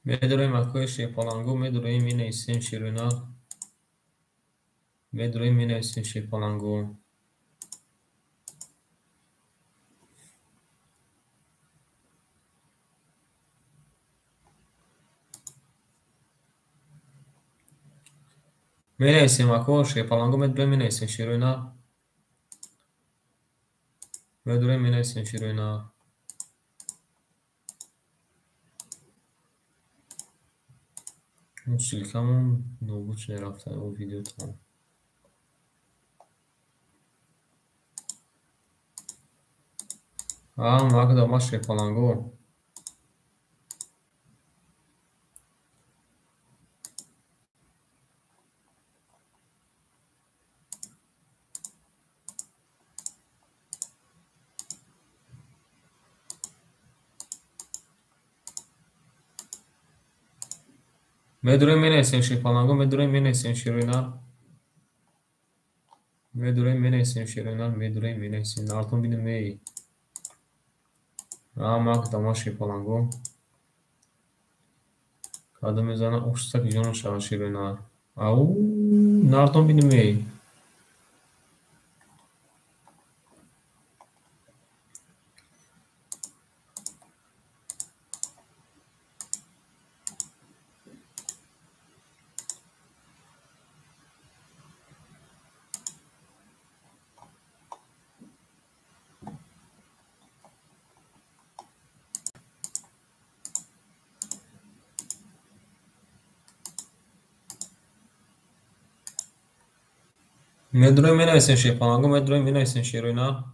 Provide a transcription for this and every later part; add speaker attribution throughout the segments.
Speaker 1: Медроем акои шерпалангу, медроем менависем шерӯна. Медроем менависем шерпалангу. Менависем ако шерпалангу, медроем менависем шерӯна. Медроем менависем шерӯна. Ссылкамон нобуд шуда рафта о видео тамом. А, Магда ма шерпалангу. Медроем менависем шерпалангу, медроем менависем шерӯна. Медроем менависем шерӯна, медроем менависем. Нартон бинем эй. А, Магда ма шерпалангу. Кадом мезана ошсак ҷон шава шерӯна. Ау, нартон бинем эй. Медроем менависем шерпалангу, медроем менависем шерӯна.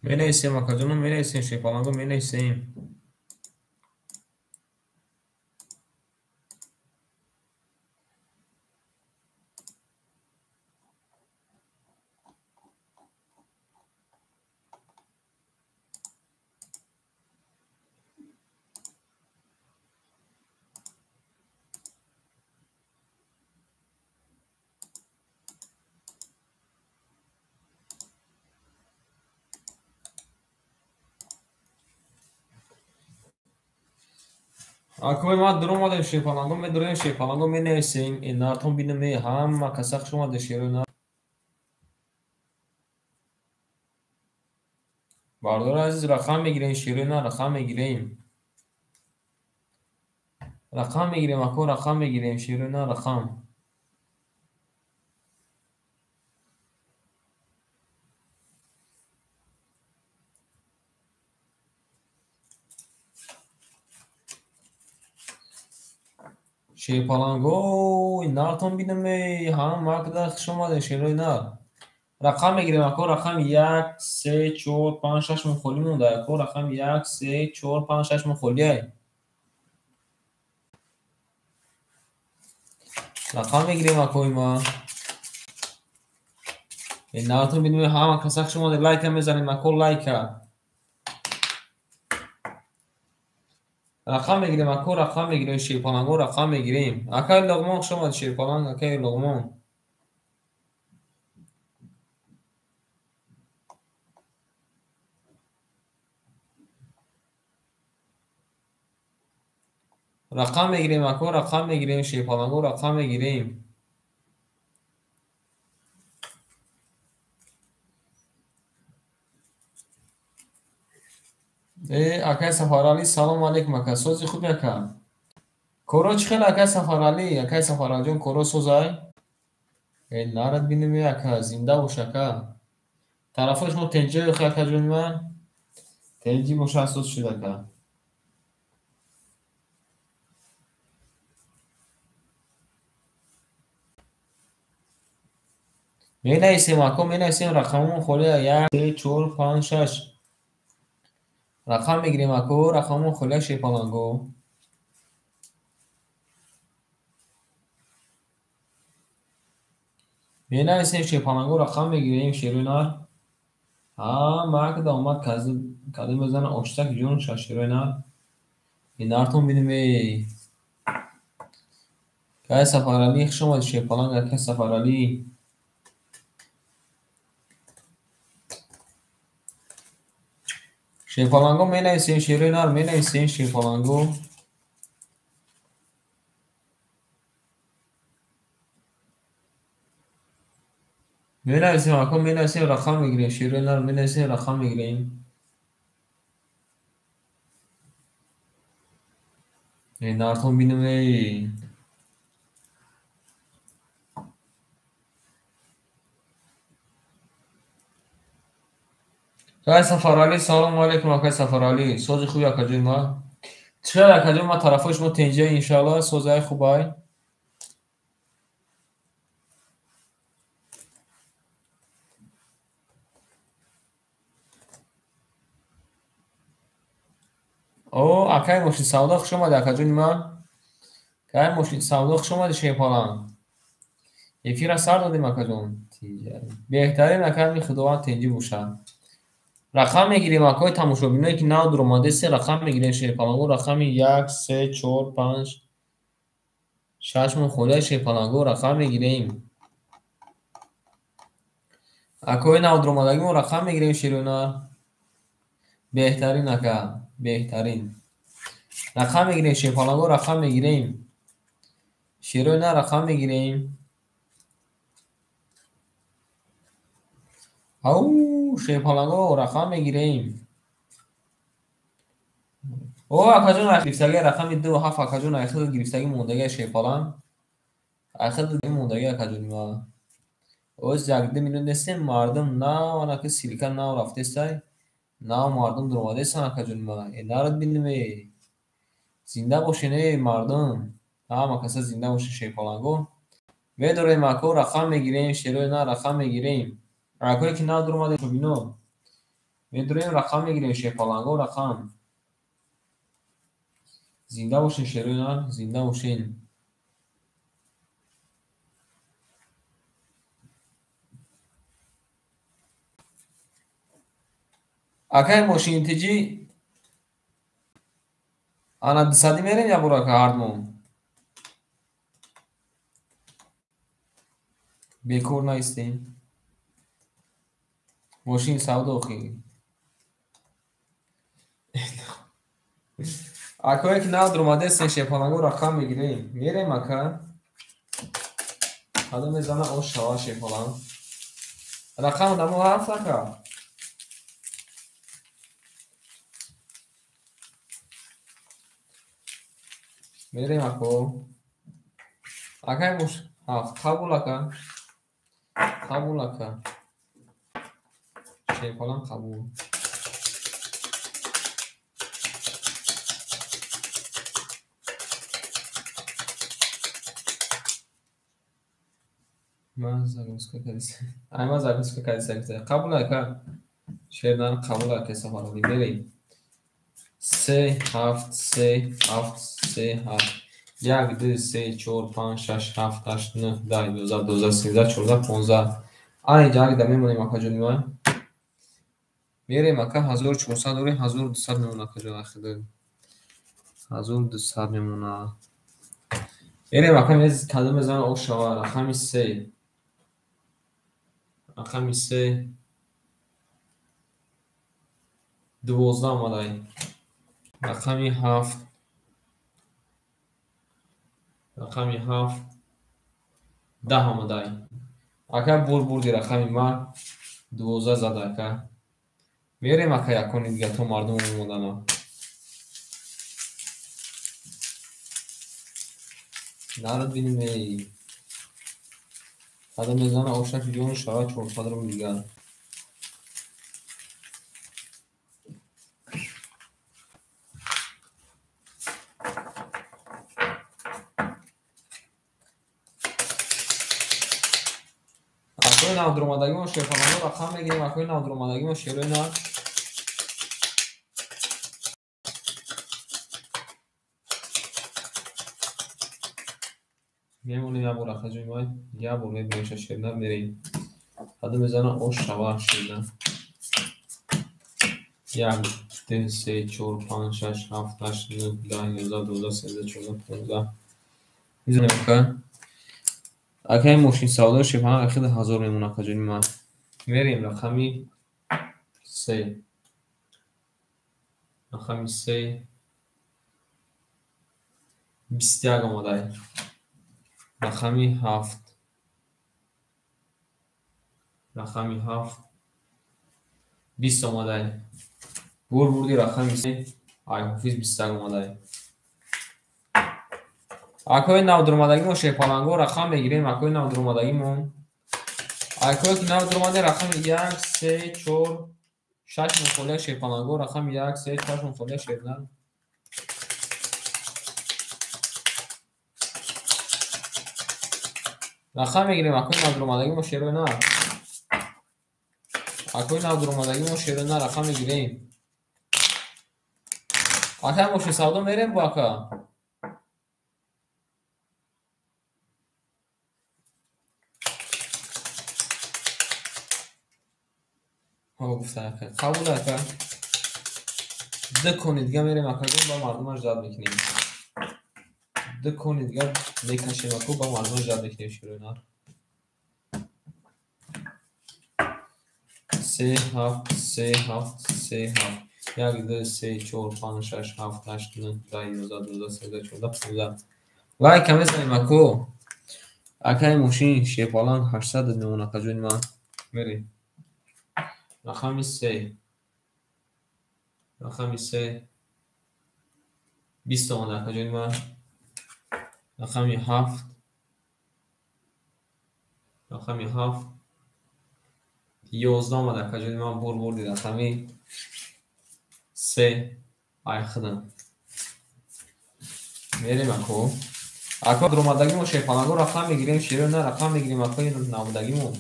Speaker 1: Менависем акаҷоно, менависем шерпалангу, менависем. Акои ма дуромадем шерпалангу, медроем шерпалангу, менависем. Нартон бинем эй, ҳама каса хуш омаде шерӯна. Бардори азиз, рақам мегирем шерӯна, рақам мегирем. Рақам мегирем ако, рақам мегирем шерӯна, рақам. Шерпалангой, нартон бинем эй, ҳама када хуш омаде шерӯи нар. Рақам мегирем ако, рақам 1, 3, 4, 5, 6 мон холӣ монда ако, рақам 1, 3, 4, 5, 6 мон холӣ ай. Рақам мегирем акои ма. Нартон бинем, ҳама каса хуш омаде, лайка мезанем ако, лайка. Рақам мегирем ако, рақам мегирем шерпалангу, рақам мегирем. Акаи Луғмон хуш омадед шерпаланг, акаи Луғмон. Рақам мегирем ако, рақам мегирем шерпалангу, рақам мегирем. Акай Сафаралӣ, салом алейкум ака, сози хуби ака. Коро чӣ хел акай Сафаралӣ? Акай Сафаралиҷон, коро созай? Нарад бинем ака, зинда бош ака. Тарафҳои шумо тенҷи акаҷони ман? Тенҷи боша асос шуд ака. Менависем ако, менависем рақамон холия 1, 3, 4, 5, 6. Рақам мегирем ако, рақамон холия шерпаланго. Менависем шерпаланго, рақам мегирем шерои нар. Ҳа, макда омад кадом мезана оштак ҷон ша шерои нар. Инартон бинем эй. Кай Сафаралӣ, хуш омадӣ шерпаланг, акай Сафаралӣ. Шерпаланго менависем, шерои нар менависем шерпаланго. Менависем ако, менависем рақам мегирем, шерои нар менависем рақам мегирем. Нартон бинем эй. Акай Сафаралӣ, салому алейкум акай Сафаралӣ. Сози хуби акаҷони ман. Чӣ хел акаҷони ман, тарафҳои шумо тенҷа иншааллоҳ, созаи хубай? О, акай мошинсавдо, хуш омадӣ акаҷони ман. Акай мошинсавдо, хуш омадӣ шерпаланг. Эфирра сар додем акаҷон. Беҳтарин акай, Худованд тенҷӣ бошад. Рақам мегирем акои тамошобиное ки нав дуромадест, рақам мегирем шерпаланго, рақами 1, 3, 4, 5, 6 мон холия шерпаланго рақам мегирем. Акои нав дуромадагимо рақам мегирем шерӯнар. Беҳтарин ака, беҳтарин. Рақам мегирем шерпаланго, рақам мегирем. Шерӯнар рақам мегирем. Ау, шерпаланго рақам мегирем. О, акаҷон, гирифтаги рақами 2 7 акаҷон, айхел гирифтаги мондаги шерпаланг. Айхел мондаги акаҷони ма. Оз 1-2 минут нестем, мардум нав анаки силика нав рафтестай. Нав мардум дуромадестан акаҷони ма. Э, нарад бинем э. Зинда бошен э мардум. Ҳама каса зинда бошен шерпаланго. Медорем ако, рақам мегирем, шерои на рақам мегирем. Акое ки нав дуромаде бино. Медорем рақам мегирем шерпаланго, рақам. Зинда бошен шерои нар, зинда бошен. Акай мошини тиҷӣ ана 200 мерем я бор ака ҳардмон. Бекор наистем. Мошини савдо охи. Акое ки нав дуромадестен шерпаланго рақам мегирем. Мерем ака. Кадом мезана ош шава шерпаланг. Рақам дамо ҳафт ака. Мерем ако. Акай мош ҳафт қабул ака. Қабул ака. Шерпаланг қабул. Ман загрузка кардисам. Ай, ман загрузка кардисам. Қабул ака. Шернар қабул ака Сафаралӣ. Мерем. 3 7 3 7 3 7 1 2 3 4 5 6 7 8 9 10 11 12 13 14 15. Ана инҷа ҳар мемонем акаҷони ман. Мерем ака 1400 дорем, 1200 мемона акаҷон ахида. 1200 мемона. Мерем ака, кадом мезана ош шава, рақами 3. Рақами 3 12 омадай. Рақами 7. Рақами 7 10 омадай. Ака бурди рақами ма 12 зада ака. Мерем ака якони дига то мардум омадана. Нарад бинем эй. Кадом мезана ошак ҷон шава 400 рубл дигар. Акои навдуромадагимо шерпаланго рақам мегирем, акои навдуромадагимо шерои нар. Мемонем як бор акаҷои май, як бор мебинем шернар мерем. Ҳада мезана ош шава шернар. 1, 2, 3, 4, 5, 6, 7, 8, 9, 10, 11, 12, 13, 14, 15. Мизанем ака. Акаи мошин савдо шепана ахида 1000 мемона акаҷони ман. Мерем рақами 3. Рақами 3. 21 омадай. Рақами 7. Рақами 7. 20 омадай. Бур бурди рақами 3. Ай ҳофиз 21 омадай. Акои навдуромадагимо шерпаланго рақам мегирем, акои навдуромадагимо. Акое ки навдуромаде рақами 1, 3, 4, 6 мухолия шерпаланго, рақами 1, 3, 4 мухолия шернар. Рақам мегирем, акои навдуромадагимо шерои нар. Акои навдуромадагимо шерои нар рақам мегирем. Акай мошин савдо мерем бо ака. Гуфта ака. Қабул ака. Ду кони дига мерем акаҷон, ба мардумаш жад мекунем. Ду кони дига мекашем аку, ба мардумаш жад мекунем шерои нар. 3, 7, 3, 7, 3, 7. 1, 2, 3, 4, 5, 6, 7, 8, 9, 10, 11, 12, 13, 14, 15. Лайка мезанем аку. Акаи мошин шерпаланг 800 мемон акаҷони ман. Мерем. Рақами 3. Рақами 3. 20 омада акаҷони ман. Рақами 7. Рақами 7. 11 омада акаҷони ман, бур бурди рақами 3. Ай худам. Мерем аку. Аку дуромадагимо шерпаланго рақам мегирем, шерои на рақам мегирем акои навдагимо.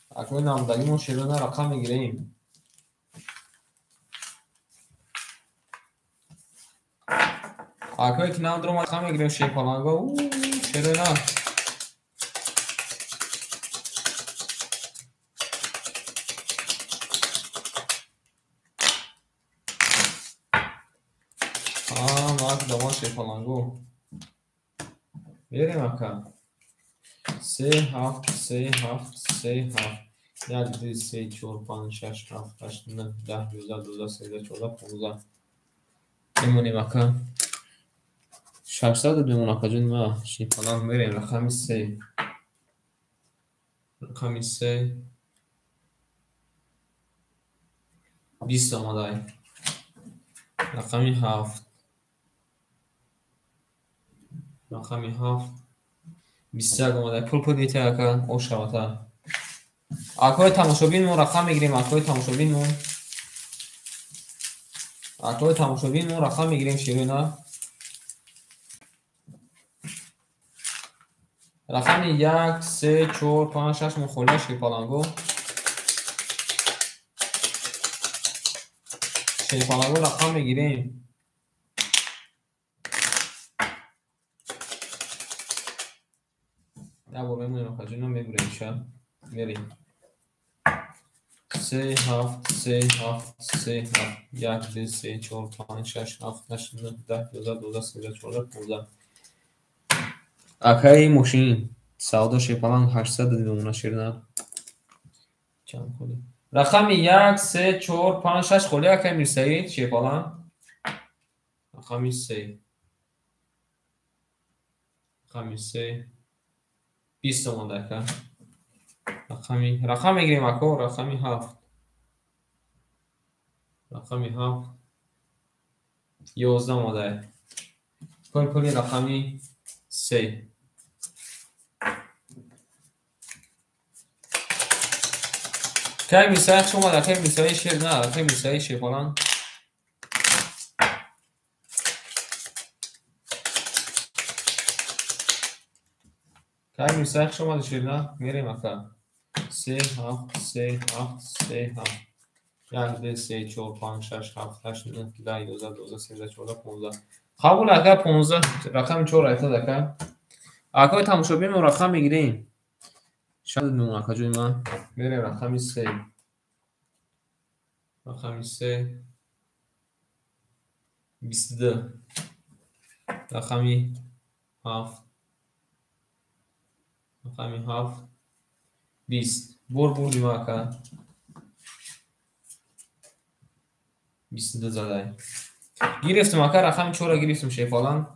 Speaker 1: Акои навдагимо шерои на рақам мегирем. Акое ки навдуромад рақам мегирем шерпаланго, шерои на. Мак даван шерпаланго. Мерем ака. 3, 7, 3, 7, 3, 7. 1, 2, 3, 4, 5, 6, 7, 8, 9, 10, 11, 12, 13, 14, 15. Мемонем ака. 600 мемон акаҷони ма. Шерпаланг мерем рақами 3. Рақами 3. 20 омадай. Рақами 7. Рақами 7. 21 омадай. Пул пул метиҳ ака, ош шавата. Акои тамошобинмон рақам мегирем, акои тамошобинмон. Акои тамошобинмон рақам мегирем шерои нар. Рақами 1, 3, 4, 5, 6 мухолия шерпаланго. Шерпаланго рақам мегирем. Як бор мемонем акаҷони ман, мебурем ша. Мерем. 3, 7, 3, 7, 3, 7. 1, 2, 3, 4, 5, 6, 7, 8, 9, 10, 11, 12, 13, 14, 15. Акаи мошин савдо шерпаланг 800 мемона шернар. Чанд холи? Рақами 1, 3, 4, 5, 6 холи акаи Мирсаид шерпаланг. Рақами 3. Рақами 3. 20 омада ака. Рақам мегирем ако, рақами 7. Рақами 7. 11 омадай. Пул пули рақами 3. Кай Мирсаид хуш омад, акаи Мирсаид шер на, акаи Мирсаид шерпаланг. Кай Мирсаид хуш омадӣ Шерина. Мерем ака. 3 7 3 7 3 7. 1 2 3 4 5 6 7 8 9 10 11 12 13 14 15. Қабул ака 15 рақами 4 айтад ака. Акои тамошобин мо рақам мегирем. Шад мемон акаҷони ман. Мерем рақами 3. Рақами 3 22. Рақами 7. Рақами 7 20. Бор бурдим ака. 22 задай. Гирифтим ака рақами 4-ро гирифтим шефалан.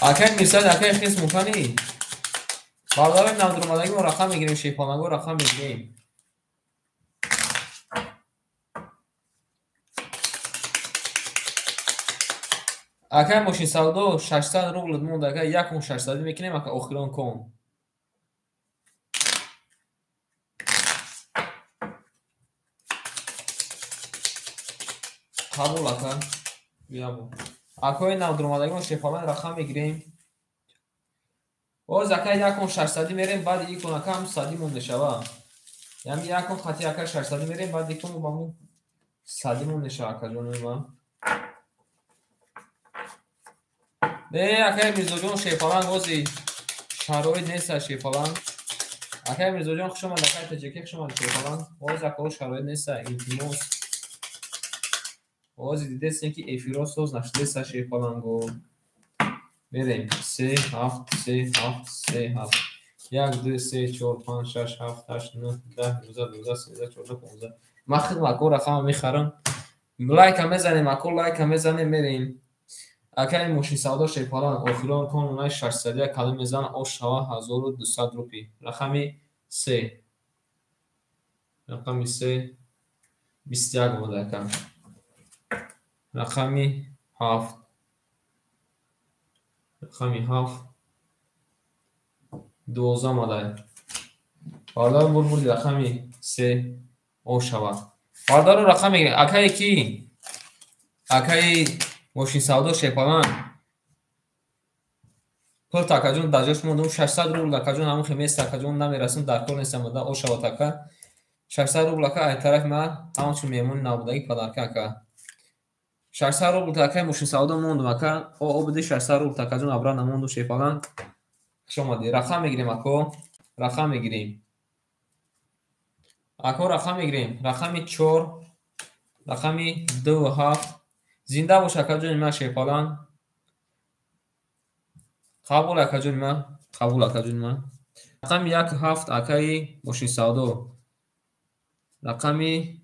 Speaker 1: Акай Мирсаид акай хис мукани. Бародарои навдуромадагӣ мо рақам мегирем шефаланго рақам мегирем. Акай мошинсавдо 600 рубл монда ака 1600 мекунем ака охирон кон. Қабул ака. Биябо. Акои навдуромадагӣ мо шефалан рақам мегирем. Боз ака 1600 мерем баъд икон ака ҳам 100 монда шава. Яъне якон хати ака 600 мерем баъд икон ба мо 100 монда шава ака ҷонои ман. Не акай Мирзоҷон шефалан бози шароит нест шефалан. Акай Мирзоҷон хуш омад акай Таҷикӣ хуш омад шефалан. Боз акао шароит нест илтимос. Бози дидестем ки эфиро соз нашудеста шефаланго. Мерем 3 7 3 7 3 7. 1 2 3 4 5 6 7 8 9 10 11 12 13 14 15. Ман хидм ако рақама мехарам. Лайка мезанем ако лайка мезанем мерем. Акай мошинсавдо шефалан охирон кон унай 600 калим мезан ош шава 1200 рупи. Рақами 3. Рақами 3 21 омада ака. Рақами 7. Рақами 7 12 омада. Бародарон бур бурди рақами 3 ош шава. Бародарон рақам мегирем. Акай ки? Акай мошинсавдо шефалан пул такаҷон дар ҷош мондум 600 рубл акаҷон ҳамон хемест акаҷон намерасам дар кор нестам ада ошавад ака 600 рубл ака ай тарафи ман ҳамчун меҳмони навбудагӣ падарка ака 600 рубл акаи мошинсавдо мондум ака о биди 600 рубл такаҷон абра намонду шефалан хуш омадӣ. Рақам мегирем ако рақам мегирем ако рақам мегирем рақами 4 рақами 2 7. Зинда бош акаҷони ман шефалан. Қабул акаҷони ман, қабул акаҷони ман. Рақами 1 7 акаи мошинсавдо. Рақами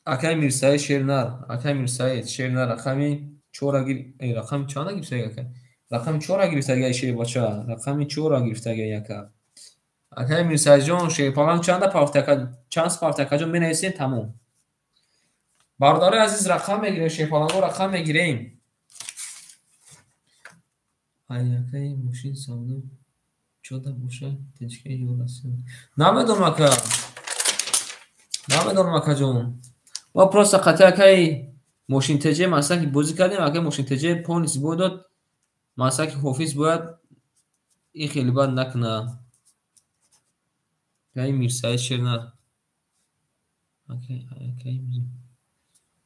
Speaker 1: акаи Мирсаид Шернар, акаи Мирсаид Шернар рақами 4 гир, рақами чанд гирифтаги ака? Рақами 4 гирифтаги шербача, рақами 4 гирифтаги ака. Акаи Мирсаидҷон шерпалан чанда пафт ака, чанд пафт акаҷон менависем тамом. Бародарои азиз рақам мегирем шефаланго рақам мегирем. Ай акаи мошинсавдо чода боша течка ё Россия. Намедонам ака. Намедонам акаҷон. Мо просто қати акаи мошин теҷе масаки бозӣ кардем, акаи мошин теҷе полис бой дод. Масаки ҳофиз бояд ин хеле бад накунад. Акаи Мирсаид Шернар. Акаи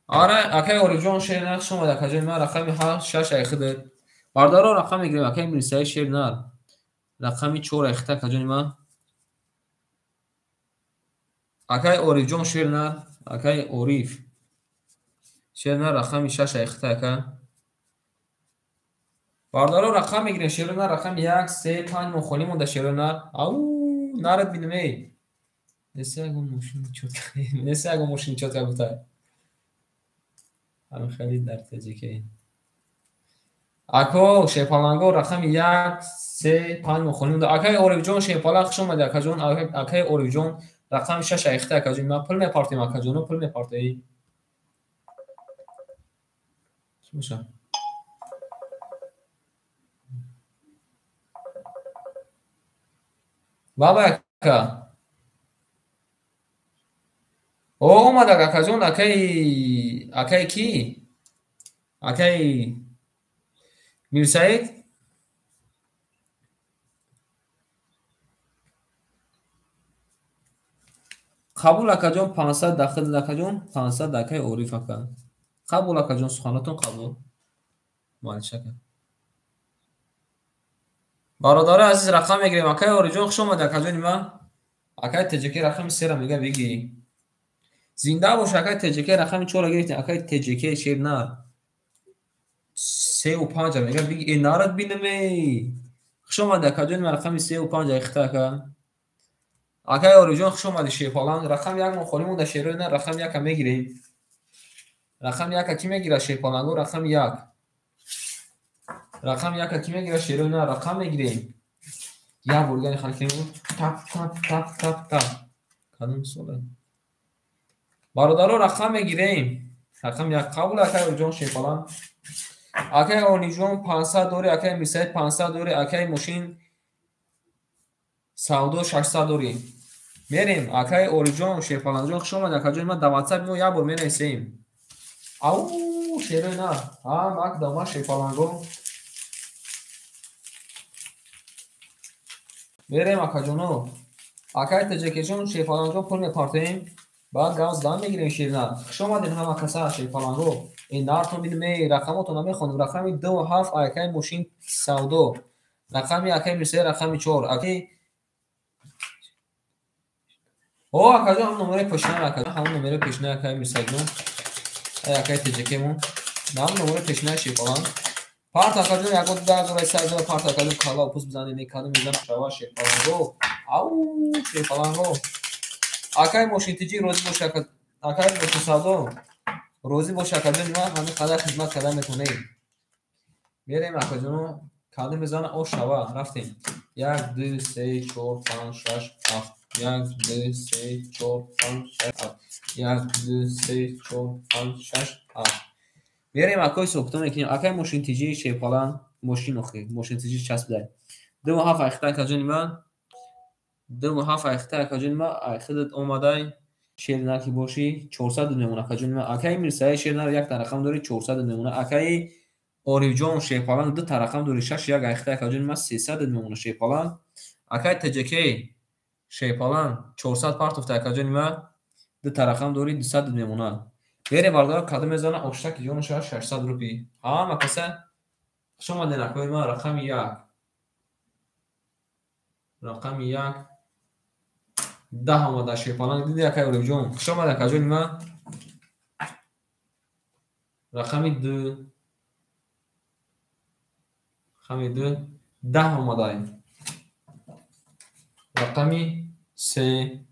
Speaker 1: Ара акаи Орифҷон Шернар хуш омад акаҷони ман рақами 8 6 айхидед. Бародаро рақам мегирем акаи Мирсаид Шернар. Рақами 4 айхида акаҷони ман. Акаи Орифҷон Шернар, акаи Ориф Шернар рақами 6 айхида ака. Бародаро рақам мегирем Шернар рақами 1 3 5 мо холӣ монда Шернар. Ау, нарад бинем эй. Неса ягон мошини чотка. Неса ягон мошини чотка гуфта. Ҳамин хеле дар таҷикӣ. Ако шефаланго рақами 1 3 5 мо холӣ монда. Акаи Орифҷон шефалан хуш омадӣ акаҷон. Акаи Орифҷон рақами 6 айхта акаҷон. Ман пул мепартем акаҷоно, пул мепартем. Чӣ боша? Баба ака. О, омадак акаҷон, акаи ки? Акаи Мирсаид? Қабул акаҷон, 500 дахил акаҷон, 500 акаи Ориф ака. Қабул акаҷон, суханотон қабул. Малиш ака. Бародарои азиз, рақам мегирем. Акаи Орифҷон, хуш омадед акаҷони ман. Акаи ТҶК рақами сера мега бигӣ. Зинда бош акаи ТҶК, рақами чора гирифтем. Акаи ТҶК шер нар. 3 ва 5 мега бигӣ. Э, нарад бинаме. Хуш омадед акаҷони ман, рақами 3 ва 5 айхта ака. Акаи Орифҷон, хуш омадед шерпаланг. Рақами як мо холӣ монда, шерои нар, рақами яка мегирем. Рақами яка кӣ мегирад, шерпаланго? Рақами як. Рақами яка кӣ мегирад, шерои нар? Рақам мегирем. Як бор дигар хали кунем. Тап тап тап тап тап. Кадом соле? Бародаро, рақам мегирем. Рақами як қабул акаи Орифҷон, шерпаланг. Акаи Ониҷон 500 дорӣ, акаи Мирсаид 500 дорӣ, акаи мошин савдо 600 дорӣ. Мерем, акаи Орифҷон, шерпалангҷон, хуш омадед акаҷони ман, дар ватсапи мо як бор менависем. Ау, шерои нар. Ҳа, мак дома шерпаланго. Мерем акаҷоно. Акаи ТҶКҷон, шерпалангҷон, пул мепартоем. Баъд гавз дам мегирем шернар. Хуш омадед ҳама каса, шерпаланго. Э, нартон бинем, э, рақамотон намехонем. Рақами 2 ва 7 акаи мошин савдо. Рақами акаи Мирсаид рақами 4. Акаи О, акаҷон, ҳам номерои пешина, акаҷон, ҳам номерои пешина акаи Мирсаидҷон. Ай акаи ТҶК-мон. Ҳам номерои пешина шерпаланг. Парт акаҷон, ягон 10 0, 3000 парт акаҷон, калла пуст бизанед, не кадом мезана шава шерпаланго. Ау, шерпаланго. Акаи мошин тиҷӣ розӣ бош, акаи мошин савдо. Розӣ бош акаҷони ман, ҳамин қадар хизмат карда метавонем. Мерем акаҷоно, кадом мезана ош шава, рафтем. Як, ду, се, чор, панҷ, шаш, ҳафт. Як, ду, се, чор, панҷ, шаш, ҳафт. Як, ду, се, чор, панҷ, шаш, ҳафт. Мерем акои ҳисобкитоб мекунем. Акаи мошин тиҷӣ шерпаланг, мошин охи, мошин тиҷӣ часпидай. 2 ва 7 айхта акаҷони ман. 2 ва 7 айхта акаҷони ман, айхидат омадай. Шер нар ки бошӣ, 400 мемона акаҷони ман. Акаи Мирсаид шер нар якта рақам дорӣ, 400 мемона. Акаи Орифҷон шерпаланг дута рақам дорӣ, 6 1 айхта акаҷони ман, 300 мемона шерпаланг. Акаи ТҶК шерпаланг 400 партофта акаҷони ман, дута рақам дорӣ, 200 мемона. Мерем бародаро, кадом мезана оштаки ҷону шава 600 рупӣ. Ҳама каса хуш омадед акои ман, рақами як. Рақами як 10 омада шерпаланг, диди акаи Орифҷон. Хуш омадед акаҷони ман. Рақами ду. Рақами ду 10 омадай. Рақами се.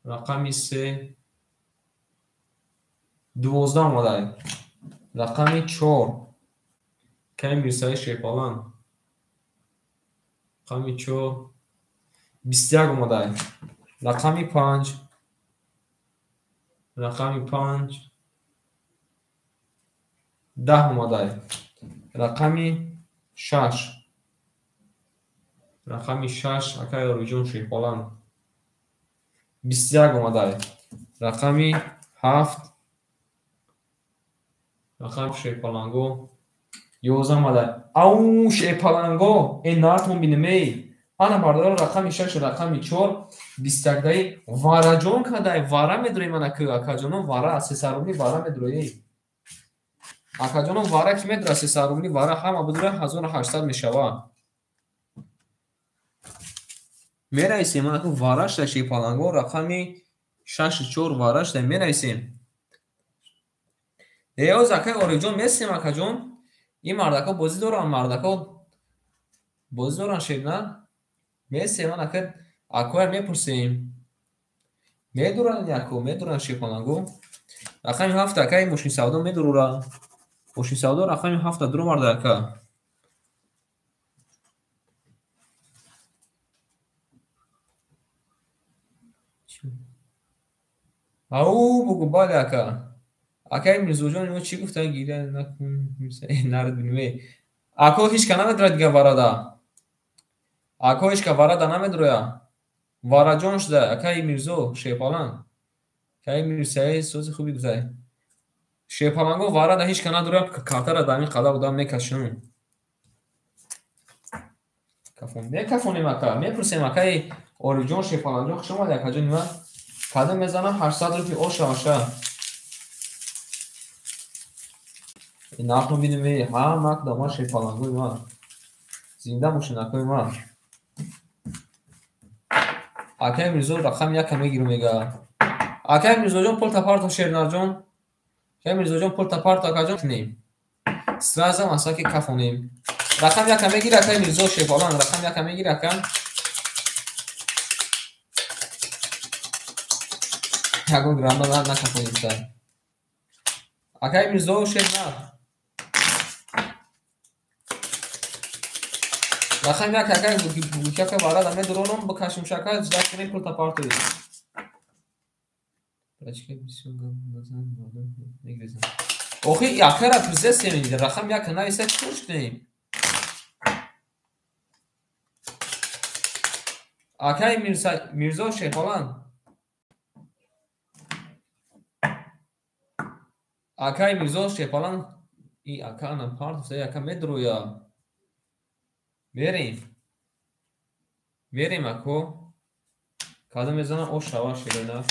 Speaker 1: Рақами се 12 омадай. Рақами чор. Кай Мирсаид шерпаланг. Рақами чор 21 омадай. Рақами панҷ. Рақами панҷ 10 омадай. Рақами шаш. Рақами шаш акаи Орифҷон шерпаланг 21 омадай. Рақами ҳафт. Рақами шерпаланго 11 омадай. Ау, шерпаланго, э, нартон бинем, эй. Ана бародаро, рақами шаш, рақами чор 21 даи вараҷон кадай, вара медроем ана ки акаҷоно, вара 300 рубли вара медроем. Акаҷоно, вара ки медра 300 рубли вара ҳама бидура 1800 мешава. Мерависем ана ки вара шуда шерпаланго, рақами шашу чор вара шуда мерависем. Э, оз акаи Орифҷон месем акаҷон. Ин мардако бозӣ доранд, мардако бозӣ доранд шерна. Месем ана ки акоя мепурсем. Медуранд яко, медуранд шерпаланго. Рақами ҳафт акаи мошин савдо медурура. Мошин савдо рақами ҳафта дуроварда ака. Ау, бугу бале ака. Акаи Мирзоҷон ино чӣ гуфтанд? Гиря накун, нард бинем. Ако ҳеч ка намедурад дига варада. Ако ҳеч ка варада намедуроя. Вараҷон шуда акаи Мирзо шерпаланг. Кай Мирсаид сози хуби гузай. Шерпаланго варада ҳеч ка надорам, картара дар ин қадар одам мекашам. Кафон мекафонем ака, мепурсем акаи Орифҷон Шерпаланҷон, хуш омадед акаҷони ман. Кадом мезанам 800 рупи оша оша. Нархро бинем, ҳама кудома шерпалангои ман. Зинда бошед акои ман. Акаи Мирзо рақами яка мегиру мега. Акаи Мирзоҷон пул тапарто Шернарҷон. Акаи Мирзоҷон пул тапарто акаҷон кунем. Сразу масаки кафонем. Рақам яка мегир акаи Мирзо Шерпаланг, рақам яка мегир ака. Ягон гранда накафонем та. Акаи Мирзо Шернар. Рақам як акаи гӯчака варада медуронам, бикашим шака, ждать кунем пул тапартои. Брачка бисёр гап назан, мардум мегрезанд. Охи акара пурсесем, рақам як нависа чӣ кор кунем? Акаи Мирзо Шерпаланг. Акаи Мирзо Шерпаланг, и ака ана партофта, ака медуроя. Мерем. Мерем ако. Кадом мезанам ош шава шерона.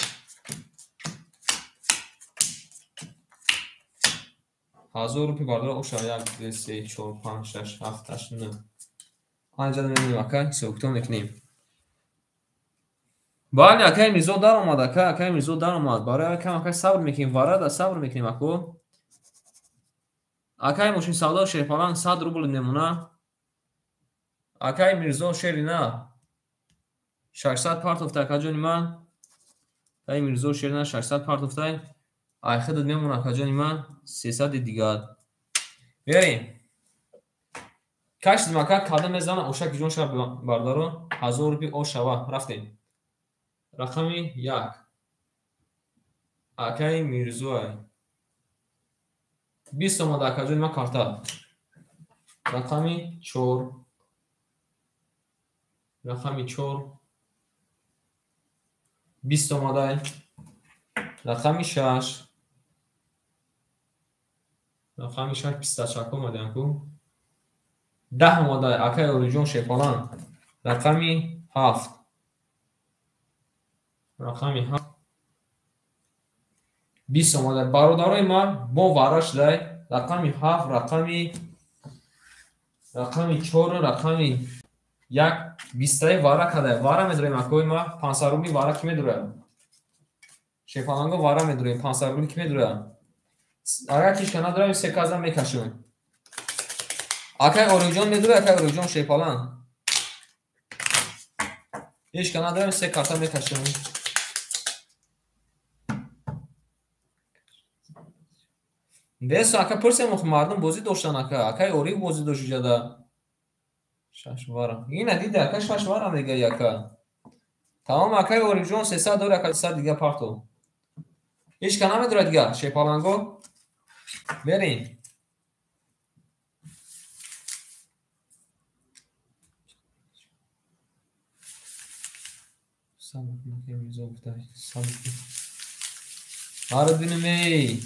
Speaker 1: 1000 рупи бардора ош шава 1 2 3 4 5 6 7 8 9. Анҷа мемонем ака, ҳисоб-китоб мекунем. Бале, акаи Мирзо даромад, ака, акаи Мирзо даромад. Барои акам ака сабр мекунем, варада сабр мекунем ако. Акаи мошинсавдо Шерпаланг 100 рубл мемона. Акаи Мирзо Шерина 600 партофта акаҷони ман. Акаи Мирзо Шерина 600 партофта. Ай худат мемона акаҷони ман 300 дигар. Мерем. Кашидим ака, кадом мезанам ошаки ҷон шава бардаро, 1000 рупи ош шава. Рафтем. Рақами 1. Акаи Мирзоай. 20 омада акаҷони ман карта. Рақами 4. Рақами 4. 20 омадай. Рақами 6. Рақами 6 пистачак омадаям ку. 10 омадай акаи Орифҷон Шерпаланг. Рақами 7. Рақами 7. 20 омадай. Бародарои ман бо вара шудай. Рақами 7, рақами 4, рақами 1 бистаи вара кадай. Вара медурем акои ма, 500 рубли вара ки медурам? Шерпаланго вара медурем, 500 рубли ки медурам? Агар кишка надорам, се каза мекашам. Акаи Орифҷон медура, акаи Орифҷон Шерпаланг. Ҳеч ка надорам, се карта мекашам. Бесо ака пурсем, охи мардум бозӣ доштан ака. Акаи Ориф бозӣ дошт иҷода. Шаш вара. Ина дида ака шаш вара мегаи ака. Тамом акаи Орифҷон 300 дори ака 300 дига парто. Ҳеч ка намедорад дига Шерпаланго. Мерем. Ҳар бинем эй.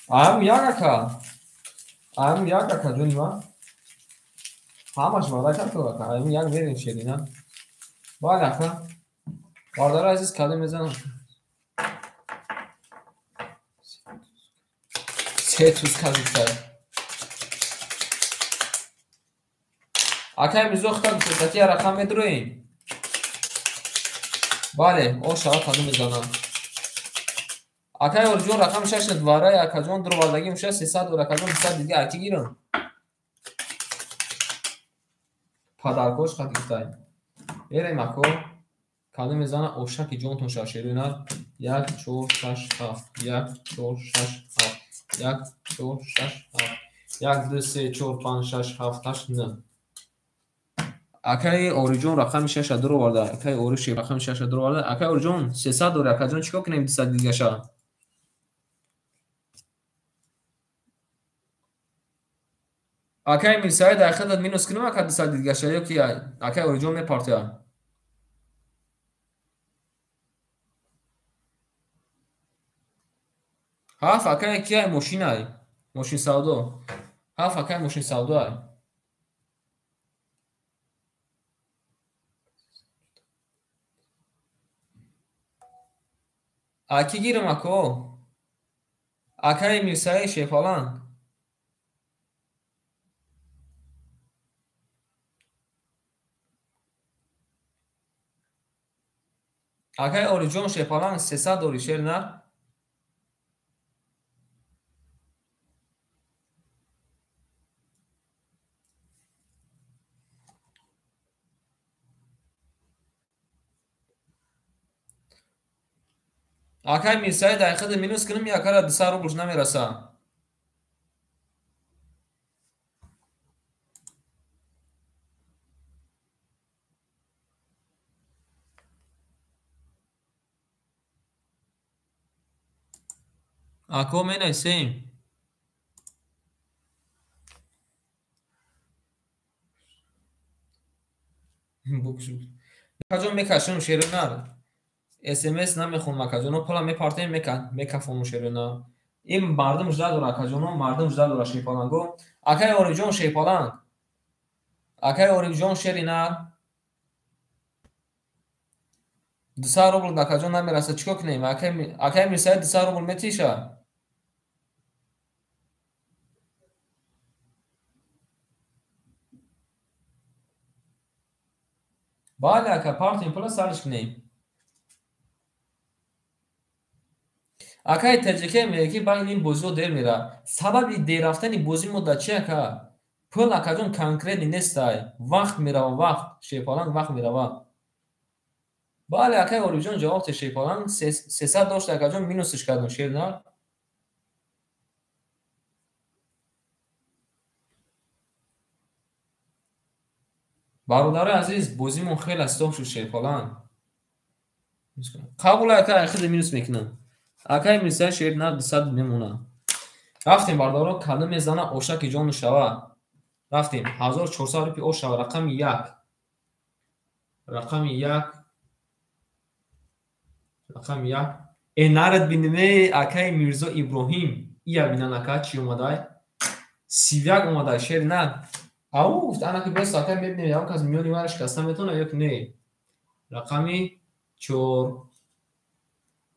Speaker 1: Ам як ака. Ам як ака ҷони ман. Ҳамаш вара кард ака. Ам як мерем Шерина. Бале ака. Бародари азиз кадом мезанам? Се туз кажуфта. Акаи Мирзо худат гуфтати рақам медуроем. Бале, о шава кадом мезанам. Акаи Орифҷон рақами 6 вараи акаҷон дуровардагӣ меша 300 дор акаҷон 200 дига аки гирам. Падаркош хат гуфтай. Мерем ако. Кадом мезана ошаки ҷонтон шава шерина. 1 4 6 7 1 4 6 7 1 4 6 7 1 2 3 4 5 6 7 8 9. Акаи Орифҷон рақами 6 дуроварда. Акаи Ориф рақами 6 дуроварда. Акаи Орифҷон 300 дори акаҷон чикор кунем 200 дигаша? Акаи Мирсаид ай худат минус кунем ака 200 дигаша ё ки акаи Орифҷон мепартояд? Ҳафт акай киай мошинай? Мошин савдо. Ҳафт акай мошин савдоай. Аки гирам ако? Акаи Мирсаид Шерпаланг. Акаи Ориҷон Шерпаланг 300 дори шер нар. Акаи Мирсаид айхида минус кунам, якара 200 рублш намераса. Ако менависем. Акаҷон мекашам шеро нар. СМС намехонам акаҷоно, пула мепартем мекафонам шеро нар. Ин мардум жда дора акаҷоно, мардум жда дора Шерпаланго. Акаи Орифҷон Шерпаланг. Акаи Орифҷон шери нар. 200 рубл акаҷон намераса, чикор кунем? Акаи Мирсаид 200 рубл метиша? Бале ака, партем пула сарш кунем. Акаи ТҶК мегӯяд ки байни ин бозиҳо дер мера. Сабаби дер рафтани бозӣ мо дар чи ака? Пул акаҷон конкретни нестай. Вақт мерава, вақт. Шерпаланг вақт мерава. Бале акаи Орифҷон ҷавоб те Шерпаланг 300 дошт акаҷон минусш кардам шер нар. Бародарои азиз, бозимон хеле стоп шуд Шерпаланг. Қабул ака, айхида минус мекунам. Акаи Мирсаид шер нар 200 мемона. Рафтем бародаро, кадом мезана ошаки ҷону шава. Рафтем 1400 рупи ош шава, рақами 1. Рақами 1. Рақами 1. Э нарад биниме акаи Мирзо Иброҳим. Ия бинан ака чӣ омадай? 31 омадай шер нар. Ау гуфт анаки бес акай мебинем ягон кас миёни вара шикаста метавона ё ки не. Рақами 4.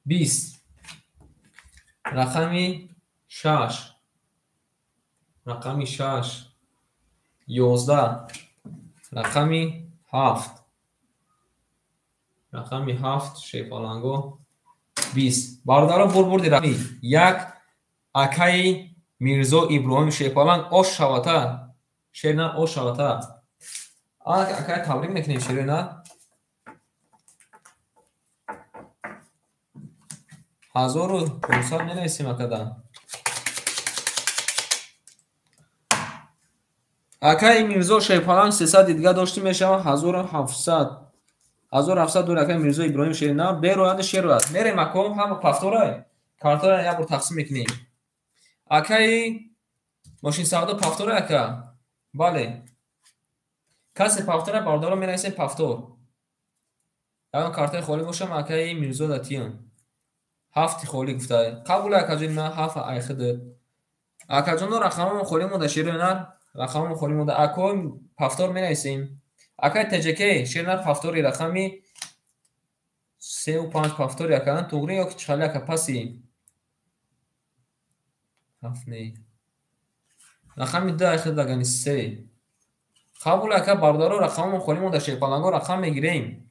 Speaker 1: 20. Рақами 6. Рақами 6. 11. Рақами 7. Рақами 7 Шерпаланго 20. Бародаро бурбурди рақами 1 акаи Мирзо Иброҳим Шерпаланг ош шавата. Шерна ош шавата. Акай табрик мекунем шерна. 1500 менависем акада. Акаи Мирзо Шерпаланг 300 дига дошти мешава 1700. 1700 дор акаи Мирзо Иброҳим шерна берояд шерояд. Мерем ако ҳама пафторай. Картора як бор тақсим мекунем. Акаи мошин савдо пафторай ака. Бале. Касе пафтора бародаро менависем пафтор. Ягон картаи холӣ бошам акаи Мирзо датиям. 7 холӣ гуфта. Қабул акаҷон ман 7 айхида. Акаҷоно рақамон холӣ монда шерои нар. Рақамон холӣ монда. Ако пафтор менависем. Акаи ТҶК шернар пафтори рақами 3 ва 5 пафтори акадан туғри ё ки чиқали ака паси? 7 не. Рақами 2 айхида агани 3. Қабул ака бародаро рақамон холӣ монда Шерпаланго рақам мегирем.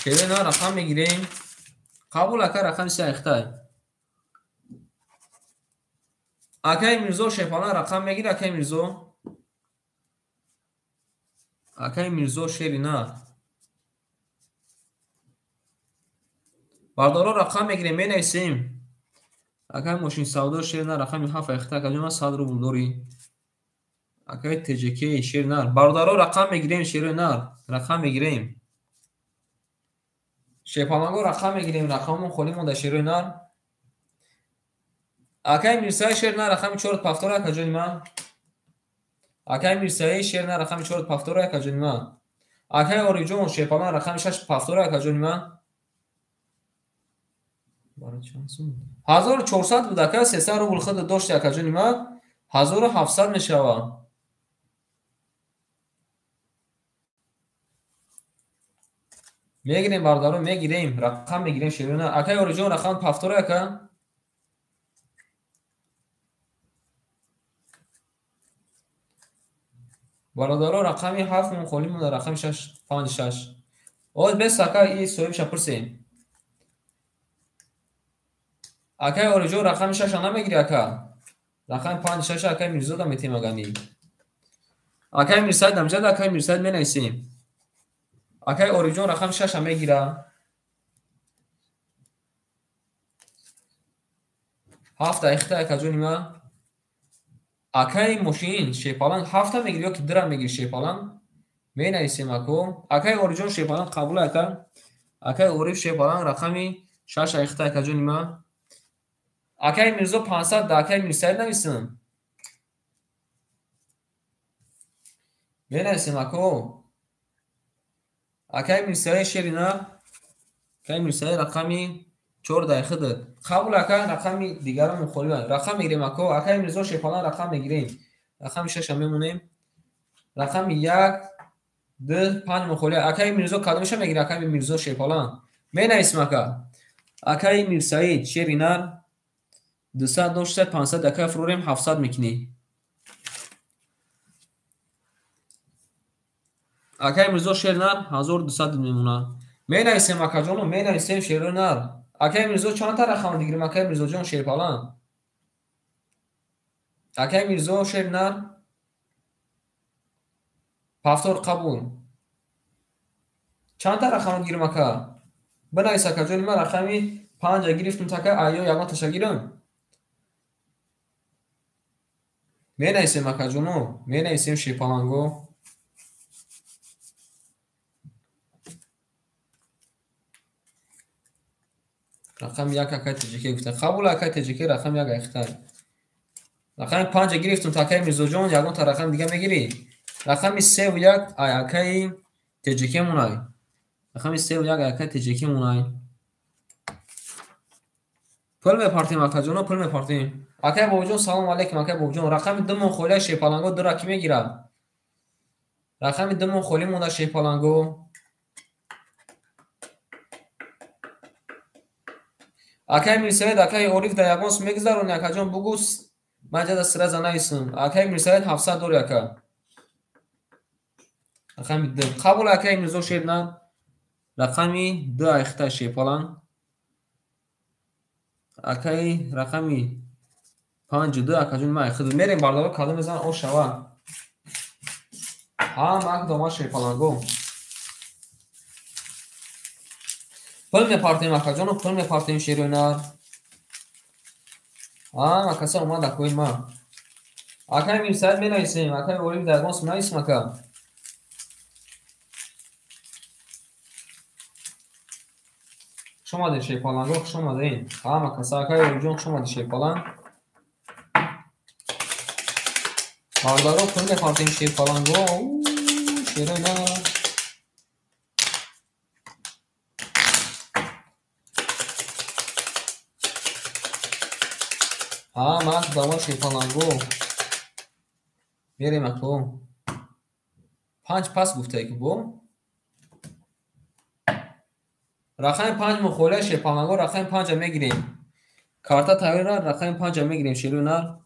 Speaker 1: Шерна рақам мегирем. Қабул ака рақами 3 айхтай. Акаи Мирзо Шерпаланг рақам мегир акаи Мирзо. Акаи Мирзо шери нар. Бародаро рақам мегирем, менависем. Акаи мошин савдо шер нар рақами 7 айхта акаҷон ман 100 рубл дорӣ. Акаи ТҶК шер нар. Бародаро рақам мегирем шери нар. Рақам мегирем. Шерпаланго рақам мегирем, рақамон холӣ монда шери нар. Акаи Мирсаид шер нар рақами 4 пафтор акаҷони ман. Акаи Мирсаид шер нар рақами 4 пафтор акаҷони ман. Акаи Орифҷон Шерпаланг рақами 6 пафтор акаҷони ман. 1400 буд ака, 300 рубл худ дошти акаҷони ман, 1700 мешавад. Мегирем бародарон, мегирем, рақам мегирем шерона. Акай Ориҷон рақам пафтора ака. Бародарон рақами 7 мон холӣ монда, рақами 6 5 6. Оз бес ака и соҳибша пурсем. Акай Ориҷон рақами 6 намегири ака. Рақами 5 6 акай Мирзода метем агани. Акай Мирсаид амҷад, акай Мирсаид менависем. Акай Ориҷон рақами 6 мегира. 7 ихта акаҷони ман. Акай мошин шепаланг 7 мегири ё ки 2 мегири шепаланг? Менависем ако. Акай Ориҷон шепаланг қабул ака. Акай Ориф шепаланг рақами 6 ихта акаҷони ман. Акай Мирзо 500 да акай Мирсаид нависем. Менависем ако. Акай Мирсаид шерина. Акай Мирсаид рақами 4 да худат. Қабул ака, рақами дигарон мухолиф. Рақам мегирем ако. Акай Мирзо шепаланг рақам мегирем. Рақами 6 мемонем. Рақами 1 2 5 мухолиф. Акай Мирзо кадомша мегире? Акай Мирзо шепаланг. Менависем ака. Акай Мирсаид шерина 200 дошта 500 ака фурорем 700 мекунӣ. Акай Мирзо шернар 1200 мемонад. Менависем акаҷоно, менависем шернар. Акай Мирзо чанд та рақам дигирем? Акай Мирзоҷон шерпалан. Акай Мирзо шернар пафтор қабул. Чанд та рақам дигирем ака? Бинавис акаҷони ман рақами 5 гирифтум така айё ягон таша гирам. Менависем акаҷоно, менависем шерпаланго. Рақами 1 акай ТЖК гуфта. Қабул акай ТЖК рақами 1 айхтай. Рақами 5 гирифтум такай Мирзоҷон, ягон та рақами дига мегирӣ? Рақами 3 ва 1 ай акай ТЖК монай. Рақами 3 ва 1 ай акай ТЖК монай. Пул мепартем акаҷоно, пул мепартем. Акай Бобоҷон салом алейкум, акай Бобоҷон. Рақами 2 мон холия шепаланго 2 ки мегирад? Рақами 2 мон холӣ монда шепаланго. Акай Мирсаид, акай Ориф да ягон сум мегузарони акаҷон бугӯ, ман ҷада сраза нависам. Акай Мирсаид 700 дори ака. Рақами 2. Қабул акай Мирзо шерна. Рақами 2 айхта шепалан. Акай рақами 5 2 акаҷон ман айхта. Мерем бардава кадом мезан о шава. Ҳам ак дома шепаланго. Пул мепартем акаҷоно, пул мепартем шерӯнар. Акаса омад акои ман. Акай Мирсаид менависем, акай Ориф да ягон сум нависем ака. Хуш омадед шерпаланго, хуш омадед. Ҳама каса акай Ориҷон хуш омадед шерпаланг. Бародаро пул мепартем шерпаланго. Шерӯнар. Ман давом шерпаланго. Мерем ако. 5 пас гуфтае ки бо. Рақами 5 мухолия шерпаланго, рақами 5 мегирем. Карта тайёра, рақами 5 мегирем шерӯнар.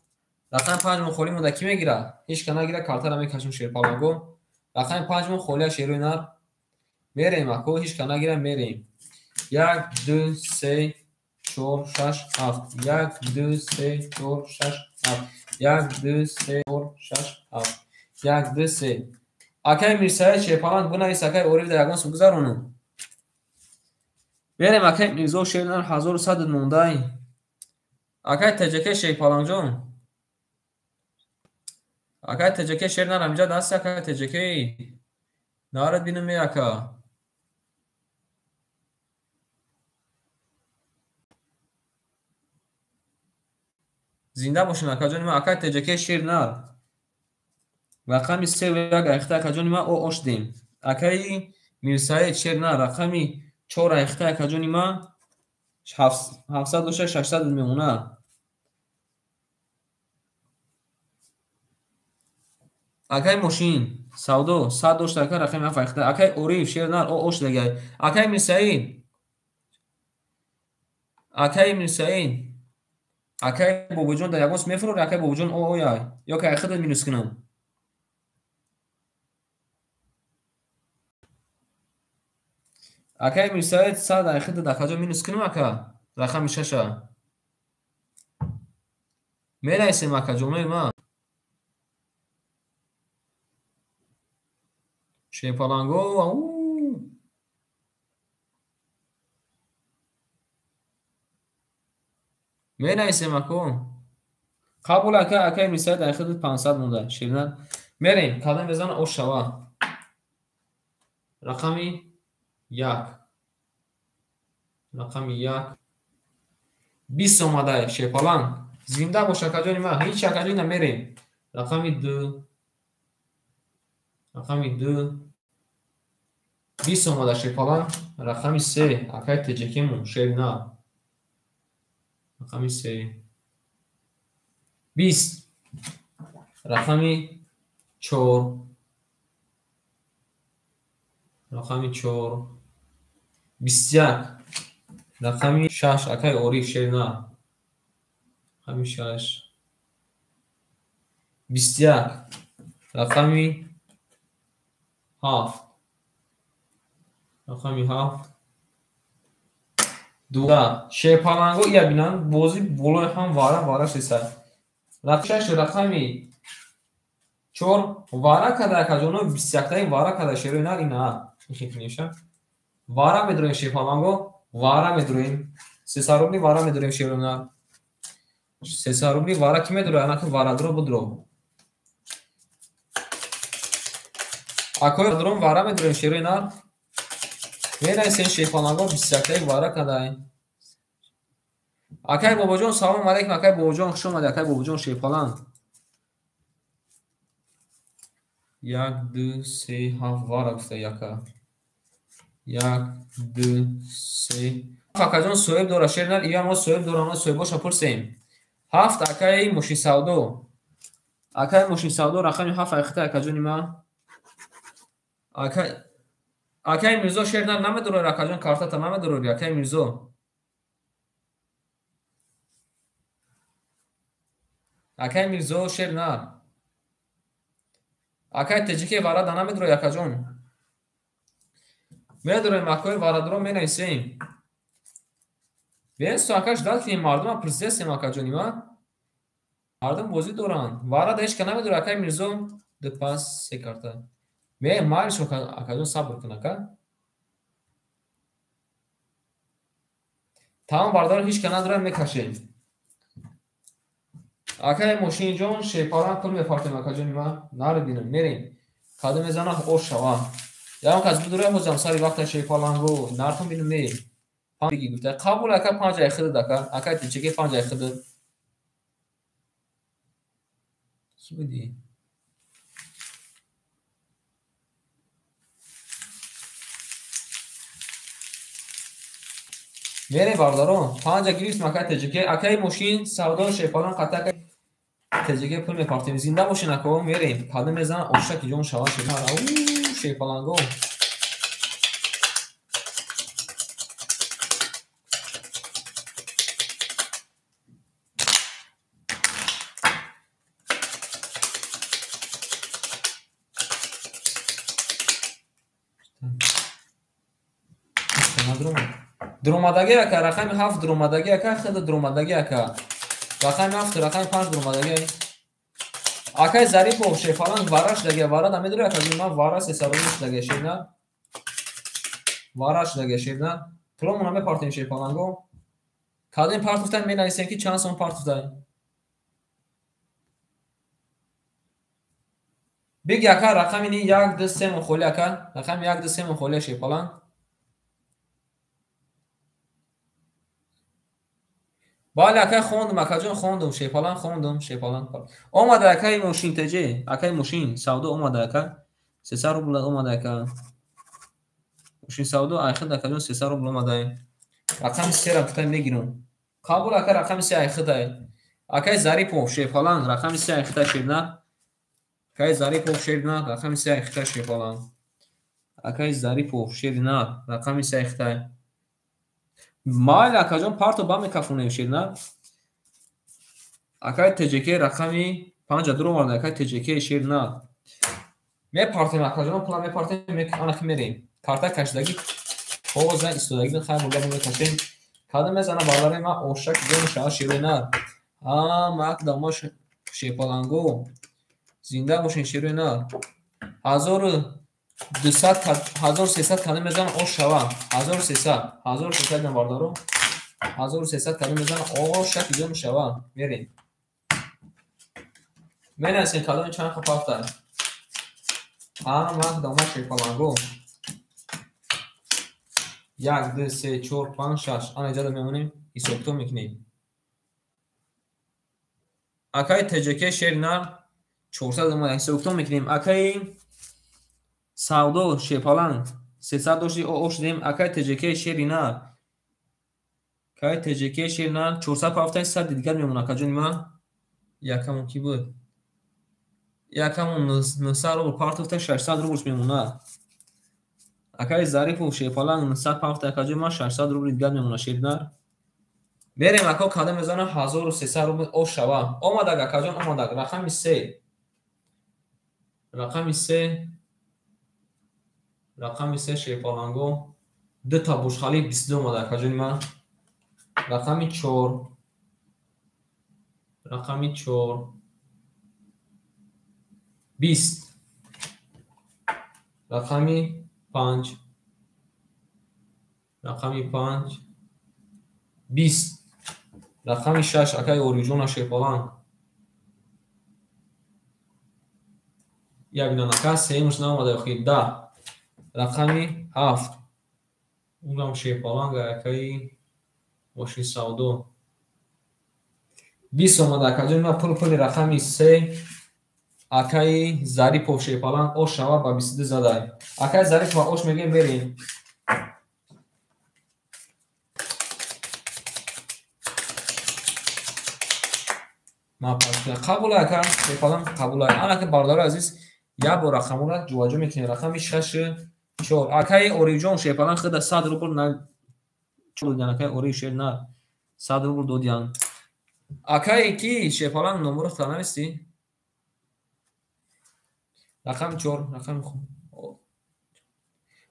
Speaker 1: Рақами 5 мухолӣ монда ки мегира? Ҳеч ка нагира, картара мекашем шерпаланго. Рақами 5 мухолия шерӯнар. Мерем ако, ҳеч ка нагира, мерем. 1 2 3 4 6 7 1 2 3 4 6 7 1 2 3 4 6 7 1 2 3. Акай Мирсаид шерпаланг бинавис, акай Ориф да ягон сум гузаронам. Мерем акай Мирзо шернар 1100 мондай. Акай ТЖК шерпалангҷон. Акай ТЖК шернар амҷад аст, акай ТЖК. Нарад бинам ака. Зинда бошин акаҷони ман, акай ТЖК шернар. Рақами 3 ва 1 айхта акаҷони ман о ошдем. Акаи Мирсаид шернар рақами 4 айхта акаҷони ман. 700 дошта 600 мемона. Акай мошин савдо 100 дошта ака рақами 7 айхта. Акай Ориф шернар о ош дагай. Акай Мирсаид. Акай Мирсаид. Акай Бобоҷон да ягон мефурор, акай Бобоҷон о ояй. Ё ки айхта минус кунам. Акай Мирсаид 100 айхта да каҷо минус кунам ака? Рақами 6. Мерасем ака ҷонои ман. Шерпаланго ау. Мерасем ако. Қабул ака, акай Мирсаид айхта 500 монда. Шернар. Мерем, кадам мезана ош шава. Рақами 1. Рақами 1. 20 омада шерпаланг. Зинда бош акаҷони ман. Ҳеҷ акаҷони намерем. Рақами 2. Рақами 2. 20 омада шерпаланг. Рақами 3. Акай теҷекемон шернар. Рақами 3. 20. Рақами 4. Рақами 4. 21. Рақами 6. Акай Ориф шернар. Рақами 6. 21. Рақами 7. Рақами 7. 2. Шерпаланго ия бинанд бозӣ болои ҳам вара вара шеса. Рақами 6 рақами 4 вара када акаҷоно 21таи вара када шерои нар ина. Ихикниша. Вара медроем шерпаланго, вара медроем. 300 рубли вара медроем шерои нар. 300 рубли вара ки медроя? Анаки варадро будро. Акои дрон вара медроем шерои нар. Мерасем шерпаланго 21таи вара кадай. Акай Бобоҷон салом алейкум, акай Бобоҷон хуш омадед, акай Бобоҷон шерпаланг. 1 2 3 7 вара гуфта яка. 1 2 3. Акаҷон соҳиб дора шернар, ия мо соҳиб дора, мо соҳибоша пурсем. 7 акаи мошин савдо. Акаи мошин савдо рақами 7 айхта акаҷони ма. Акаи Мирзо шернар намедорори акаҷон картата намедорори акаи Мирзо. Акаи Мирзо шернар. Акаи Теҷике варада намедорори акаҷон. Медорем акои варадро менависем. Бесто акаш дад кунем мардума пурсидастем акаҷони ма. Мардум бозӣ доранд. Варада ҳеч ка намедорад акаи Мирзо. 2 пас 3 карта. Ме мариш акаҷон сабр кун ака. Тамом бардор ҳеч ка надорад мекашем. Акаи мошинҷон шерпаланг пул мепартем акаҷони ма. Нарбинам мерем. Кадом мезана ош шава. Ягон кас бидура ҳозам сари вақта шерпаланго нартон бинам мерем. Панҷ гуфта қабул ака 5 ай хидад ака. Акаи Теҷике 5 ай хидад. Чӣ буди? Мерем бародарон. 5 гирифтем акаи Теҷике. Акаи мошин савдо шерпаланг қата акаи Теҷике пул мепартем. Зинда бошин ако мерем. Кадом мезана оша ки ҷон шава шерпаланг. Ау шерпаланго. Дромадаги ака рақами 7 дромадаги ака хида дромадаги ака. Рақами 7 рақами 5 дромадаги. Акай Зарипов шерпаланг вараш даги вара намедори ака ман вара сесаруниш даги шерна. Вараш даги шерна. Пуломона мепартем шерпаланго. Кадем партуфтан менависем ки чанд сом партуфтан. Биги ака рақами 1 2 3 мухоли ака. Рақами 1 2 3 мухоли шерпаланг. Бале акай хондум, акаҷон хондум, шерпаланг хондум, шерпаланг. Омада акаи мошин теҷе, акаи мошин савдо омада ака. 300 рубл омада ака. Мошин савдо айхид акаҷон 300 рубл омада. Рақами 3-ра гуфта мегирам. Қабул ака рақами 3 айхидай. Акай Зарипов Шерпаланг рақами 3 айхитай шернар. Акай Зарипов шернар рақами 3 айхитай Шерпаланг. Акай Зарипов шернар рақами 3 айхитай. Майли акаҷон парто ба мекафонем шернар. Акай ТЖК рақами 5 дур омада акай ТЖК шернар. Мепартем акаҷон пула мепартем анахи мерем. Карта кашидагӣ тоза истодагӣ хайр бурда мекашем. Кадом мезана бародари ман ошак ҷо мешавад шерӯи нар. Ҳама дамо Шерпаланго зинда бошен шерӯи нар. 1200 1300 кадом мезана ош шава. 1300 1300 ҷон бародаро. 1300 кадом мезана ошак ҷо мешава. Мерем. Менависем кадоми чанд хел пафта. Ҳама дамо Шерпаланго. 1, 2, 3, 4, 5, 6. Ана иҷода мемонем, ҳисобкитоб мекунем. Акаи ТЖК шернар 400 омада ҳисобкитоб мекунем. Акаи Савдо Шерпаланг 300 дошти ош дем. Акаи ТЖК шеринар. Акаи ТЖК шеринар 400 пафта 100 дигар мемонад акаҷони ман. Якамон ки буд? Якамон 900 рубл партофта 600 рублш мемонад. Акаи Зарипов Шерпаланг 900 пафта акаҷони ман 600 рубли дигар мемонад шеринар. Мерем ако кадом мезана 1300 рубл ош шава. Омадаг акаҷон омадаг. Рақами 3. Рақами 3. Рақами 3 Шерпаланго. Ду та бушхали 22 омада акаҷони ман. Рақами 4. Рақами 4. 20. Рақами 5. Рақами 5. 20. Рақами 6 акаи Ориҷона Шерпаланг. Як бинан ака сеюмаш наомада охир 10. Рақами 7. Унам Шерпаланг акаи мошин савдо. 20 омада акаҷон ман пул рақами 3 акаи Зарипов Шерпаланг ош шава ба 22 задай. Акаи Зарипов ош мегем мерем. Қабул ака Шерпаланг қабул. Ана ки бародари азиз як бор рақамро ҷобаҷо мекунем. Рақами 6 4. Акаи Ориҷон Шерпаланг худа 100 рубл на додиан. Акаи Ориф шернар 100 рубл додиан. Акаи ки Шерпаланг номро танависти? Рақами 4, рақами хуб.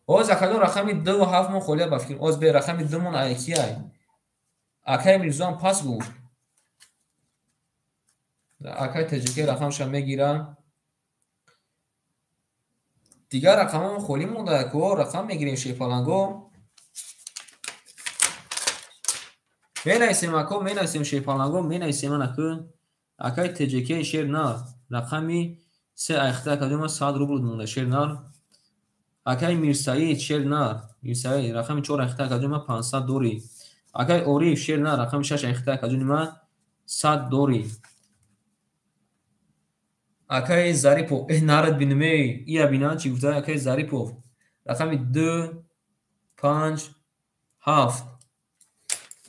Speaker 1: Оз акаҷон рақами 2 ва 7 мон холия ба фикр. Оз бе рақами 2 мон ай ки ай? Акаи Мирзоам пас гуфт. Акаи ТЖК рақамша мегира. Дигар рақамон холӣ монда ко рақам мегирем Шерпаланго. Менависем ако, менависем Шерпаланго, менависем анаку. Акаи ТЖК шернар рақами 3 айхта акаҷон 100 рубл монда шернар. Акаи Мирсаид шернар, Мирсаид рақами 4 айхта акаҷон 500 дори. Акаи Ориф шернар рақами 6 айхта акаҷон 100 дори. Акаи Зарипов, нарад бинме, ия бина чӣ гуфта акаи Зарипов. Рақами 2 5 7.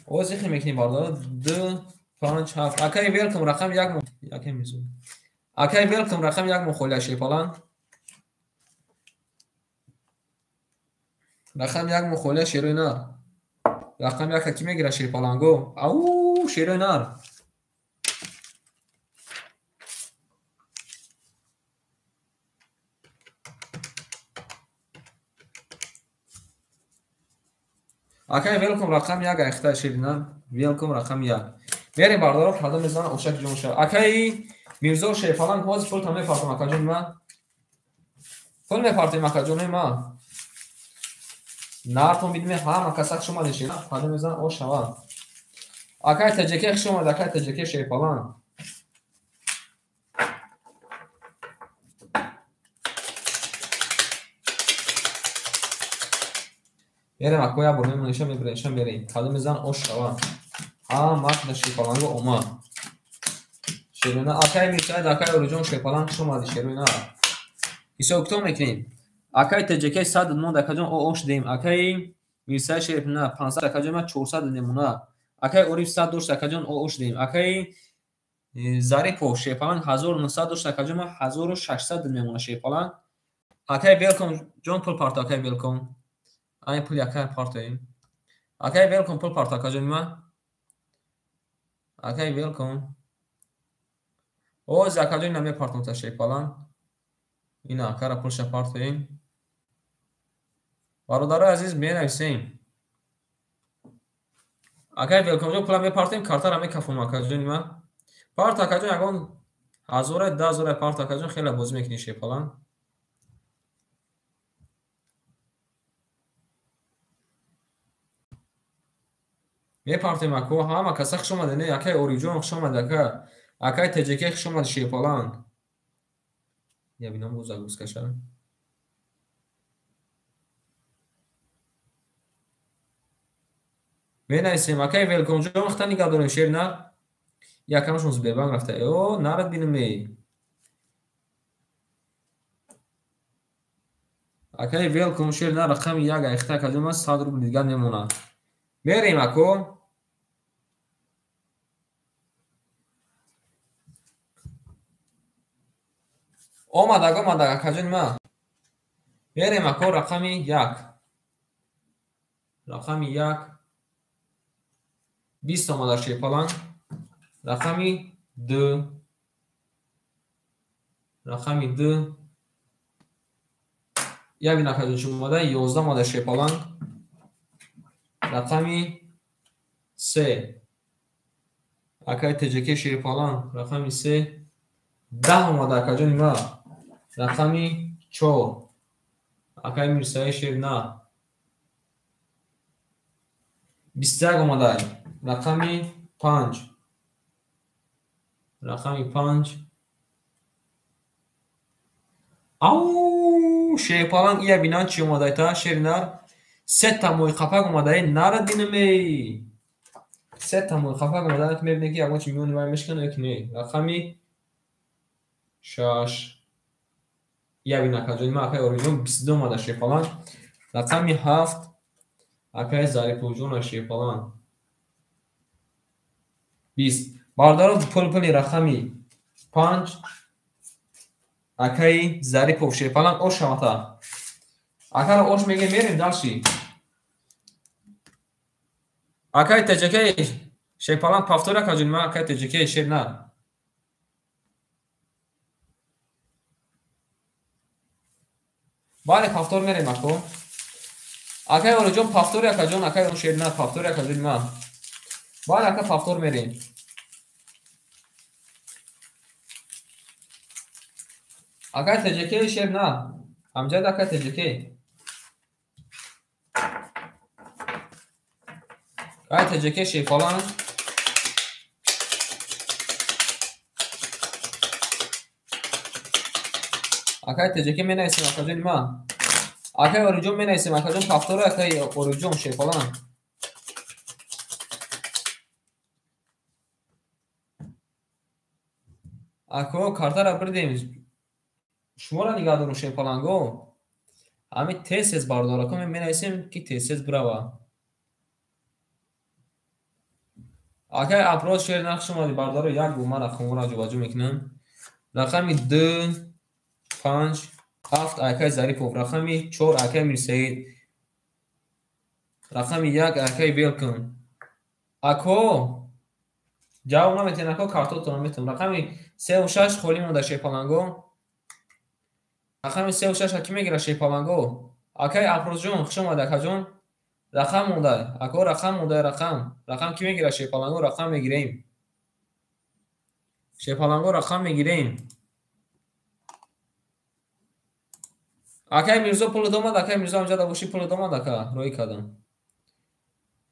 Speaker 1: Оз ихи мекунем бародар 2 5 7. Акаи Велком рақами 1 мо. Акаи Мирзо. Акаи Велком рақами 1 мо холия Шерпаланг. Рақами 1 мо холия шерӯи нар. Рақами 1 ки мегира Шерпаланго? Ау, шерӯи нар. Акаи Велком рақами 1 айхта шеринар. Велком рақами 1. Мерем бародаро кадом мезана ошак ҷо мешавад. Акаи Мирзо Шерпаланг ҳозир пулта мепартам акаҷони ман. Пул мепартем акаҷони ман. Нартон бидме ҳама каса хуш омадед шеринар. Кадом мезана ош шавад. Акаи ТЖК хуш омад, акаи ТЖК Шерпаланг. Мерем ако як бор мемонеша мебиреша мерем. Кадом мезан ош шава. Ҳама да Шерпаланго омад. Шерӯна акаи Мирсаид, акаи Ориҷон Шерпаланг хуш омадед шерӯна. Ҳисоб китоб мекунем. Акаи ТЖК 100 монд акаҷон ош дем. Акаи Мирсаи Шериф на 500 акаҷон, ман 400 немона. Акай Ориф 100 дошт акаҷон, ош дем. Акай Зарипов Шерпаланг 1900 дошт акаҷон, ман 1600 мемона Шерпаланг. Акай Велком ҷон пул парто, акай Велком. Ай пул акай партоем. Акай Велком пул парто акаҷон ман. Акай Велком. Оз акаҷон намепартом та Шерпаланг. Ина акара пулша партоем. Бародарои азиз менависем. Акай Велкомҷон пула мепартем, картара мекафом акаҷони ман. Парт акаҷон ягон 1000 10000 парт акаҷон, хеле бозӣ мекунӣ Шерпаланг. Мепартем ако, ҳама каса хуш омаде, не, акай Орифҷон хуш омаде, ака. Акай ТҶК хуш омаде Шерпаланг. Я бинам боз загрузкаша. Менависем, акай Велкомҷон хта нигаҳ дорем шер на. Якамшон Сбербанк рафта. О, нарад бинам эй. Акай Велком шер на рақами 1 айхта акаҷон ман 100 рубл дигар мемонад. Мерем ако. Омадак, омадак акаҷони ман. Мерем ако рақами 1. Рақами 1. 20 омада Шерпаланг. Рақами 2. Рақами 2. Як бин акаҷон чӣ омада? 11 омада Шерпаланг. Рақами 3. Акай ТҶК Шерпаланг рақами 3. 10 омада акаҷони ман. Рақами 4. Акай Мирсаи Шер на. 21 омада. Рақами 5. Рақами 5. Ау, Шерпаланг ия бинан чӣ омада та Шернар. Сета мои қапак омада, нарад бинам эй. Сета мои қапак омада, мебинем ки ягон чи миёни вай мешкана ё ки не. Рақами 6. Ия бин акаҷони ман, акай Орифҷон 22 омада Шерпаланг. Рақами 7. Акай Зариповҷон Шерпаланг. 20. Бародарон пул-пули рақами 5. Акай Зарипов Шерпаланг ош шавата. Акаро ош мегем, мерем дальше. Акай ТҶК Шерпаланг повтор акаҷони ман, акай ТҶК шер на. Бале, повтор мерем ако. Акай Орифҷон повтори акаҷон, акай шер на, повтори акаҷони ман. Бале, ака повтор мерем. Акай ТҶК шер на. Амҷад акай ТҶК. Акай ТҶК Шерпаланг. Акай ТҶК менависем акаҷони ман. Акай Орифҷон менависем акаҷон повтори акай Орифҷон Шерпаланг. Ако картара бирдем. Шуморо нигаҳ дорум Шерпаланго. Ҳамин тез-тез бародарако менависем ки тез-тез бирава. Акай Апроз шер нақш омади бародаро, як бор ман рақамҳоро ҷобаҷо мекунам. Рақами 2 5 7 акай Зарипов, рақами 4 акай Мирсаид, рақами 1 акай Велком. Ако ҷавоб наметиҳен ако, картотонро метавон. Рақами 3 ва 6 холӣ монда Шерпаланго. Рақами 3 ва 6 ки мегирад Шерпаланго? Акай Апрозҷон хуш омади акаҷон. Рақам монда, ако рақам монда, рақам. Рақам ки мегирад Шерпаланго? Рақам мегирем. Шерпаланго рақам мегирем. Акай Мирзо пул домад, акай Мирзо амҷада бошӣ пул домад ака, роӣ кардам.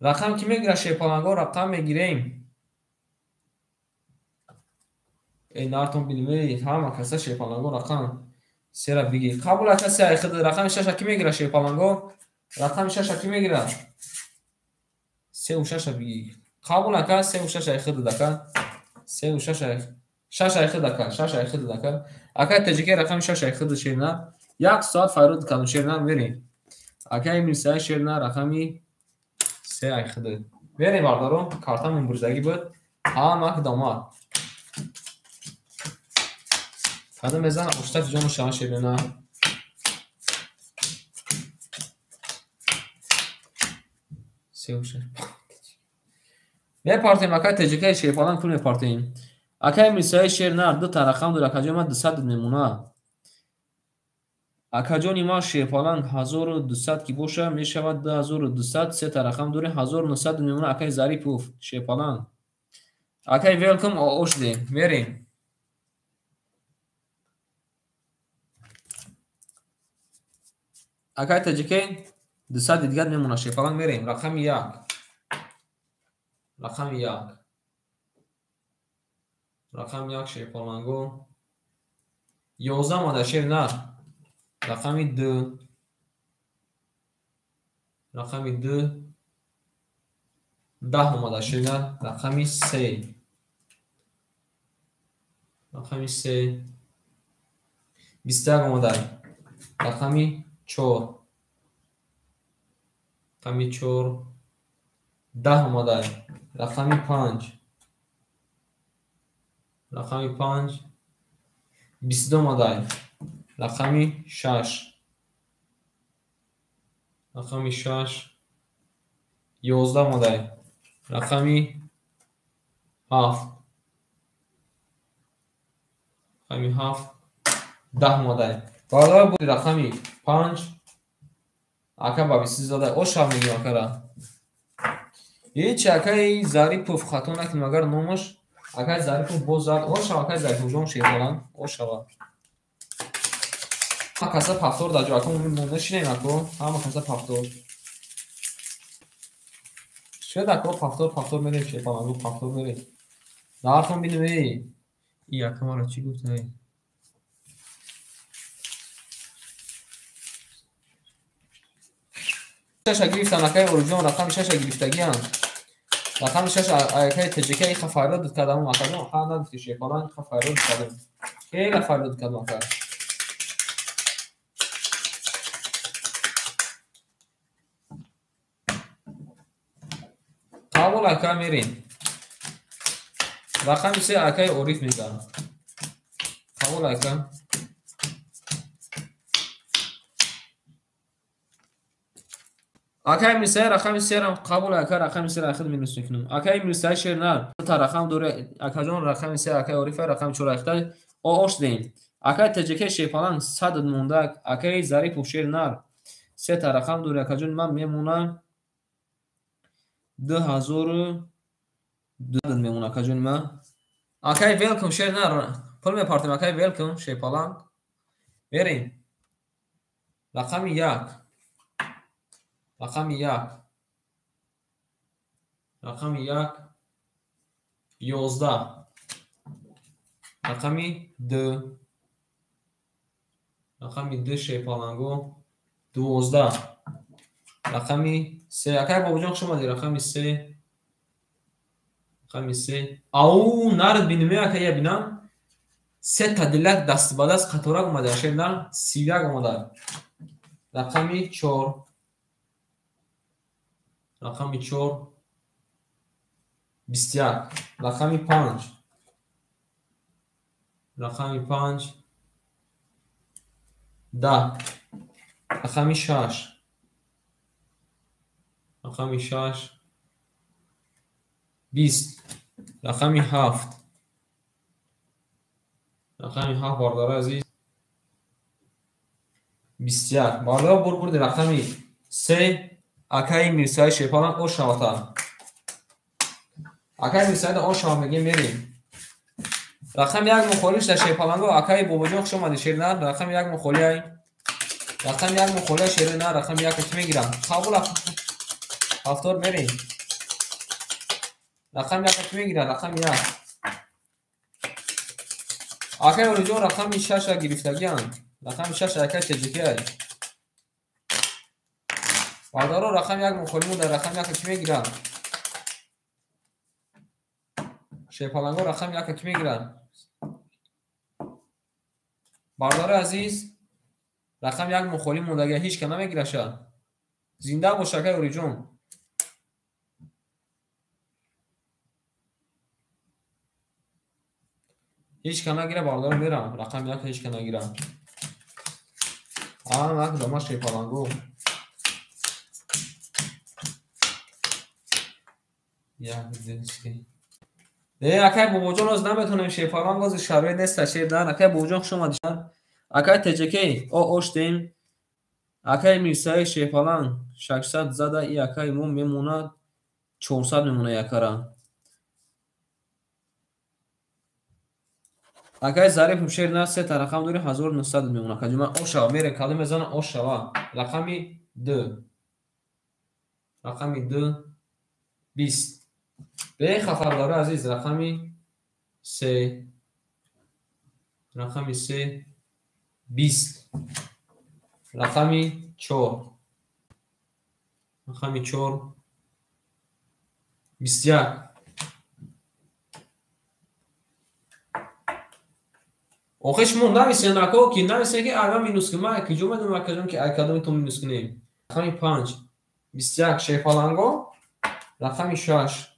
Speaker 1: Рақам ки мегирад Шерпаланго? Рақам мегирем. Эй нартон бинем, эй ҳама каса Шерпаланго рақам сера бигир. Қабул ака се айхид, рақами 6 ки мегирад Шерпаланго? Рақами 6 ки мегирад? 3 ва 6 бигир. Қабул ака 3 ва 6 айхид ака. 3 ва 6 6 айхид ака, 6 айхид ака. Ака ТҶК рақами 6 айхид шерна. Як соат файрод кардам шерна мерем. Акаи Мирсаид шер на рақами се айхиды. Мерем бародаро, картамон бурзагӣ буд. Ҳама домад. Кадом мезан оштаф ҷону шава шерина. Мепартем акай ТЖК шерпалан пул мепартем. Акай Мирсаид шер на ду та рақам дор акаҷон ма 200 мемона. Акаҷони ма шерпалан 1200 ки боша мешавад 2200, се та рақам дорем 1900 мемона акай Зарипов шерпалан. Акай Велком ошдем. Мерем. Акай ТЖК 200 дигар мемона шерпалан мерем. Рақами 1. Рақами 1. Рақами 1 шерпаланго. 11 мада шер на. Рақами 2. Рақами 2. 10 омада шер на. Рақами 3. Рақами 3. 21 омада. Рақами 4. Рақами 4. 10 омада. Рақами 5. Рақами 5. 22 омада. Рақами 6. Рақами 6. 11 омада. Рақами 7. Рақами 7. 10 омада. Барои буд рақами 5. Ака ба 23 зада. Оша мегӯям акара. Ҳеч акаи Зарипов хато накунем агар номаш акаи Зарипов боз зад. Оша акаи Зариповҷон шербаланд. Ошава. Ҳама каса пафтор дар ҷо ака мо нишинем ако. Ҳама каса пафтор. Шояд ако пафтор пафтор мерем шербаланду пафтор мерем. Дартон бинем эй. И ака мара чӣ гуфт эй? Шаша гирифтан акаи Оруҷон рақами шаша гирифтагианд. Рақами шаш акаи ТЖК иха фарёд кардам акаҷон ха нагуфти шерпалан иха фарёд кардам. Хеле фарёд кардам ака. Қабул ака мерем. Рақами се акаи Ориф мегӯяд. Қабул ака. Акаи Мирсаид рақами серам қабул ака рақами сера ахид минус мекунам. Акаи Мирсаид шер на та рақам доре акаҷон рақами се акаи Орифа рақами чор ахта ош дем. Акаи ТЖК шерпалан 100 монда акаи Зарипов шер нар се та рақам доре акаҷон ман мемонам 2000 мемона акаҷон ман. Акаи Велком шер нар пул мепартем акаи Велком шерпалан. Мерем. Рақами 1. Рақами 1. Рақами 1. 11. Рақами 2. Рақами 2 шерпаланго 12. Рақами 3. Акай Бобоҷон хуш омадӣ. Рақами 3. Рақами 3. Ау нард бинем ака я бинам. Се та дилак даст ба даст қаторак омада шер нар 31 омада. Рақами 4. Рақами 4. 21. Рақами 5. Рақами 5. 10. Рақами 6. Рақами 6. 20. Рақами 7. Рақами 7 бародари азиз 21. Бародар бур бурди рақами 3 акаи Мирсаид шерпалан ошавата. Акаи Мирсаид ошава мегем мерем. Рақами 1 мухолиш дар шерпаланго акаи Бобоҷон хуш омадӣ шернар. Рақами 1 мухолиай. Рақами 1 мухолиай шернар. Рақами 1 ки мегирам. Қабул ҳафтор мерем. Рақами 1 ки мегирам. Рақами 1. Акаи Оруҷон рақами 6 гирифтагианд. Рақами 6 акаи ТЖК. Бародаро рақами 1 мухолиму дар рақами 1 ки мегирам. Шерпаланго рақами 1 ки мегирам. Бародари азиз рақами 1 мухолим мондагия ҳеч ка намегираша. Зинда бош, акай Ориҷон. Ҳеч ка нагира, бародаро, мерам. Рақами як ҳеч ка нагира. Ак дома шерпаланго. Як, ду, се. Акай Бобоҷон, оз наметонем шерпаланг, оз шароит неста шер дар. Акай Бобоҷон, хуш омадӣ. Акай ТҶК, о оштем. Акай Мирсаи шерпаланг 600 зада, и акай мо мемонад 400 мемона якара. Акай Зарипов шер на сета рақам дори 1900 мемона. Каҷума ошава мерем, кадом мезана ошава. Рақами 2. Рақами 2 20. Бехатар бародари азиз, рақами 3. Рақами 3 20. Рақами 4. Рақами 4 21. Охе шумо нависен ако ки нависен ки ага минус кун. Ман куҷо медонам акаҷон ки ай кадоми то минус кунем. Рақами 5 21 шерпаланго. Рақами 6.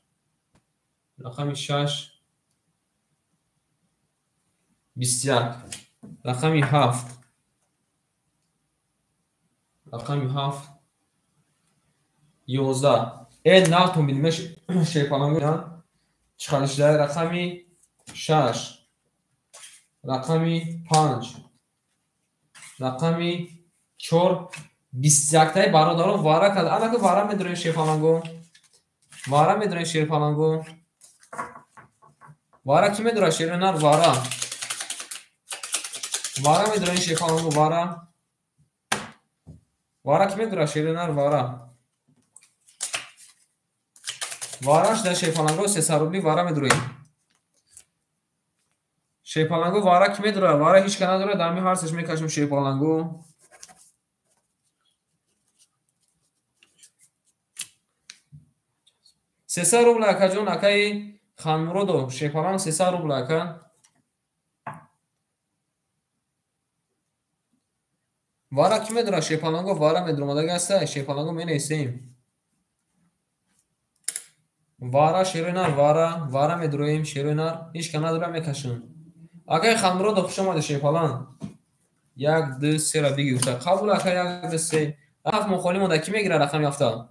Speaker 1: Рақами 6 21. Рақами 7. Рақами 7 11. Натон бинем шерпаланго чиқаришда. Рақами 6. Рақами 5. Рақами 4 21-таи бародарон вара кард. Анаки вара медорем шерпаланго. Вара медорем шерпаланго. Вара ки медорад шернар вара. Вара медорем шерпаланго вара. Вара ки медорад шернар вара. Вараш дар шерпаланго 300 рубли вара медорем. Шерпаланго вара ки медорад? Вара ҳеч ка надорад, дар ҳамин ҳарсаш мекашем шерпаланго. 300 рубл акаҷон, акаи Ханмуродов, шерпаланг 300 рубл ака. Вара ки медорад шерпаланго? Вара медоромадаги аста, шерпаланго менависем. Вара шерои нар, вара, вара медороем шерои нар, ҳеч ка надорад мекашем. Акай Ханмуродов, хуш омадӣ шерпаланг. 1 2 3 ра биги гуфта. Қабул акай 1 2 3. Ҳафт мо холӣ монда, ки мегирад рақами 7?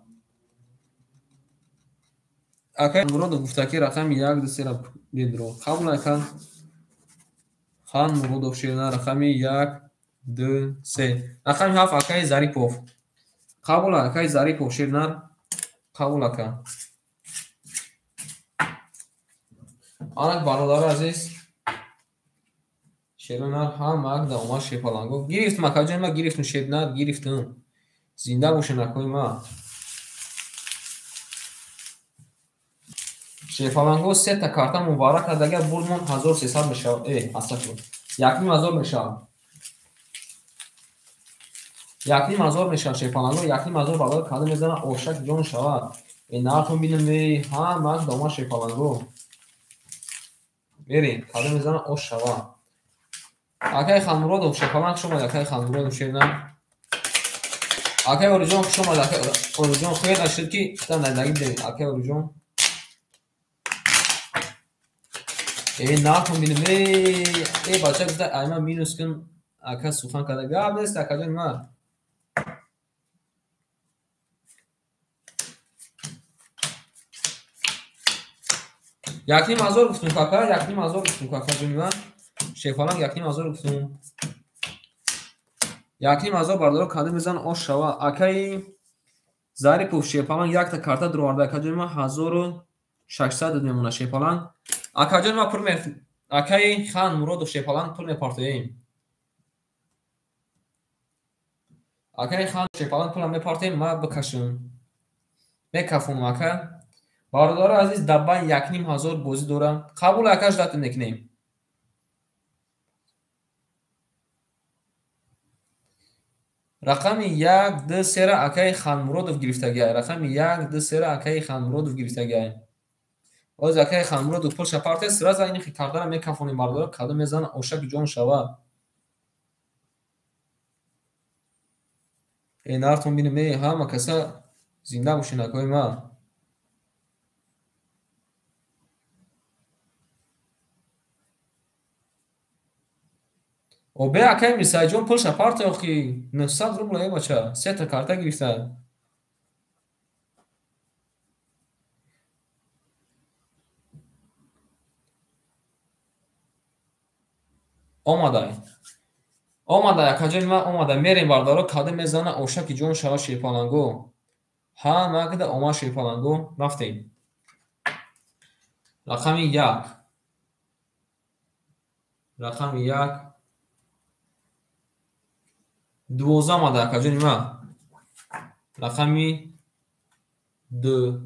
Speaker 1: Акай Ханмуродов гуфта ки рақами 1 2 3 ра бедро. Қабул ака Ханмуродов шерна рақами 1 2 3. Рақами 7 акай Зарипов. Қабул акай Зарипов шернар. Қабул ака. Анак бародари азиз, шернар ҳамак да омад шерпаланго. Гирифтм акаҷон, ма гирифтм шернар, гирифтм. Зинда бошен акои ма. Шерпаланго сета карта мубарак кард, агар бурдмон 1300 мешавад. Астағфируллоҳ. 1500 мешавад. 1500 мешавад шерпаланго, 1500 бародар кадом мезанад ошак ҷон шавад. Нартон бинем, ҳамак да омад шерпаланго. Мерем, кадом мезанад ош шавад. Акай Ханмуродов шерпаланг хуш омад, акай Ханмуродов шерна. Акай Ориҷон хуш омад, акай Ориҷон хеле шуд ки надаги бидем, акай Ориҷон. Нартон бинем, бача гуфта ай ман минус кун, ака сухан карда. Гап нест акаҷони ман. 1500 гуфтум кака, 1500 гуфтум какаҷони ман. Шерпаланг 1500 гуфтум. 1500 бародаро кадом мезанад ош шава. Акаи Зарипов шерпаланг якта карта дуроварда акаҷони ман 1600 мемонад шерпаланг. Акаҷони ман пул акаи Ханмуродов шерпаланг пул мепартоем. Акаи Хан шерпаланг пулам мепартоем, ман бикашам. Мекафонам ака. Бародари азиз, дар байн 1500 бозӣ дорам. Қабул акаш дату мекунем. Рақами 1 2 3 ра акаи Ханмуродов гирифтагиай. Рақами 1 2 3 ра акаи Ханмуродов гирифтагиай. Оз акаи Ханмуродов пулша партия, сразу ин картара мекафонем бародаро, кадом мезанад ошак ҷон шавад. Нартон бинем, ҳама каса зинда бошед, акои ман. Обе акай Мирсаидҷон пулша парто охи 900 рубл е бача, сета карта гирифта. Омадай. Омадай, акаҷони ман омадай. Мерем бардаро, када мезана ошаки ҷон шава шерпаланго. Ҳама када омад шерпаланго, рафтем. Рақами 1. Рақами 1. 12 омада, акаҷони ман. Рақами 2.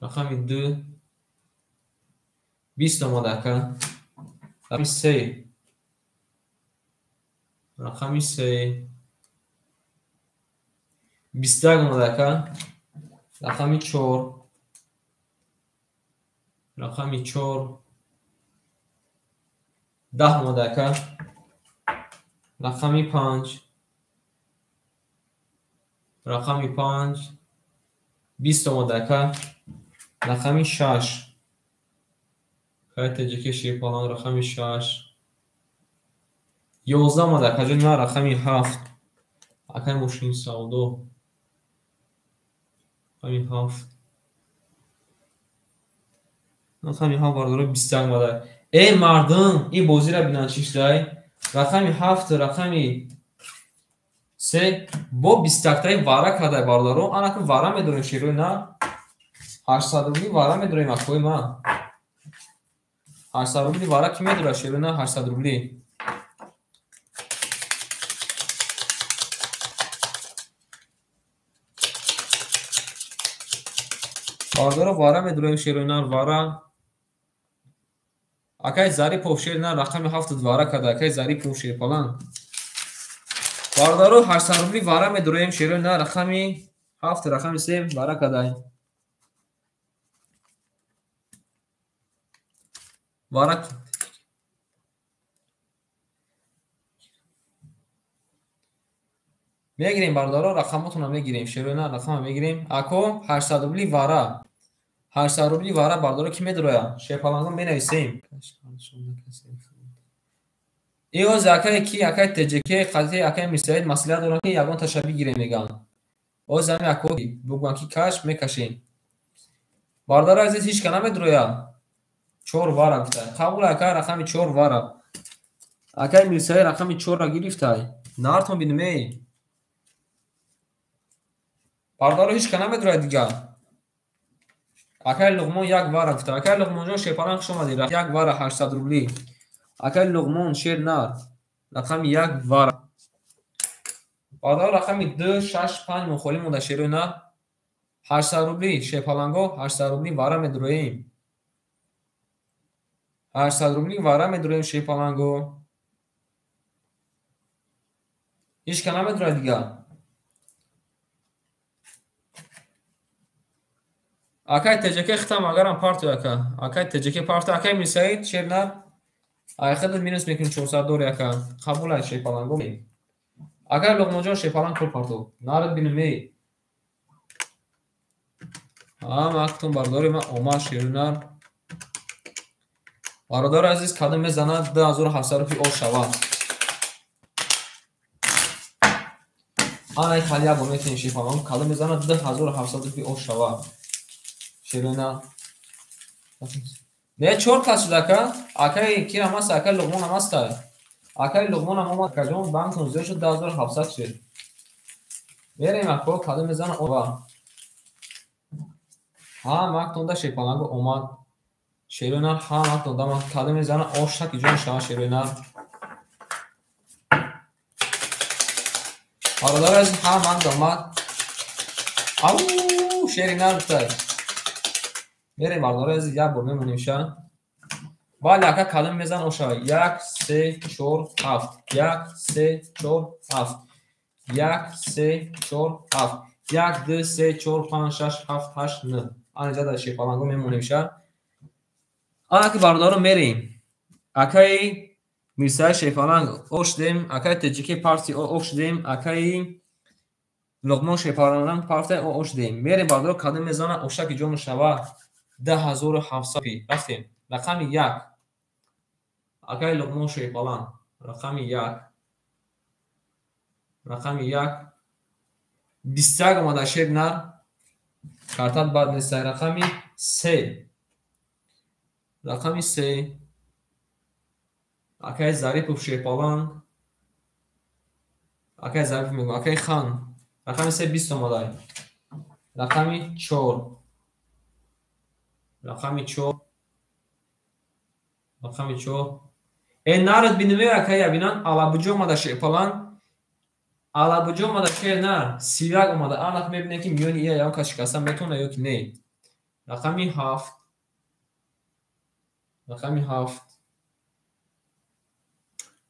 Speaker 1: Рақами 2. 20 омада, ака. Рақами 3. Рақами 3. 21 омада, ака. Рақами 4. Рақами 4. 10 омада, ака. Рақами 5. Рақами 5. 20 омада, ака. Рақами 6. Кай таҷики шерпалан рақами 6. 11 омада, акаҷони ман рақами 7. Акай мошини савдо. Рақами 7. Рақами 7 бардоро 21 омада. Эй мардум, ин бозиро бинанд чӣ шудай? Рақами 7, рақами 3 бо 21таи вара кардай бародаро. Анаку вара медорем шерои на. 800 рубли вара медорем акои ман. 800 рубли вара ки медорад шерои на 800 рубли. Бародаро вара медорем шерои на вара. Акай Зарипов шер на рақами 7 вара карда, акай Зарипов шерпалан. Бародаро 800 рубли вара медорем шерои на рақами 7 рақами 3 вара карда. Вара мегирем бародаро, рақамотонро мегирем, шерои на рақама мегирем. Ако 800 рубли вара. 800 рубли вара бародаро ки медроя? Шерпалангон менависем. Иоз акай ки акай ТЖК қати акай Мирсаид маслиҳат доранд ки ягон таша бигирем меган. Оз ҳами ако бугӯянд ки каш мекашем. Бародаро азиз ҳеч ка намедроя. 4 вара гуфта. Қабул ака рақами 4 вара. Акай Мирсаид рақами 4-ро гирифтай. Нартон бинем эй. Бародаро ҳеч ка намедроя дигар. Акай Луғмон 1 вара гуфта. Акай Луғмонҷон шерпалан хуш омадед. 1 вара 800 рубли. Акай Луғмон шер нар. Рақами 1 вара. Бародаро рақами 2 6 5 мухолиф монда шерои нар. 800 рубли шерпаланго 800 рубли вара медроем. 800 рубли вара медроем шерпаланго. Ҳеч ка намедрояд дигар. Акай ТЖК хитам агарам парту ака. Акай ТЖК парту. Акай Мирсаид шернар. Ай хидат минус мекунем 400 дори ака. Қабул ай шерпаланго. Акай Луғмонҷон шерпаланг пул парту. Нарад бинем эй. Ҳама актон бардори ман омад шернар. Бародари азиз кадом мезанад 2700 рупи ош шавад. Ана хали як бор метавонем шерпаланг кадом мезанад 2700 рупи ош шавад. Шерона. Не 4 кас шуд ака. Акай кирам аст, акай Луғмон ҳам аст. Акай Луғмон ҳам омад, акаҷон банктон зиёд шуд 2700 шуд. Мерем ако кадом мезана ова. Ҳама актонда шерпаланго омад. Шерона ҳама актонда омад. Кадом мезана ошаки ҷон шава шерона. Бародари азиз ҳама акт омад. Ау шери нар гуфтай. Мерем бародари азиз як бор мемонем ша. Бале ака кадом мезан оша 1 3 4 7 1 3 4 7 1 3 4 7 1 2 3 4 5 6 7 8 9. Ана ҷада шерпаланго мемонем ша. Ана ки бародаро мерем. Акаи Мирсаид шерпаланг ош шудем, акаи ТЖК парти ош шудем, акаи Луқмон шерпаланг парафтай ош дем. Мерем бардоро кадом мезана ошаки ҷо мешава 10700. Рафтем. Рақами 1. Акай Луқмон шерпаланг. Рақами 1. Рақами 1. 21 омада шер нар. Картат бад нест. Рақами 3. Рақами 3. Акай Зарипов шерпаланг. Акай Зарипов мегӯ. Акай Хан. Рақами 3 20 омада. Рақами 4. Рақами 4. Рақами 4. Нарад бинаме акай ябинан Алабуҷо омада шерпаланг. Алабуҷо омада шер нар. 31 омада. Анак мебинем ки миёни ия ягон кас шикаста метавона ё ки не. Рақами 7. Рақами 7.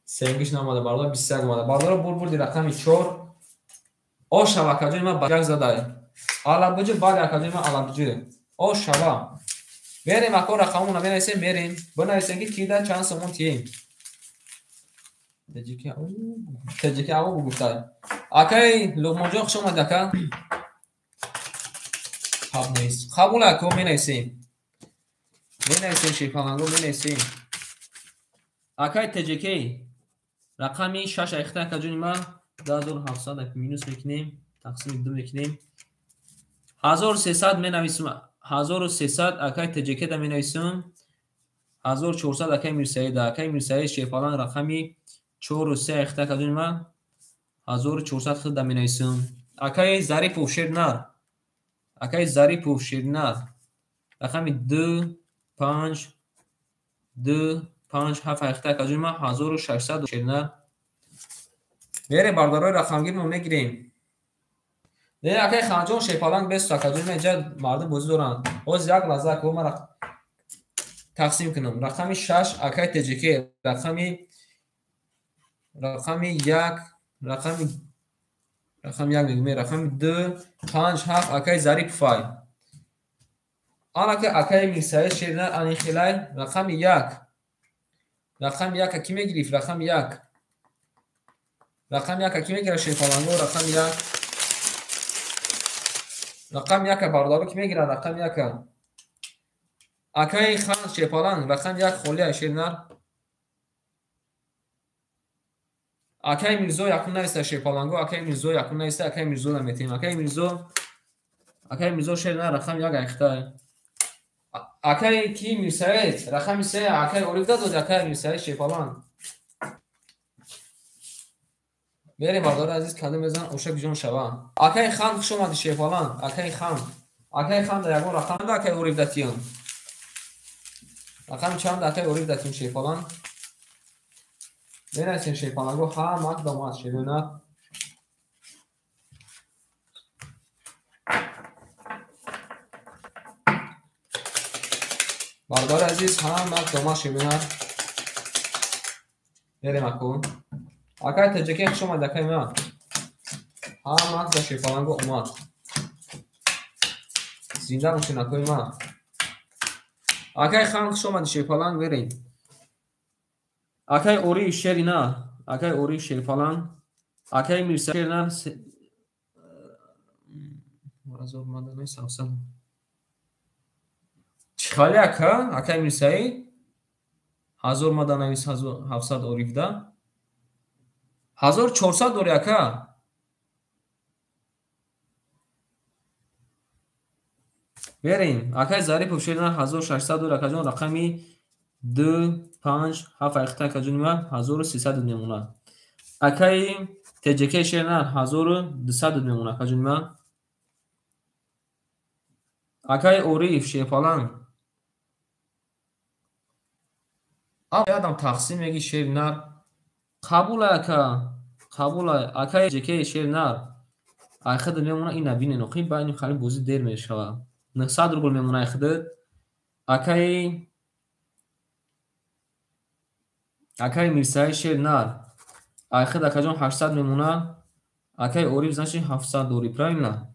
Speaker 1: Сенгиш наомада бардор 21 омада. Бардоро бурди рақами 4. Ошава акаҷони ман ба як задай. Алабуҷо бале акаҷони ман Алабуҷо. Ошава. Мерем ако рақамона менависем мерем. Бинависем ки кида чанд сомон тием. Теҷики ау бугуфтай. Акай Луқмонҷон хуш омадед ака. Хаб нест. Қабул ако менависем. Менависем шерпаланго менависем. Акай Теҷики рақами 6 айхта акаҷони ман 2700 минус мекунем, тақсими 2 мекунем. 1300 менависем. 1300 акай Теҷики да менависем. 1400 акай Мирсаид. Акай Мирсаид шерпаланг рақами 4 3 айхта акаҷони ман 1400 худ да менависем. Акай Зарипов шернар. Акай Зарипов шернар. Рақами 2 5 2 5 7 айхта акаҷони ман 1600 шернар. Мерем бардорои рақамгирмо мегирем. Не акай Ханҷон шерпаланг бест акаҷони ман инҷа мардум бозӣ доранд. Ҳозир як лаҳза ако ман тақсим кунам. Рақами 6 акай Теҷики, рақами 1, рақами 1 мегӯем, рақами 2 5 7 акай Зариповай. Анака акай Мирсаид шернар ани хелай рақами 1. Рақами 1 ки мегирифт? Рақами 1. Рақами 1 ки мегирад шерпаланго? Рақами 1. Рақами 1 бародаро ки мегирад? Рақами 1. Акай Хан шерпаланг рақами 1 холия шернар. Акай Мирзо якум нависта шерпаланго. Акай Мирзо якум нависта. Акай Мирзо наметем. Акай Мирзо шернар рақами 1 айхта. Акай ки Мирсаид рақами 3 акай Ориф дадод. Акай Мирсаид шерпаланг. Мерем бардори азиз кадом мезан ошак ҷон шава. Акай Хан хуш омадӣ шерпаланг. Акай Хан. Акай Хан да ягон рақам да акай Ориф датиям. Рақами чанд акай Ориф датиям шерпаланг? Менависем шерпаланго ҳамак домад шернар. Бардори азиз ҳамак домад шернар. Мерем ако. Акай Теҷики хуш омадед акай ман. Ҳамак за шерпаланго омад. Зинда бошед акои ман. Акай Хан хуш омадед шерпаланг мерем. Акай Ориф шернар. Акай Ориф шерпаланг. Акай Мирса шернар. Чӣ хали ака? Акай Мирсаид 1000 мада навис 700 Ориф да. 1400 дори ака. Мерем. Акай Зарипов шернар 1600 дори акаҷон рақами 2 5 7 айхта акаҷони ман 1300 мемонад. Акай Теҷики шернар 1200 мемонад акаҷони ман. Акай Ориф шерпаланг. Адам тақсим меги шернар. Қабул ака. Қабул акай Теҷики шернар. Айхада мемонад ина бинен охи байни хали бозӣ дер мешавад. 900 рубл мемонад айхада. Акай Мирсаид шернар. Айхад акаҷон 800 мемонад. Акай Ориф значит 700 дори, правильно?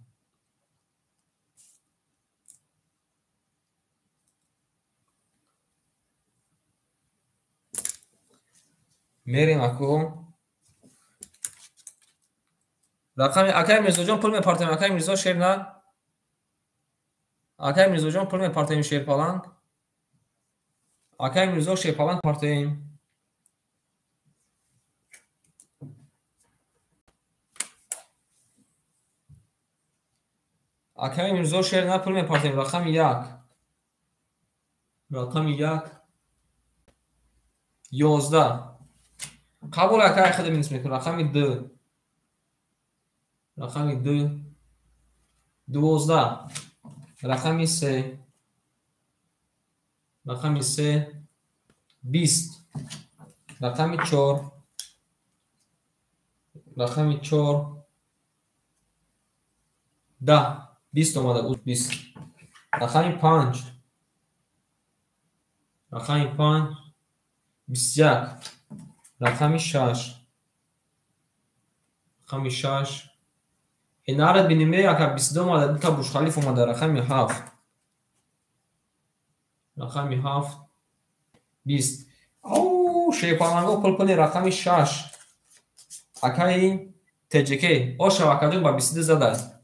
Speaker 1: Мерем ако. Рақами акай Мирзоҷон пул мепартем. Акай Мирзо шер нар. Акай Мирзоҷон пул мепартем шерпаланг. Акай Мирзо шерпаланг партем. Акай Мирзо шер нар пул мепартем. Рақами 1. Рақами 1. 11. Қабул акай худа минус мекунем. Рақами 2. Рақами 2. 12. Рақами 3. Рақами 3. 20. Рақами 4. Рақами 4. 10. 20 омада. 20. Рақами 5. Рақами 5. 21. Рақами 6. Рақами 6. Нарад биниме ака 22 омада, дута Бурҷ-Халиф омада. Рақами 7. Рақами 7. 20. Ау, шерпаланго пул пули рақами 6. Акаи ТҶК. Ошава акаҷон ба 22 задааст.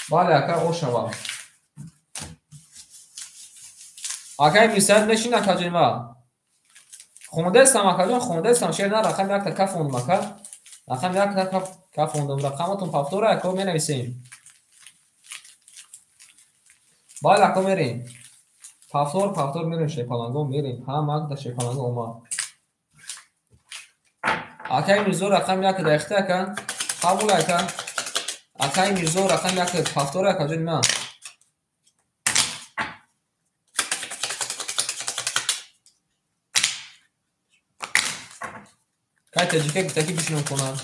Speaker 1: Бале ака ошава. Акаи Мирсаид мешин акаҷон ма. Хондастам акаҷон, хондастам. Шер на рақами 1 та каф хондум ака. Рақами 1 та каф хондум. Рақаматон повтора ака менависем. Бале ака мерем. Повтор, повтор мерем шерпаланго мерем. Ҳама да шерпаланго омад. Акаи Мирзо рақами 1 да ихта ака. Қабул ака. Акаи Мирзо рақами 1 повтор ака ҷони ман. Кай ТҶК гуфта ки бишинам хона.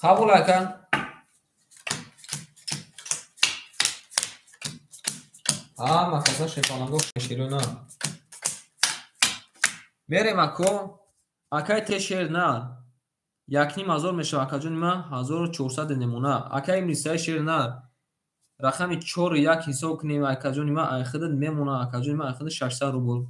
Speaker 1: Қабул ака. Ҳама каса шерпаланго шерона. Мерем ако. Акай те шер на. 1500 мешава акаҷони ман, 1400 намуна. Акаи Мирсаид шер на. Рақами 4 1 ҳисоб кунем акаҷони ман, айхидат мемона акаҷони ман, айхидат 600 рубл.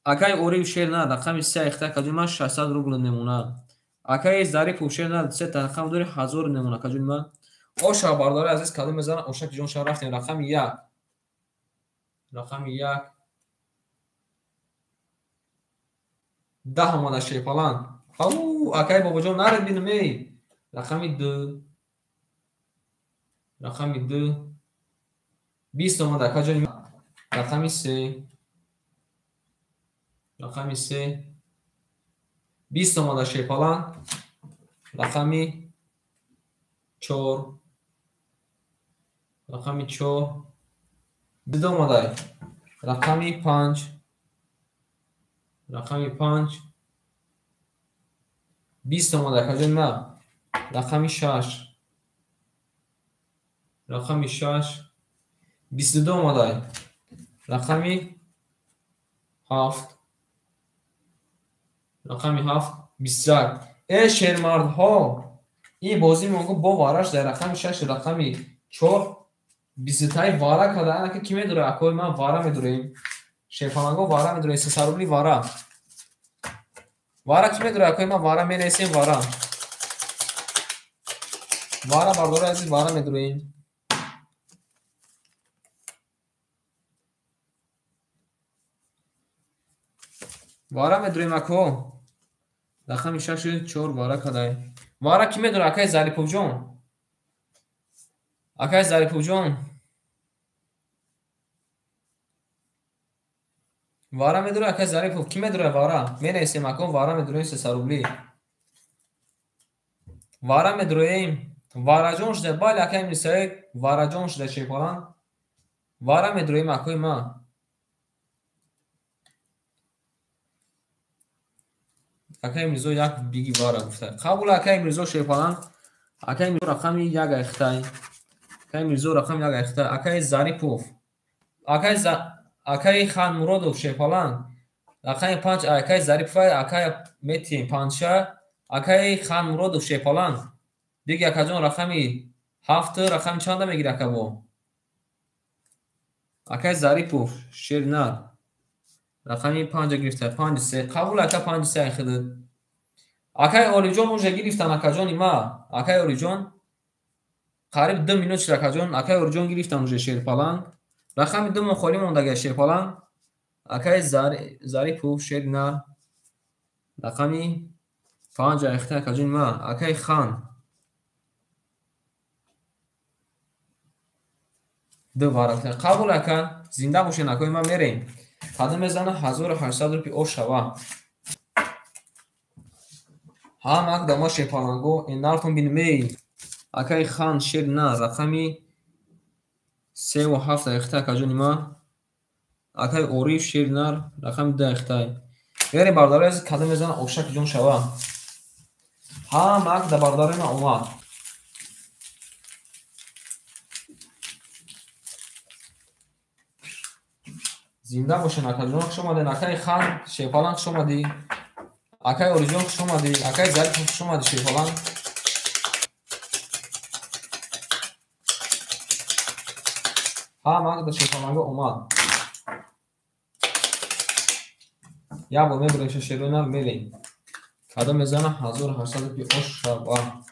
Speaker 1: Акаи Ориф шер на, рақами 3 айхта акаҷони ман 600 рубл намуна. Акаи Зарипов шер на, 3 та рақам дори 1000 намуна акаҷони ман. Оша бардори азиз кадом мезанам, оша ки ҷон шава рафтем. Рақами 1. Рақами 1. 10 омада шерпаланг. Ау, акаи бобоҷон наред бинам эй. Рақами 2. Рақами 2. 20 омада акаҷони ман. Рақами 3. Рақами 3. 20 омада шерпаланг. Рақами 4. Рақами 4. 2 омада. Рақами 5. Рақами 5. 20 омада акаҷони ман. Рақами 6. Рақами 6. 22 омада. Рақами 7. Рақами 7. 21. Э шермардҳо, ин бозӣ монгу бо вараш дар рақами 6 рақами 4 20 вара када. Анака ки медура акои ман вара медурем. Шерпаланго вара медурем. 300 рубли вара. Вара ки медура акои ман вара менависем вара. Вара бардори азиз вара медурем. Вара медурем ако. Рақами 6 4 вара кадай. Вара ки медура акаи Зариповҷон? Акаи Зариповҷон. Вара медура акаи Зарипов. Ки медура вара? Менависем ако вара медурем 300 рубли. Вара медуроем. Вараҷон шуда. Бале акаи Мирсаид вараҷон шуда шерпаланг. Вара медуроем акои ман. Акаи Мирзо як биги вара гуфта. Қабул акаи Мирзо шерпаланг. Акаи Мирзо рақами 1 айхтай. Акаи Мирзо рақами 1 айхтай. Акаи Зарипов. Акаи Ханмуродов шерпаланг. Рақами 5 акаи Зарипов, акаи метим 5. Акаи Ханмуродов шерпаланг. Биги акаҷон рақами 7 рақами чанда мегири ака бо? Акаи Зарипов шернар. Рақами 5 гирифта. 5 3. Қабул ака 5 3 айхидат. Акай Ориҷон уже гирифтан, акаҷони ма. Акай Ориҷон қариб 2 минут шуд, акаҷон. Акай Ориҷон гирифтан уже шерпаланг. Рақами 2 мо холӣ мондага шерпаланг. Акай Зарипов шери нар. Рақами 5 айхта, акаҷони ма. Акай Хан. 2 варақа. Қабул, ака. Зинда бошен, акои ма, мерем. Қадам мезана 1800 рупи ош шава. Ҳамак дама шерпаланго энартон бинмей. Акай Хан шери нар. Рақами 3 ва 7 айхта, акаҷони ма. Акай Ориф шери нар. Рақами 2 айхтай. Мерем, бародари азиз, кадам мезана ошаки ҷон шава. Ҳамак да бародари ма омад. Зинда бошен, акаҷон, хуш омаден. Акай Хан шерпаланг, хуш омадӣ. Акай Ориҷон, хуш омадӣ. Акай Зариф, хуш омадӣ шерпаланг. Ҳамак да шерпаланго омад. Як бор мебурем шерой нар, мерем. Кадом мезана 1800 рупи ош шава.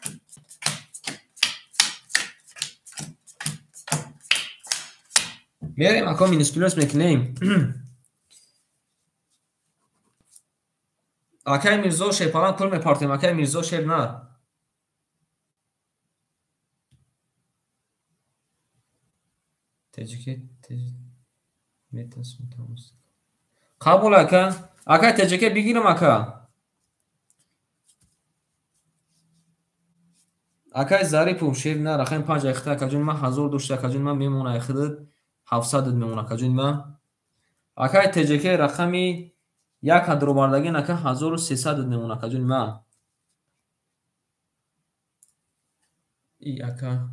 Speaker 1: Мерем, ако минус плюс мекунем. Акай Мирзо шерпаланг пул мепартем. Акай Мирзо шер нар. Теҷике қабул, ака. Акай Теҷике бигирам, ака. Акай Зарипов шер нар. Рақами 5 айхта, акаҷони ма. 1000 дошта, акаҷони ма, мемона айхидат. 700 мемона, акаҷони ма. Акай Теҷике рақами 1 ҳадробардагин, ака, 1300 мемона, акаҷони ма. И ака.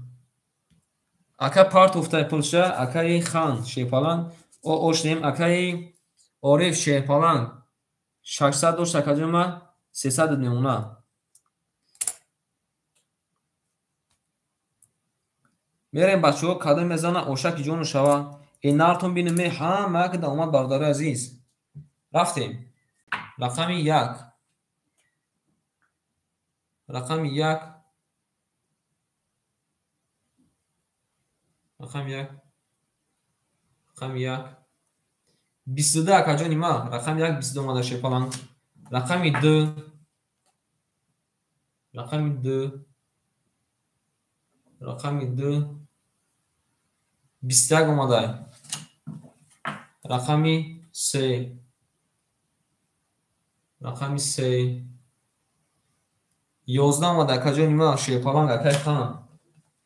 Speaker 1: Ака партофтай пулша, акаи Хан шерпаланг, ошнем, акаи Ориф шерпаланг 600 дошт, акаҷони ма, 300 мемона. Мерем, бачаҳо, кадом мезана ошаки ҷону шава. Энартон бинем, ҳамак да омад, бародари азиз. Рафтем. Рақами 1. Рақами 1. Рақами 1. Рақами 1. 22, акаҷони ма. Рақами 1 22 омада шерпаланг. Рақами 2. Рақами 2. Рақами 2. 21 омада. Рақами 3. Рақами 3. 11 омада, акаҷони ма, шерпаланг, акай Хан.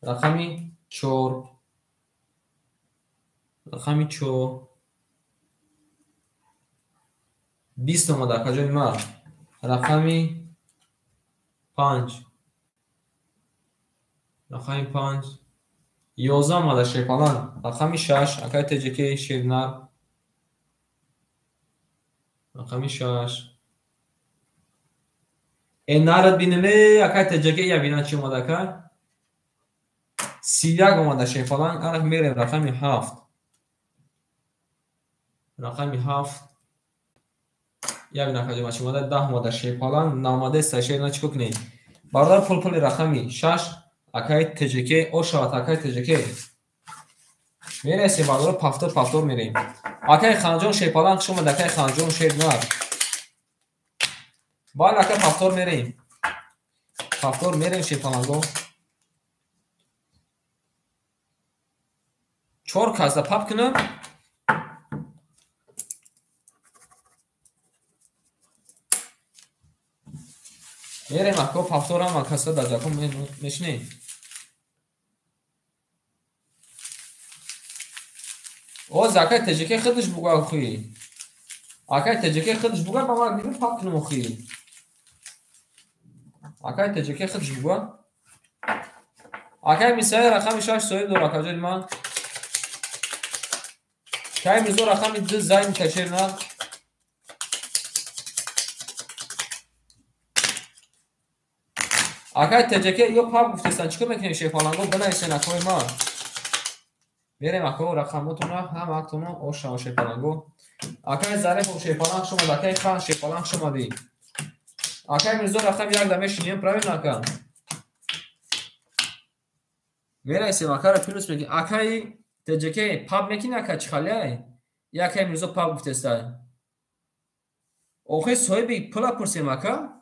Speaker 1: Рақами 4. Рақами 4. 20 омада, акаҷони ма. Рақами 5. Рақами 5. 11 омада шерпаланг. Рақами 6, акай Теҷике шернар. Рақами 6. Энарат бинеме, акай Теҷике, я бина чӣ омада, ака? 31 омада шерпаланг. Анак мерем рақами 7. Рақами 7. Я бина, акаҷони ма, чӣ омада? 10 омада шерпаланг. Наомадеста шерна, чӣ кунем? Бародар, пул пули рақами 6, акай Теҷике, ошавад, акай Теҷике. Мересем, бародар, пафтор пафтор мерем. Акай Ханҷон шерпаланг, хуш омад, акай Ханҷон шернар. Бале, ака, пафтор мерем. Пафтор мерем, шерпаланго. 4 каса пап кунам. Мерем, ако пафторам, каса дар ҷакон мешинем. Оз акай Теҷике худаш буга, охи. Акай Теҷике худаш буга, ба ман бигӯ, пап кунам, охи. Акай Теҷике худаш буга. Акай Мисаи рақами 6 соҳиб дор, акаҷони ман. Кай Мирзо рақами 2 зайн кашерна. Акай Теҷике ё пап гуфтестан, чӣ кор мекунем шерпаланго, бинависен, акои ман. Мерем, ако, рақамотона ҳамаатона ошава шерпаланго. Акай Зарифов шерпаланг, хуш омад, акай Хан шерпаланг, хуш омадӣ. Акай Мирзо рақами як да мешинем, правильно ака? Мерасем, акара плюс мекунем. Акай ТҶК паб мекунӣ ака чӣ халияй? Акай Мирзо паб гуфтестай. Охи соҳиби пула пурсем ака?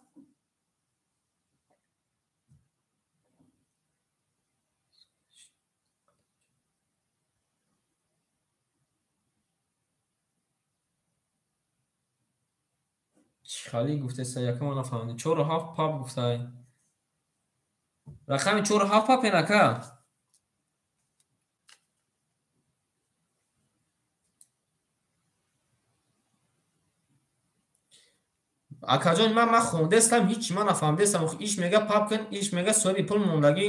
Speaker 1: Чӣ хали гуфтестай, яка ман нафаҳмидам. 4 7 паб гуфтай. Рақами 4 7 папен ака? Акаҷон, ман хондестам, ҳеҷ ман нафаҳмидестам. Иш мега паб кун, иш мега соҳиби пул мондагӣ.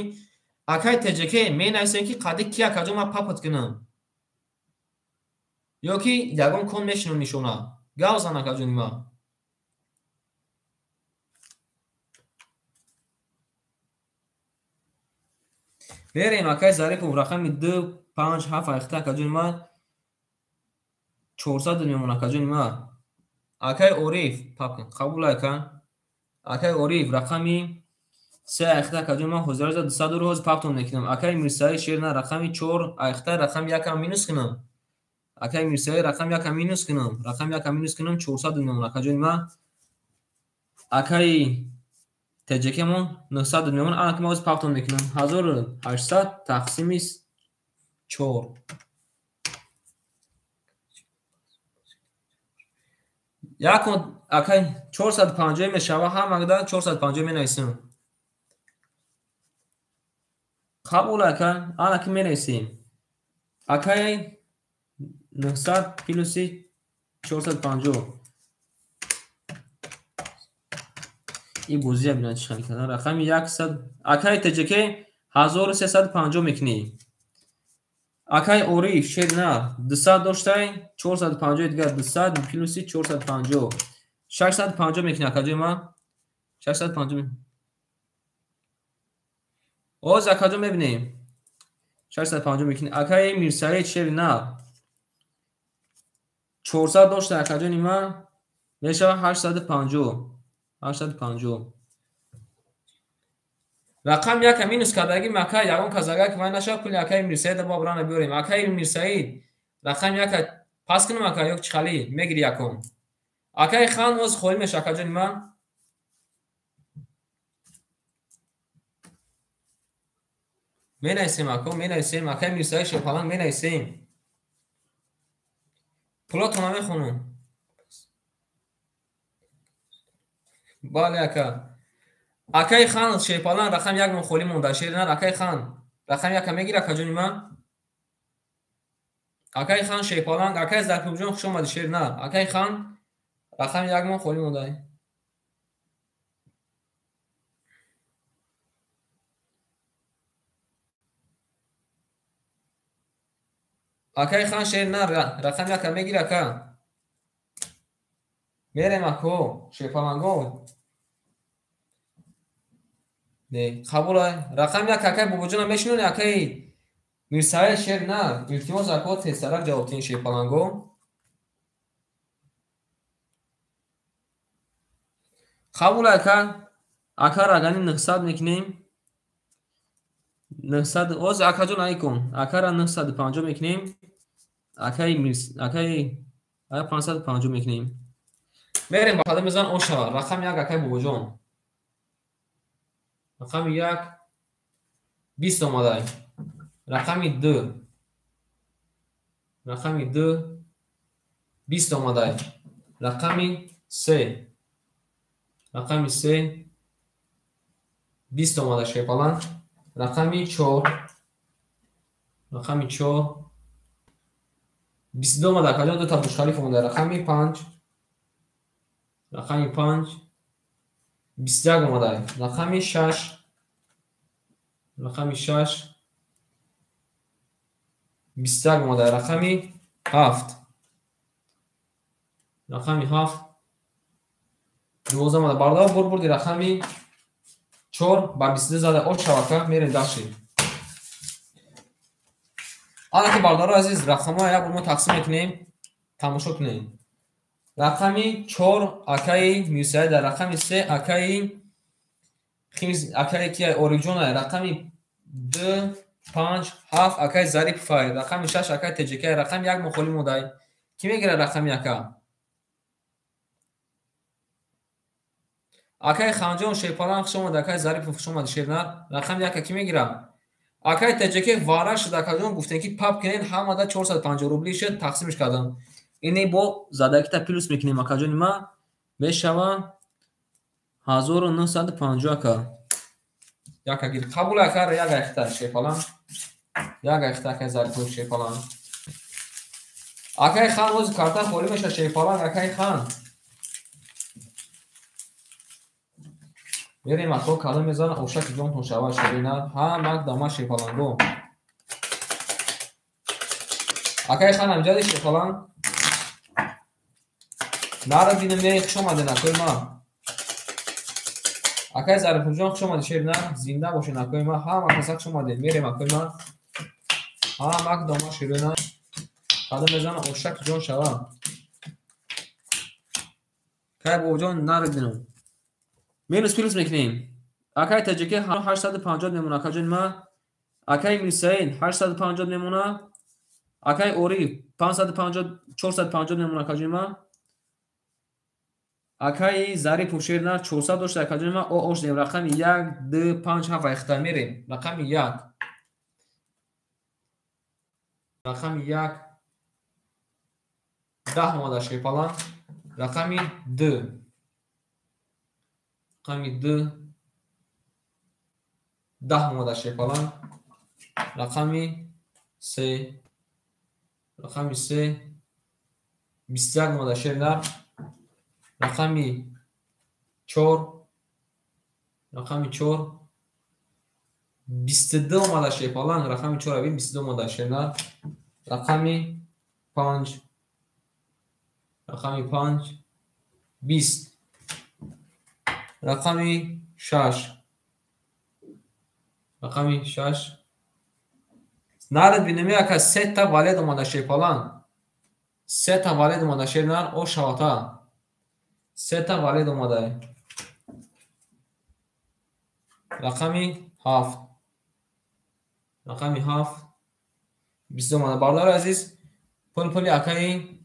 Speaker 1: Акай ТҶК менависем ки қади ки акаҷон ман папат кунам. Ё ки ягон кон мешинам нишона. Гав зан акаҷони ман. Берем акай Зарипов рақами 2 5 7 айхта акаҷони ман 400 мемон акаҷони ман. Акай Ориф паб кун. Қабул ака. Акай Ориф рақами 3 айхта акаҷони ман 1200 рӯз пабтон мекунам. Акай Мирсаид Шерна рақами 4 айхта рақами 1 минус кунам. Акай Мирсаид рақами 1 минус кунам. Рақами 1 минус кунам 400 мемон акаҷони ман. Акай ТҶК-мон 900 мемон. Ана ки ман ҳозир пабтон мекунам. 1800 тақсими 4. Якон акай 450 мешава, ҳамагда 450 менависем. Қабул ака, ана ки менависем. Акай 900 плюси 450. И бозия бинад чӣ хел кардан. Рақами 100 акай ТҶК 1350 мекунӣ. Акай Ориф Шернар 200 доштай, 450 дигар 200 плюси 450. 650 мекунӣ акаҷои ман. 650. Оз акаҷо мебинем. 650 мекунӣ. Акай Мирсаид Шернар 400 доштай акаҷони ман мешава 850. 850. Рақам 1 минус кардагӣ мака ягон кас агар ки вай нашава пули акаи Мирсаида бо брана биёрем. Акаи Мирсаид рақам 1 пас кунам ака ё чӣ хали мегири якум. Акаи Хан оз холӣ меша акаҷони ман. Менависем ако, менависем акаи Мирсаид Шерпаланг менависем. Пулатона мехонам. Бале ака. Акаи Хан Шерпаланг рақами 1 мон холӣ монда. Шернар акаи Хан рақами 1 мегир акаҷони ман. Акаи Хан Шерпаланг, акаи Зарпубҷон хуш омадӣ Шернар. Акаи Хан рақами 1 мон холӣ монда. Акаи Хан Шернар рақами 1 мегир ака. Мерем ако Шерпаланго. Не, қабул рақами 1 акаи Бобоҷона мешинони акаи Мирсаид Шернар. Илтимос ако тезтарак ҷавоб диҳин Шерпаланго. Қабул ака. Ака рақами 900 мекунем. 900 оз акаҷон айкун. Акара 950 мекунем. Акаи Мирс акаи 550 мекунем. Мерем ба қадам мезан ош шава. Рақами 1 акаи Бобоҷон. Рақами 1 20 омадай. Рақами 2. Рақами 2 20 омадай. Рақами 3. Рақами 3 20 омада Шерпаланг. Рақами 4. Рақами 4 22 омада акаҷон ду та Бурҷ-Халиф омада. Рақами 5. Рақами 5 21 омада. Рақами 6. Рақами 6 21 омада. Рақами 7. Рақами 7 12 омада. Бардор бур бурди рақами 4 ба 22 зада ош шавака мерем даши. Ана ки бардору азиз рақамҳо як бор мо тақсим мекунем, тамошо кунем. Рақами 4 акаи Мирсаида, рақами 3 акаи акаи ки Орифҷона, рақами 2 5 7 акаи Зарипов, рақами 6 акаи ТЖК, рақами 1 мухоли модай. Ки мегирад рақами ака? Акаи Ханҷон Шерпалан хуш омад, акаи Зарипов хуш омад, Шернар. Рақами 1 ки мегирад? Акаи ТЖК вара шуд, акаҷон гуфтем ки пап кунед, ҳамада 450 рубли шуд, тақсимш кардам. Ине бо задакита плюс мекунем, акаҷони ма мешава 1950 ака. Яка гир. Қабул ака, як айхта Шерпалан. Як айхта акаи Зарипов Шерпалан. Акаи Хан боз карта холӣ мешавад Шерпалан, акаи Хан. Мерем ако кадом мезана ошаки ҷонтон шава ширина. Ҳамак дама Шерпаланго. Акаи Хан амҷади Шерпалан. Нара бинем не хуш омаден акои ма. Акаи Зарифҷон хуш омадед шерина. Зинда бошен акои ма. Ҳама каса хуш омадед. Мерем акои ма. Ҳамак дома ширина. Кадом мезана ошаки ҷон шава. Кай бобоҷон нара бинем. Минус плюс мекунем. Акаи ТЖК 850 мемона акаҷони ма. Акаи Мирсаид 850 мемона. Акаи Ориф 550 450 мемона акаҷони ма. Акаи Зарипов Шернар 400 дошта акаҷони ма. О ошдем рақами 1 2 5 7 айхта мерем. Рақами 1. Рақами 1 10 омада Шерпалан. Рақами 2. Рақами 2 10 омада Шерпалан. Рақами 3. Рақами 3 21 омада Шернар. Рақами 4. Рақами 4 22 омада Шерпалан. Рақами 4 аби 22 омада Шернар. Рақами 5. Рақами 5 20. Рақами 6. Рақами 6. Нарад бинем ака 3 та валет омада Шерпалан. 3 та валет омада Шернар. О шавата. 3 та валет омада. Рақами 7. Рақами 7 20 омада. Бародари азиз, пул пули акаи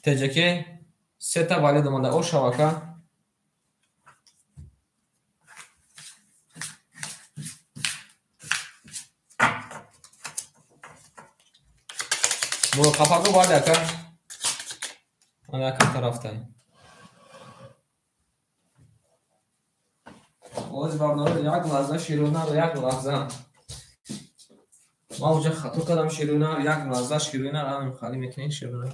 Speaker 1: ТЖК 3 та валет омада. О шавака. Қапаго бале ака. Ана ака тарафтай. Оз бародаро як лаҳза ширунар, як лаҳза. Ма уҷа хато кардам ширунар, як лаҳза ширунар, анам хали мекунем ширунар.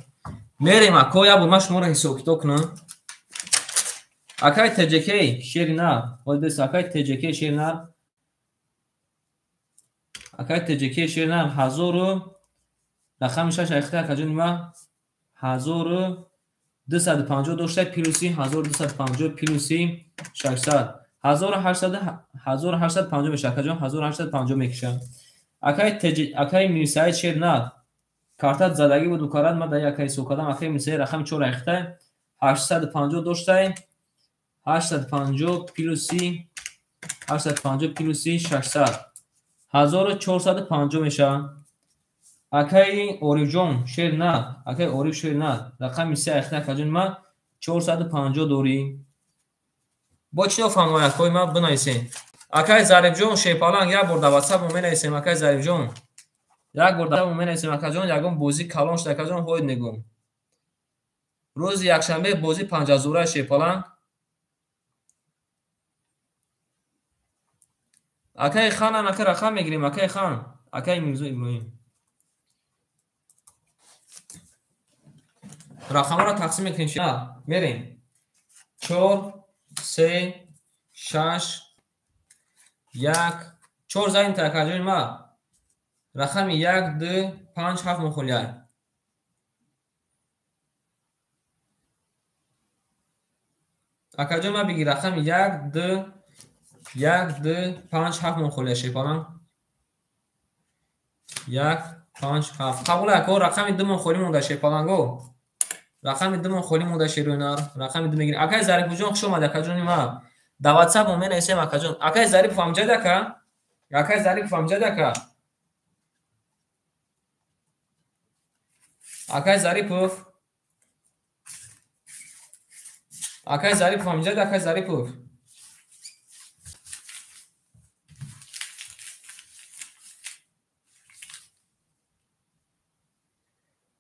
Speaker 1: Мерем ако, як бор ман шуморо ҳисоб китоб кунам. Акаи ТЖК ширинар, оз бес акаи ТЖК ширинар. Акаи ТЖК ширинар 1000 рақами 6 айхта акаҷони ма 1250 дошта плюси 1250 плюси 600 1850 мешавад акаҷон, 1850 мекушад. Акаи Мирсаид Шернар картат задагӣ буд укарат ма дар акаи ҳисоб кардам. Акаи Мирсаид рақами 4 айхта 850 дошта 850 плюси 850 плюси 600 1450 мешавад. Акаи Орифҷон Шернар, акаи Ориф Шернар рақами 3 айхта акаҷони ма 450 дорӣ. Бо чӣ нофаҳмои акои ма бинависем. Акаи Зарифҷон Шерпаланг як бор дар ватсап мо менависем. Акаи Зарифҷон як бор дар мо менависем. Акаҷон ягон бозӣ калон шуд акаҷон ҳоид мегӯм. Рӯзи якшанбе бозӣ 5000 Шерпаланг. Акаи Ханам ака рақам мегирем. Акаи Хан, акаи Мирзо Иброҳим. Рақамҳоро тақсим мекунем. Мерем. 4 3 6 1 4 задим та акаҷони ма. Рақами 1 2 5 7 мухолия. Акаҷон ма бигир рақами 1 2 1 2 5 7 мухолия Шерпалан. 1 5 7. Қабул ако рақами 2 мухоли монда Шерпаланго. Рақами 2 мон холӣ монда шерои нар. Рақами 2 мегирем. Акай Зарипуҷон, хуш омад, акаҷони ма. Дар WhatsApp мо менависем, акаҷон. Акай Зарипов амҷад ака? Акай Зарипов амҷад ака? Акай Зарипов? Акай Зарипов амҷад, акай Зарипов?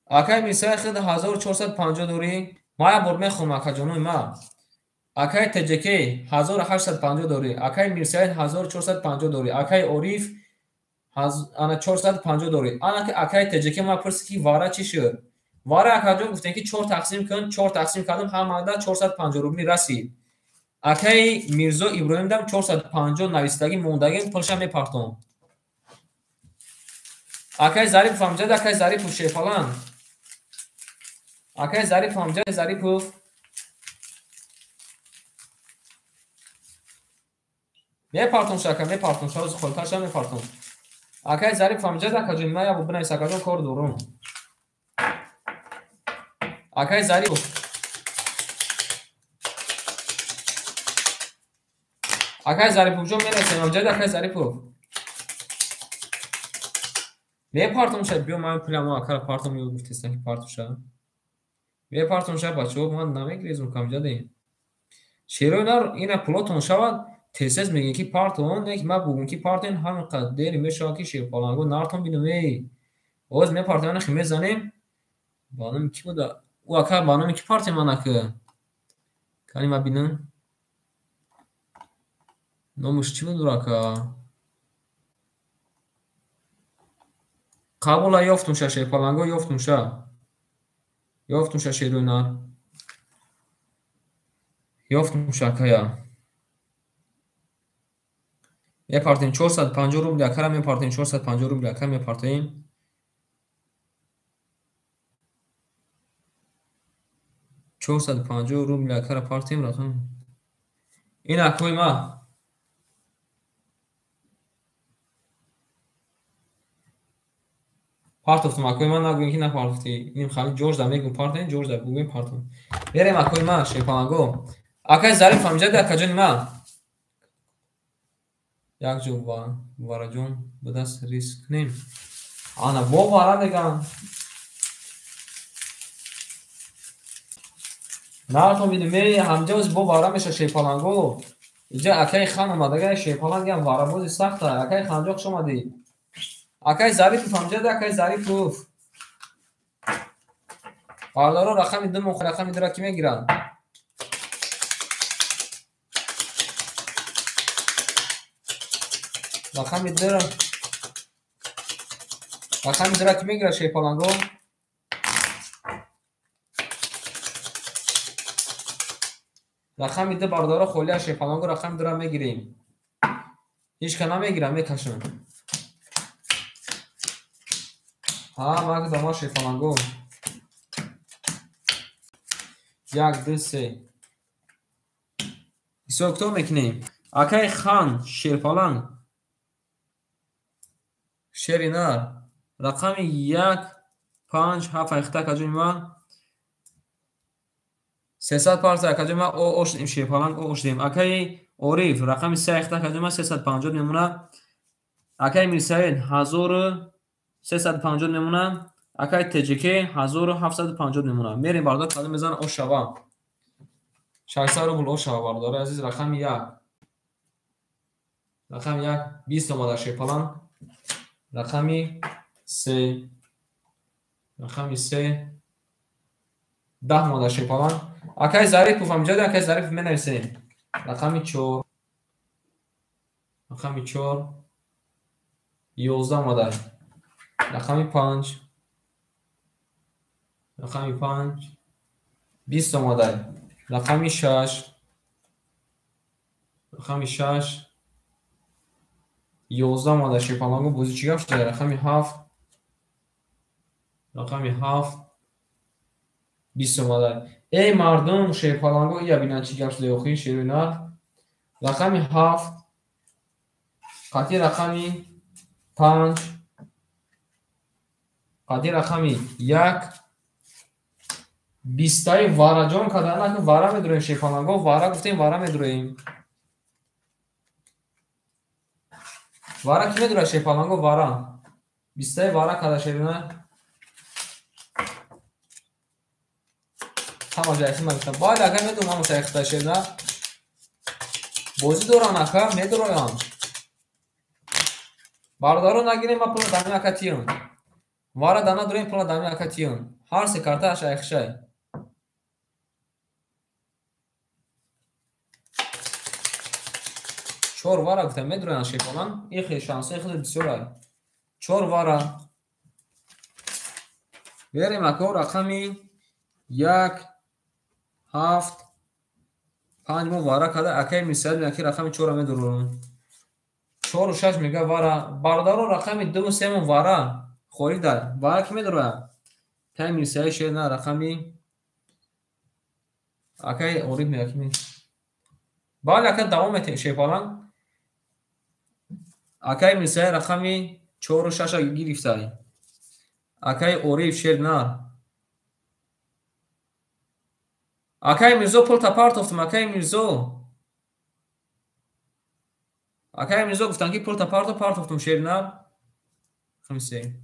Speaker 1: Акай Мирсаи худ 1450 дорӣ? Ма як бор мехонам, акаҷонои ма. Акай ТҶК 1850 дорӣ. Акай Мирсаид 1450 дорӣ. Акай Ориф ана 450 дорӣ. Ана ки акай ТҶК ма пурсид, ки вара чӣ шуд? Вара, акаҷон, гуфтем, ки 4 тақсим кун, 4 тақсим кардам, ҳамада 450 рубли расид. Акаи Мирзо Иброҳимдам 450 навистагӣ мондагӣ, пулша мепартом. Акай Зарипов амҷад, акай Зарипов шерпалан. Акай Зарипов амҷад, Зарипов. Мепартом шака, мепартом, шоз холтарша мепартом. Акай Зарипов амҷад, акаҷон, ман як бор бинавис, акаҷон, кор дорум. Акай Зарипов. Акай Зариповҷон, менависем, амҷад, акай Зарипов. Мепартом ша, биё ман пуламо акара партом, ё гуфтестан, ки партом ша. Мепартом ша, бачаҳо, ман намегирезум камҷадем. Шерои нар ина пулотон шавад, тез-тез мегӯем, ки партон, не ки ман бугум, ки партен, ҳамин қадр дери мешавад, ки шерпаланго нартон бинам, эй. Оз мепартем, ана хи мезанем. Ба номи кӣ буда? Ӯ ака ба номи кӣ партем анака? Кани ман бинам. Номаш чӣ буд ака? Қабула ёфтум ша, шерпаланго ёфтум ша. Ёфтум ша, шерои нар. Ёфтум ша, акая. Мепартем 450 рубли акара мепартем, 450 рубли ака мепартем. 450 рубли акара партем рақам. Ин акои ма. Партофтум, акои ман, нагӯем, ки напартофтӣ. Иним хали ҷорҷда мегӯм партем, ҷорҷда бугӯем партом. Мерем, акои ман, шерпаланго. Акай Зариф амҷади, акаҷони ман. Як ҷо вараҷон ба даст риск кунем. Ана бо вара мегам. Нартон бинем, эй, ҳамҷоз бо вара меша шерпаланго. Иҷа акаи хан омадага, шерпалангам варабози сахта. Акаи ханҷо, хуш омадӣ. Акай Зарипов амҷад, акай Зарипов. Бародаро, рақами 2 мо, рақами 2-ра кӣ мегиранд? Рақами 2, рақами 2-ра кӣ мегирад, шерпаланго? Рақами 2, бародаро, холӣ аз шерпаланго, рақами 2-ра мегирем. Ҳеҷ ка намегирам, мекашам. Ҳа, ман гузам шерпаланго. Як, ду, се. Ҳисоб китоб мекунем. Акаи хан, шерпаланг. Шери нар. Рақами 1, 5, 7 айхта, акаҷони ман. 300 парта, акаҷони ман, о ошдем, шерпаланг, о ошдем. Акаи Ориф, рақами 3 айхта, акаҷони ман, 350 мемонад. Акаи Мирсаид 1350 мемонад. Акаи ТҶК 1750 мемонад. Мерем, бародар, кадом мезанад, ош шава. 600 рубл ош шава, бародари азиз, рақами 1. Рақами 1 20 омада, шерпаланг. Рақами 3. Рақами 3 10 омада, шерпаланг. Акаи Зарипов амҷад, акаи Зарипов, менависем. Рақами 4. Рақами 4 11 омада. Рақами 5. Рақами 5 20 омада. Рақами 6. Рақами 6 11 омада, шерпаланго, бозӣ чӣ гап шуда? Рақами 7. Рақами 7 20 омада. Эй мардум, шерпаланго, ия бинанд, чӣ гап шуда охи, шерои нар. Рақами 7 қатъи рақами 5 қатъи рақами 1. Бистаи вараҷон кардан, акн вара медуроем шерпаланго, вара гуфтем, вара медуроем. Вара ки медурад шерпаланго, вара. Бистаи вара карда шерина. Ҳама ҷайхи ма гуфтам. Бале, ака медонам ҳама шайхта шерина. Бозӣ доран ака, медуроям. Бародаро нагирем, ма пула дами ака тиён. Вара дана дурем, пула дами ака тиён. Ҳар се картааш айхшай. Чор вара гуфтам, медуроян шерпалан. Ихе шансои хеле бисёр ай. Чор вара. Берем ако рақами 1 7 5 мо вара карда, акаи мисал яки рақами 4 медурам. 4 6 мега вара. Бародаро рақами 2 3 мо вара хорида. Вара ки медурояд? Тай мисал шер на рақами акаи ориф мега ки ми. Бале ака давом метем шерпалан. Акаи мисал рақами 4 6 гирифтай. Акаи ориф шер на. Акаи Мирзо пул та партофтам, акаи Мирзо. Акаи Мирзо гуфтанд ки пул та партофтам шер на. Рақами 3.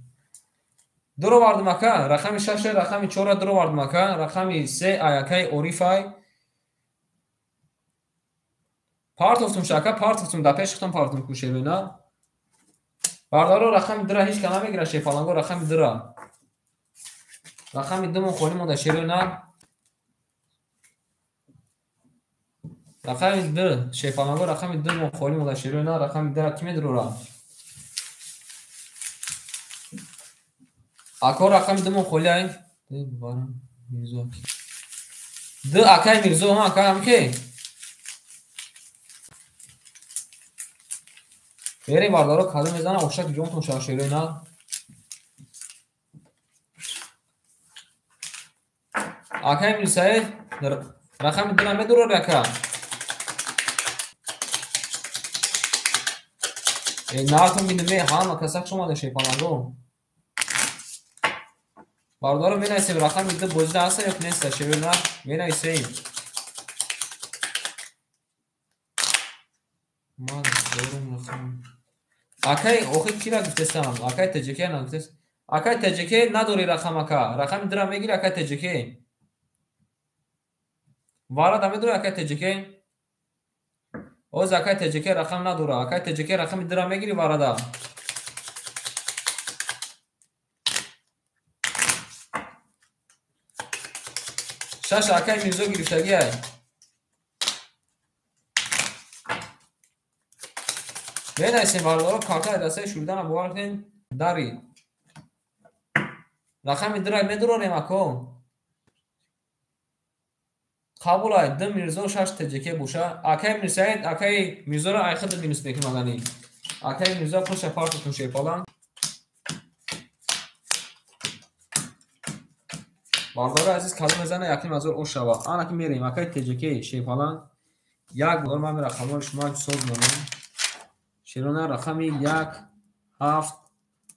Speaker 1: Дуровардам ака, рақами 6, рақами 4 дуровардам ака, рақами 3 ай акаи Орифай. Партофтам шака, партофтам, да пеш худам партофтам ку шер на. Бародаро рақами 2 ҳеч ка намегирад шерпаланго, рақами 2. Рақами 2 мо холӣ монда шер на. Рақами 2 шерпаланго, рақами 2 мо холӣ монда шер на, рақами 2 ки медурора? Ако рақами 2 мо холӣ ай. Мирзо. 2 акаи Мирзо, ҳа ака ҳам ки? Берем бародаро кадом мезана, ошак ҷонтон шава шерои на. Акаи Мирсаид рақами 2 медурори ака? Наатон бинеме ҳама касак шомада шерпаланго. Бародаро менависем рақами 2 бозида ҳаста ё неста шерои на менависем. Ман дорум рақам. Акаи охир кира гуфтестам? Акаи ТҶК нагуфтест. Акаи ТҶК надори рақам ака. Рақами 2 мегири акаи ТҶК. Вара да медори акаи ТҶК. Оз акаи ТҶК рақам надора. Акаи ТҶК рақами 2 мегири варада. Шаш акаи Мирзо гирифтагӣ ай. Менависем бародаро картаи дастаи шуридана бовар кунед дари. Рақами 2 медурорем ако. Қабул ай 2 Мирзо 6 ТҶК боша. Акаи Мирсаид, акаи Мирзоро ай худ минус мекунам агани. Акаи Мирзо пулша партотун шерпалан. Бародари азиз калом мезана якним ҳазор ош шава. Ана ки мерем акаи ТҶК шерпалан. Як бор ман рақамҳои шумо соз монем. Шерона рақами 1 7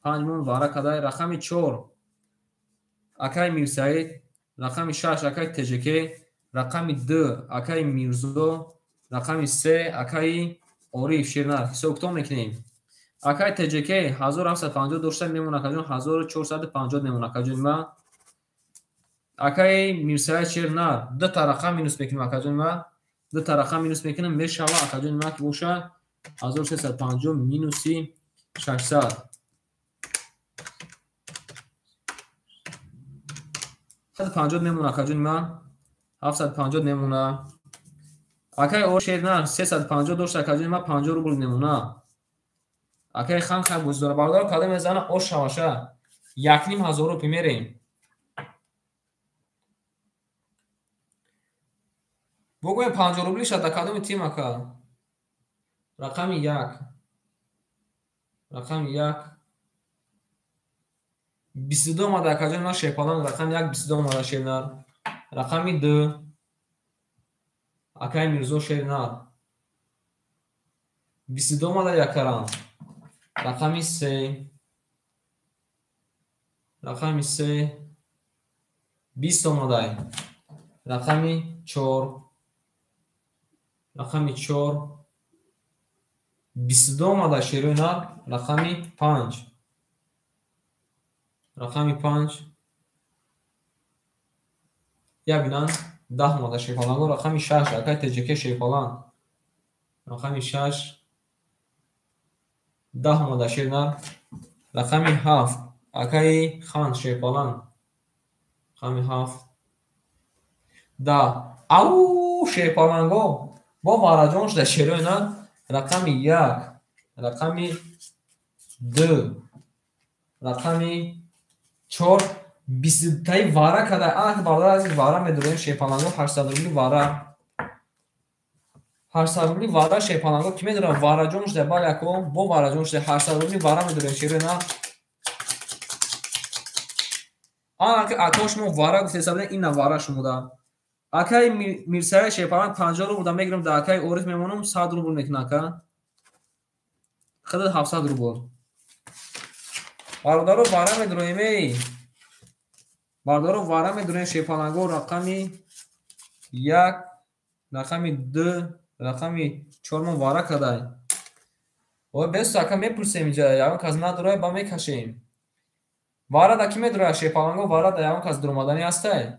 Speaker 1: 5 мон вара кадай, рақами 4 акаи Мирсаид, рақами 6 акаи ТҶК, рақами 2 акаи Мирзо, рақами 3 акаи Ориф шернар. Ҳисоб китоб мекунем. Акаи ТҶК 1750 дошта мемонад акаҷон, 1450 мемонад акаҷони ма. Акаи Мирсаид шернар 2 та рақам минус мекунем акаҷони ма. 2 та рақам минус мекунем мешава акаҷони ма ки боша 1350 минуси 600. 750 мемонад акаҷони ма. 750 мемонад. Акаи Ориф шернар 350 дошта акаҷони ма, 50 рубл мемонад. Акаи хан хай бозӣ дора. Бародаро кадом мезана ош шаваша. 1500 рупи мерем. Бугӯем 50 рубли шад да кадоми тим ака? Рақами 1. Рақами 1. 22 омада акаҷони ман шерпалан, рақами 1 22 омада шернар. Рақами 2 акаи Мирзо шернар. 22 омада якарам. Рақами 3. Рақами 3 20 омадай. Рақами 4. Рақами 4. 22 омада шерои нар. Рақами 5. Рақами 5. Я бинан 10 омада шерпаланго. Рақами 6. Акай ТЖК шерпаланг. Рақами 6. 10 омада шернар. Рақами 7. Акаи хан шерпаланг. Рақами 7. 10. Ау шерпаланго. Бо вараҷон шуда шерои нар. Рақами 1. Рақами 2. Рақами 4. 20таи вара када. Ана бародар азиз вара медурем шерпаланго 800 рубли вара. 800 рубли вара шерпаланго ки медурам вараҷон шуда бале ако бо вараҷон шуда 800 рубли вара медурем шерои нар. Ана ако шумо вара гуфтеса будем ина вара шумода. Акаи Мирсаи шерпаланг 50 рубл да мегирам да акаи Ориф мемонам 100 рубл мекунам ака. Худат 700 рубл. Бародаро вара медуроем эй. Бародаро вара медуроем шерпаланго рақами 1, рақами 2, рақами 4 мо вара кадай. Ой бес ака мепурсем инҷа, ягон кас надурай ба мекашем. Вара да ки медурай шерпаланго вара да ягон кас дуромаданӣ ҳастай?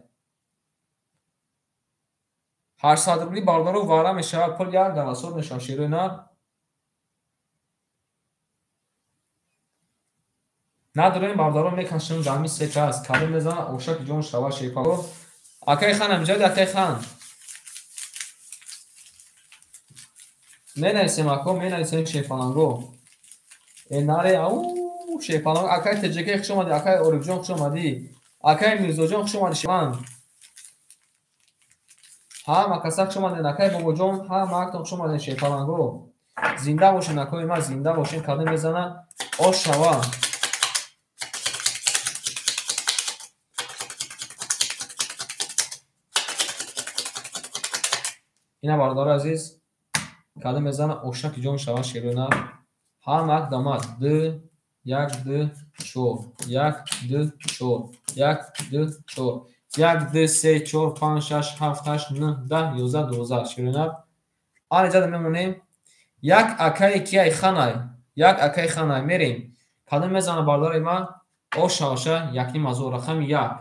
Speaker 1: 800 рубли бародаро вара мешавад, пул як галасот мешавад шерои нар. Надорем бародаро мекашем ҷамъи се кас. Кадом мезана ошаки ҷон шава шерпаланго. Акай хан амҷад акай хан. Менависем ако, менависем шерпаланго. Э наре ау шерпаланго акай ТЖК хуш омадӣ, акай Орифҷон хуш омадӣ, акай Мирзоҷон хуш омадӣ шерпаланг. Ҳама каса хуш омадед, акай Бобоҷон, ҳама актон хуш омадед шерпаланго. Зинда бошен акои ман, зинда бошен. Кадом мезана ош шава. Ина бародари азиз, кадом мезана ошаки ҷон шава шерои нар. Ҳама ак дамад 2 1 2 4 1 2 4 1 2 4 1 2 3 4 5 6 7 8 9 10 11 12 шерои нар. Ана иҷода мемонем. Як акаи кияй ханай, як акаи ханай мерем. Кадом мезана бародари ман ош шаваша 1,5 рақами 1.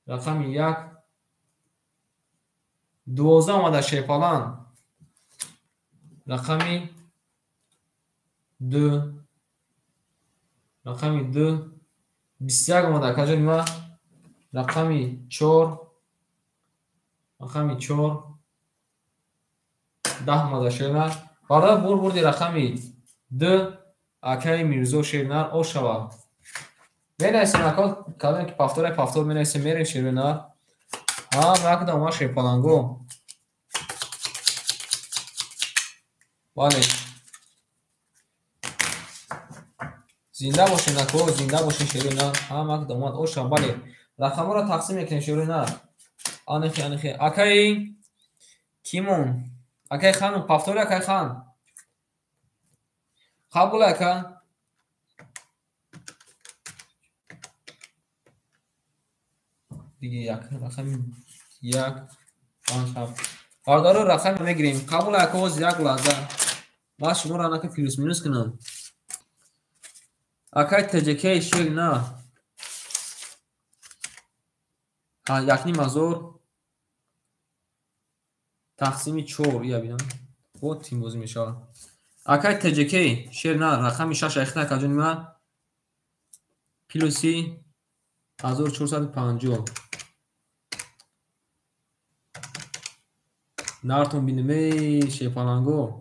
Speaker 1: Рақами 1. 12 омада шерпаланг. Рақами 2. Рақами 2. 21 омада акаҷони ман. Рақами 4. Рақами 4. 10 омада шернар. Бародар бур бурди рақами 2 акаи Мирзо шернар ош шавад. Менависем ако кадом ки пафтора пафтор менависем мерем шернар. Ҳама акда омад шерпаланго. Бале. Зинда бошен ако, зинда бошен шерои нар. Ҳама акда омад ош шавад. Бале. Рақамҳоро тақсим мекунем шерои нар. Анехи анехи. Акаи кимон? Акаи хану пафтори акаи хан. Қабул ака. Диге як рақами 1 5 7. Бародаро рақами мегирем. Қабул ака ҳозир як лаҳза. Ман шуморо анака плюс минус кунам. Акай ТЖК шер на. 1,5 тақсими 4 я бинам. Бо тим бозӣ мешавад. Акай ТЖК шер на рақами 6 айхта акаҷони ман плюси 1450. Нартон бинем эй шерпаланго.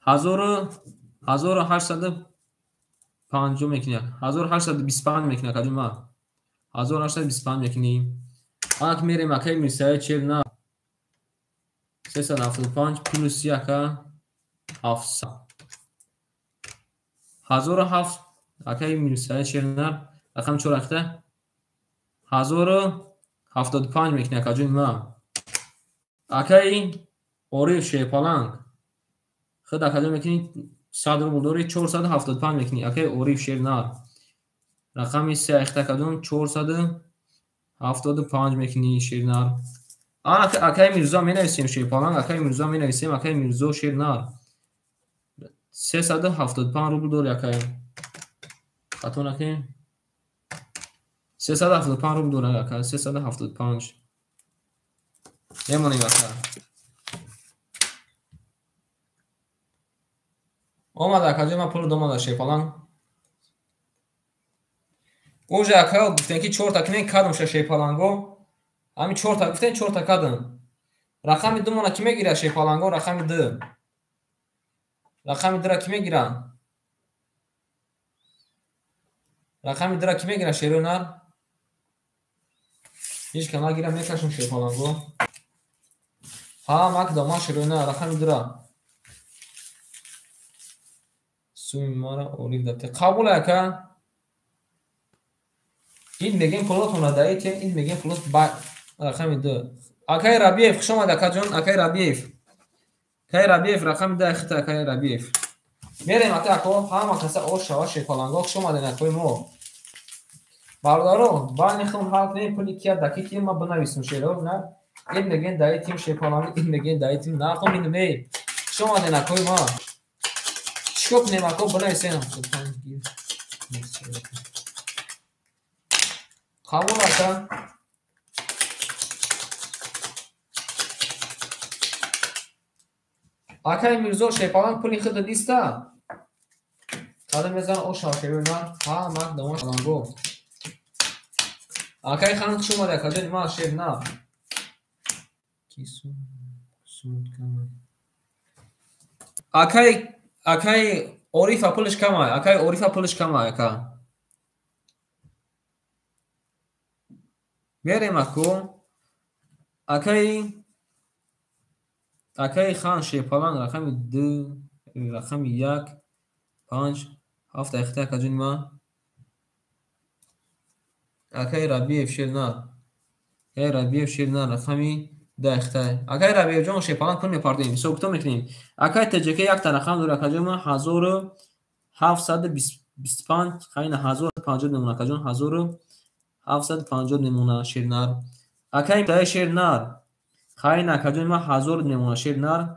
Speaker 1: 1850 мекунӣ. 1825 мекунӣ акаҷони ман. 1825 мекунӣ. Ак мерем акаи Мирсаид шер на 375 плюс ака 700. 1007 акаи Мирсаид шер на рақами 4 ахта 1075 мекунӣ акаҷони ман. Акаи Ориф шерпаланг худ акаҷон мекунӣ 100 рубл дорӣ 475 мекунӣ. Акаи Ориф шер нар Рақами се айхта кадом 475 мекунӣ шернар. Ана акаи Мирзо менависем шерпаланг, акаи Мирзо менависем, акаи Мирзо шернар. 375 рубл дори акай. Хато накунем. 375 рубл дори ака, 375. Мемонем ака. Омада акаҷон, ман пул домада шерпаланг. Уже ака гуфтем ки чорта кунем, кадомша шерпаланго. Ҳамин чорта гуфтем, чорта кадом. Рақами ду мона ки мегира шерпаланго? Рақами ду. Рақами дура ки мегира? Рақами дура ки мегира шерӯнар? Ҳеҷ ка нагира, мекашем шерпаланго. Ҳа, мак дома шерӯнар, рақами дура. Суми мара ориф дате. Қабул ака. Ин мегем пулотона даитем, ин мегем пулот ба рақами ду. Акай Рабиев, хуш омад акаҷон, акай Рабиев. Акай Рабиев, рақами ду айхита акай Рабиев. Мерем ака ако, ҳама каса ош шава шерпаланго, хуш омаден акои мо. Бародаро, байни хун ҳал кунем, пули кия даки ки ма бинависем шеро, на? Ин мегем даитим шерпаланго, ин мегем даитим нахом ин ме. Хуш омаден акои мо. Чико кунем ако, бинависем. Қабул ака. Акай Мирзо шерпаланг пули худо диста. Қадам мезан оша шерӯна. Ҳа, мак дома шаланго. Акай хан хуш омад акаҷон, ма шер на. Ки сум камай. Акай Орифа пулиш камай. Акай Орифа пулиш камай ака. Мерем ако. Акаи хан шерпаланг рақами ду, рақами як, панҷ, ҳафт айхта акаҷони ма. Акаи Рабиев шернар. Акаи Рабиев шернар рақами ду айхта. Акаи Рабиевҷон шерпаланг пул мепардем. Ҳисоб китоб мекунем. Акаи ТҶК якта рақам дорад акаҷони ма 1725, хайна 1050 мемона акаҷон, 1750 мемона шернар. Акаи Таи шернар. Хайна акаҷони ма 1000 мемона шернар.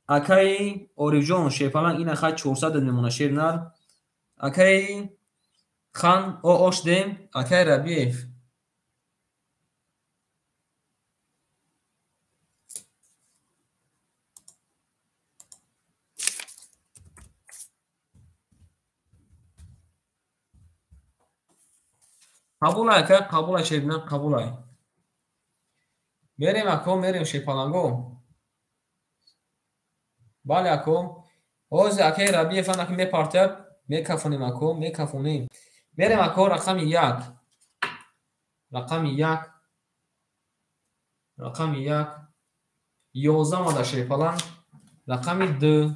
Speaker 1: Акаи Орифҷон шерпаланг ина хай 400 мемона шернар. Акаи хан ош дем, акаи Рабиев. Қабулай ака, қабулай шернар, қабулай. Мерем ако, мерем шерпаланго. Бале ако. Ҳозир акаи Рабиев анаки мепартяд, мекафонем ако, мекафонем. Мерем ако рақами як. Рақами як. Рақами як. 11 омада шерпаланг. Рақами ду.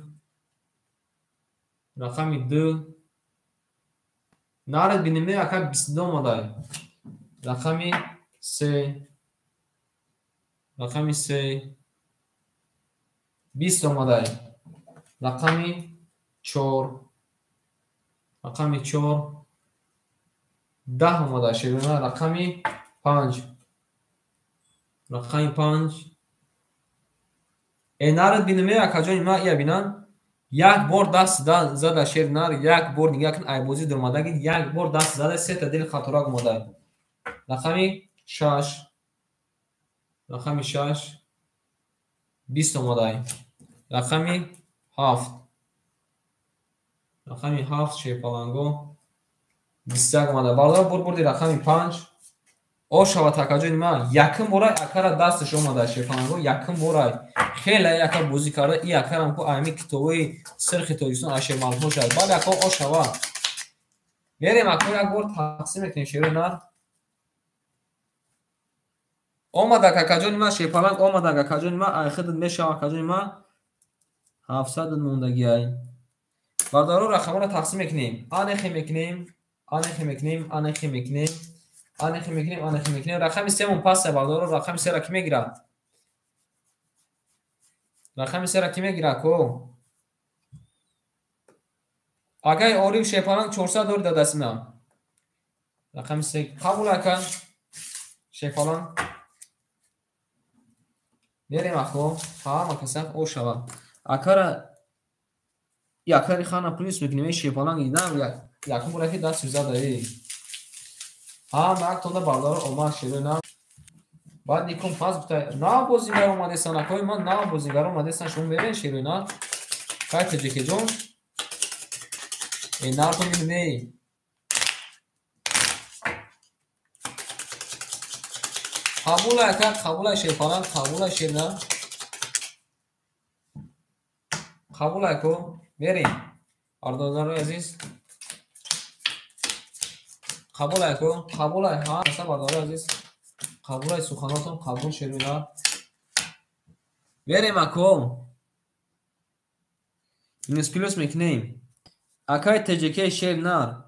Speaker 1: Рақами ду. Наред бинем, ака 22 омада. Рақами се. Рақами се. 20 омада. Рақами чор. Рақами чор. 10 омада шерона. Рақами панҷ. Рақами панҷ. Наред бинем, акаҷони ма ия бинан. Як бор даст зада шернар, як бор нигоҳ кун айбозӣ дуромадаги, як бор даст зада сета дил хаторак омада. Рақами шаш. Рақами шаш. 20 омада. Рақами ҳафт. Рақами ҳафт шерпаланго 21 омада. Бародар бур бурди рақами панҷ. Ош шавад акаҷони ма. Якум бора акара дасташ омада шерпаланго, якум бора. Хеле яка бозӣ карда, и акарам ку ами китоби сирхи Тоҷикистон ашермалҳо шавад. Бале ако ош шавад. Мерем ако як бор тақсим мекунем шерӯнар. Омадак акаҷони ма шерпаланг, омадак акаҷони ма, айхидат мешава акаҷони ма. 700 мондагиай. Бародаро рақамҳоро тақсим мекунем. Анехе мекунем, анехе мекунем, анехе мекунем, анехе мекунем, анехе мекунем. Рақами семон паста бародаро, рақами сера ки мегирад? Рақами сера ки мегирад ко? Акаи Ориф шерпаланг 400 дори дадасима. Рақами се қабул ака. Шерпаланг. Мерем ахо, ҳама каса о шава. Акара якари хана плюс мекунем, эй шерпаланг на якум бора ки даст зада эй. Ҳама яктонда бародаро омад шерои на. Баъд никун пас гуфта, нав бозигар омадесан, акои ман нав бозигар омадесан, шумо мебинед шерои на. Кай таҷикеҷон? Эй нартон бинем эй. Қабул ака, қабул ай шерпаланг, қабул ай шер на. Қабул ако, мерем. Бародарони азиз. Қабул ако, қабул ай, ҳа, аса бародарони азиз. Қабул ай суханотон, қабул шерина. Мерем ако. Минус плюс мекунем. Акай ТЖК шер нар.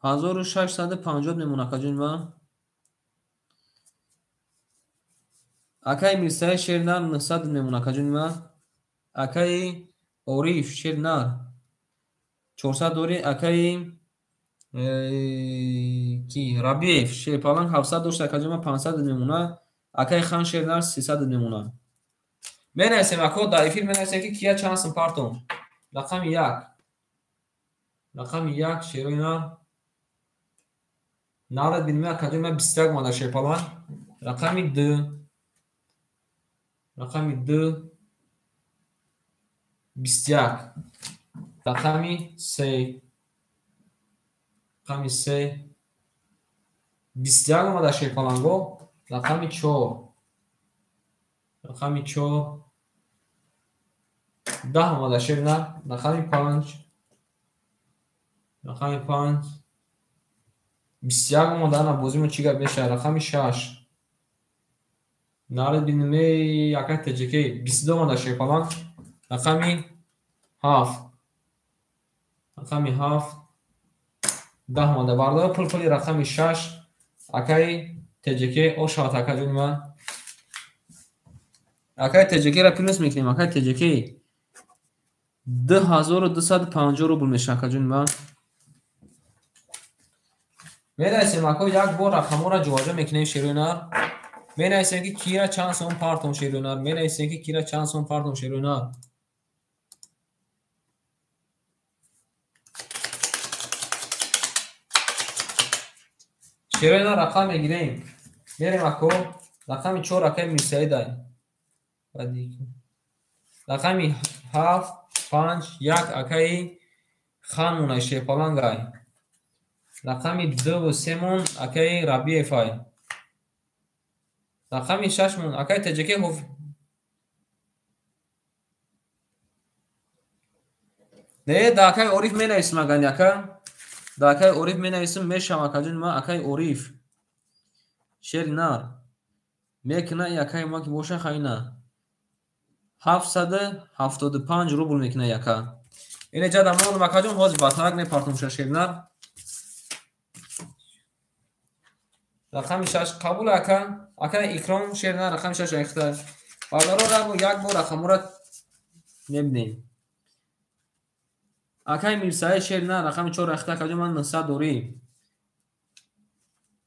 Speaker 1: 1650 мемон акаҷон ма. Акаи Мирсаи шер нар 900 мемон акаҷон ма. Акаи Ориф шер нар 400 дори. Акаи ки Рабиев шерпаланг 700 дошт акаҷон ма 500 мемона. Акаи Хан шер нар 300 мемона. Менависем ако дар эфир менависем ки кия чанд сум партон. Рақами 1. Рақами 1 шерои нар. Нарад бинем акаҷон ма 21 омада шерпаланг. Рақами 2. Рақами 2 21. Рақами 3. Рақами 3 21 омада шерпаланго. Рақами 4. Рақами 4 10 омада шер нар. Рақами 5. Рақами 5 21 омада. Ана бозимо чӣ гап мешавад? Рақами 6. Нарад бинем эй акай ТЖК 22 омада шерпаланг. Рақами 7. Рақами 7 10 омада. Бардор пул пули рақами 6 акай ТЖК о шавад акаҷони ман. Акай ТЖК-ра плюс мекунем. Акай ТЖК 2250 рубл мешавад акаҷони ман. Менависем ако як бор рақамҳоро ҷобаҷо мекунем шерои нар. Менависем ки кира чанд сом партон шерои нар. Менависем ки кира чанд сом партон шерои нар. Шерои нар рақам мегирем. Мерем ако рақами 4 акаи Мирсаидай. Рақами 7 5 1 акаи Ханмонай шерпалангай. Рақами 2 ва 3 мон акаи Рабиевай. Рақами 6 мон акаи ТЖК ҳоф. Не, да акаи Ориф менависем агани ака. Да акаи Ориф менависем мешавам акаҷон ма акаи Ориф. Шери нар. Мекуна и акаи ма ки боша хайна. 775 рубл мекуна яка. Ине ҷада мондам акаҷон, ҳозир батарак мепартом шер нар. Рақами 6 қабул ака. Ака Икром шер нар рақами 6 айхта. Бародаро як бор рақамҳоро мебинем. Акаи Мирсаи шер нар рақами 4 айхта акаҷон ман 900 дорӣ.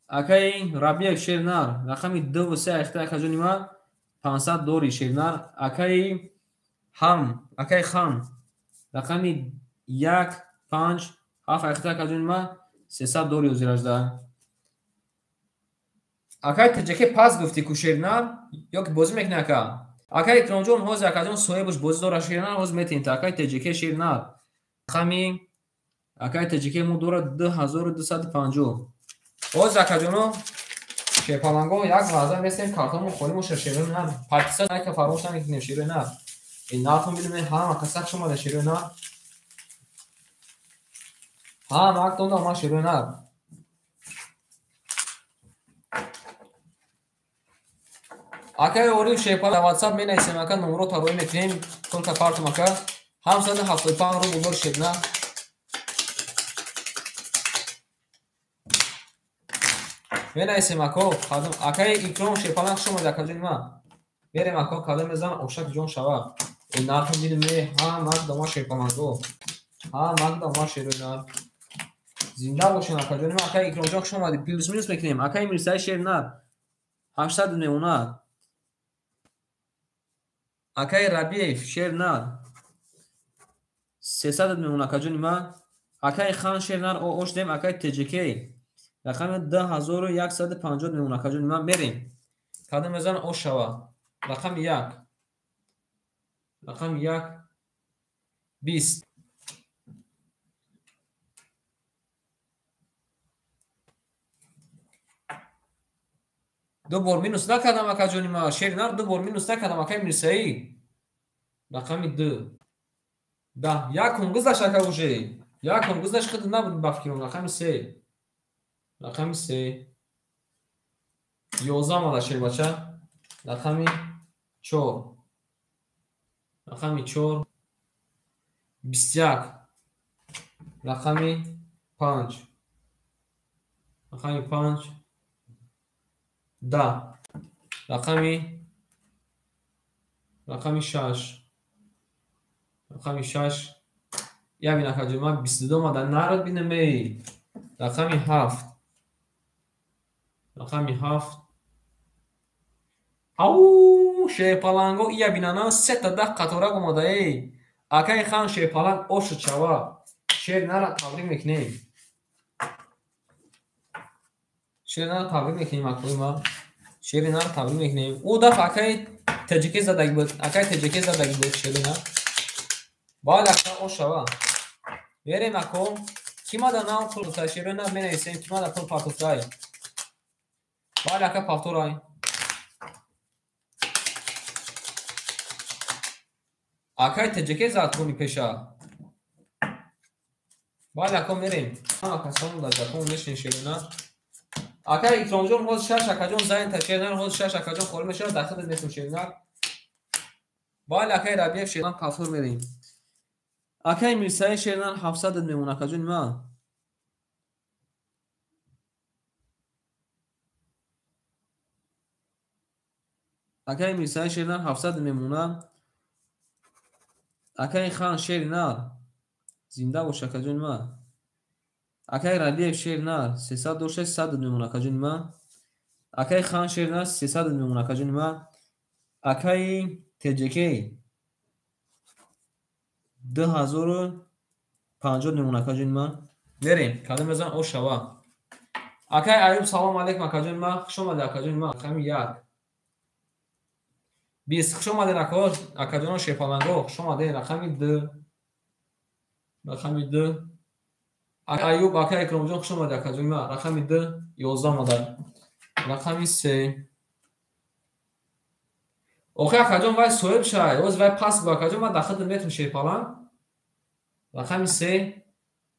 Speaker 1: Акаи Рабиев шер нар рақами 2 ва 3 айхта акаҷони ман 500 дорӣ шер нар. Акаи Ҳам, акаи Хан рақами 1 5 7 айхта акаҷони ман 300 дорӣ ҳозиражда. Акаи ТЖК пас гуфтӣ ку шер нар ё ки бозӣ мекунӣ ака? Акаи Икромҷон ҳозир акаҷон соҳибаш бозӣ дорад шер нар, ҳозир метавонед та акаи ТЖК шер нар. Рақами акаи ТЖК мо дорад 2250. Ҳозир акаҷоно шерпаланго як лаҳза местем картонмо холӣ моша шерои нар. Подписат лайка фаромӯш намекунем шерои нар. Ин нартон бинем ҳама касак шумода шерои нар. Ҳама актонда ма шерои нар. Акаи Ориф шерпаланг WhatsApp менависем ака номро тароӣ мекунем только партум ака. 775 рубл дор шер нар. Менависем ако акаи Икром шерпаланг хуш омадед акаҷони ман. Мерем ако кадом мезанам ошак ҷон шава. Нархам дидем, ҳа мак дома шерпаланго. Ҳа мак дома шерои нар. Зинда бошен, акаҷони ман, акаи Икромҷон, хуш омадед. Плюс минус мекунем. Акаи Мирсаи, шери нар. 800 мемонад. Акаи Рабиев, шери нар. 300 мемонад, акаҷони ман. Акаи Хан, шери нар, ош дем, акаи ТҶК. Рақами 2150 мемонад, акаҷони ман, мерем. Кадом мезан ош шава. Рақами 1. Рақами 1 20. Ду бор минус накардам, акаҷони ман. Шери нар ду бор минус накардам, акаи Мирсаид. Рақами 2. 10. Якум гузашт, ака уже. Якум гузашт, худ набуд ба фикрам. Рақами 3. Рақами 3. 11 омада, шербача. Рақами 4. Рақами 4. 21. Рақами 5. Рақами 5. 10. Рақами 6. Рақами 6. Я бин, акаҷон, ман 22 омада. Народ бинам, эй. Рақами 7. Рақами 7. Ау, шерпаланго, ия бинана, сета 10 қаторак омада, эй. Акаи Хан, шерпаланг ошу чава. Шер нара табрик мекунем. Шери нара табрик мекунем, акои ман. Шери нара табрик мекунем. Ӯ дафъа акаи ТҶК задаги буд. Акаи ТҶК задаги буд шери нар. Баъд ака ош шава. Мерем, ако. Ки мада нав пул гуфта, шери нар менависем, ки мада пул партофтай. Баъд ака повторай. Акаи ТҶК зад куни пеша. Баъд ако мерем. Ҳама касон дар ҷакон мешинем, шери нар. Акаи Икромҷон, ҳоз 6 акаҷон зайн та шери нар, ҳоз 6 акаҷон холӣ мешавад, дар хидмат местем, шери нар. Бале, акаи Рабиев, шери нар, повтор мерем. Акаи Мирсаи, шери нар, 700 мемонад, акаҷони ман. Акаи Мирсаи, шери нар, 700 мемонад. Акаи Хан, шери нар. Зинда бош, акаҷони ман. Акаи Рабиев, шери нар, 300 дошта, 100 мемонад, акаҷони ман. Акаи Хан, шери нар, 300 мемонад, акаҷони ман. Акаи ТҶК 2050 мемонад, акаҷони ман. Мерем, кадом мезан ош шава. Акаи Аюб, салом алейкум, акаҷони ман. Хуш омадед, акаҷони ман. Рақами 1. 20. Хуш омадед, ако, акаҷоно шерпаланго. Хуш омадед. Рақами 2. Рақами 2. Аюб, акаи Икромҷон, хуш омадед, акаҷони ман. Рақами 2, 11 омада. Рақами 3. Охи, акаҷон, вай соҳиб шай. Оз вай пас бу, акаҷон, ман дар хидмат метум, шерпаланг. Рақами 3,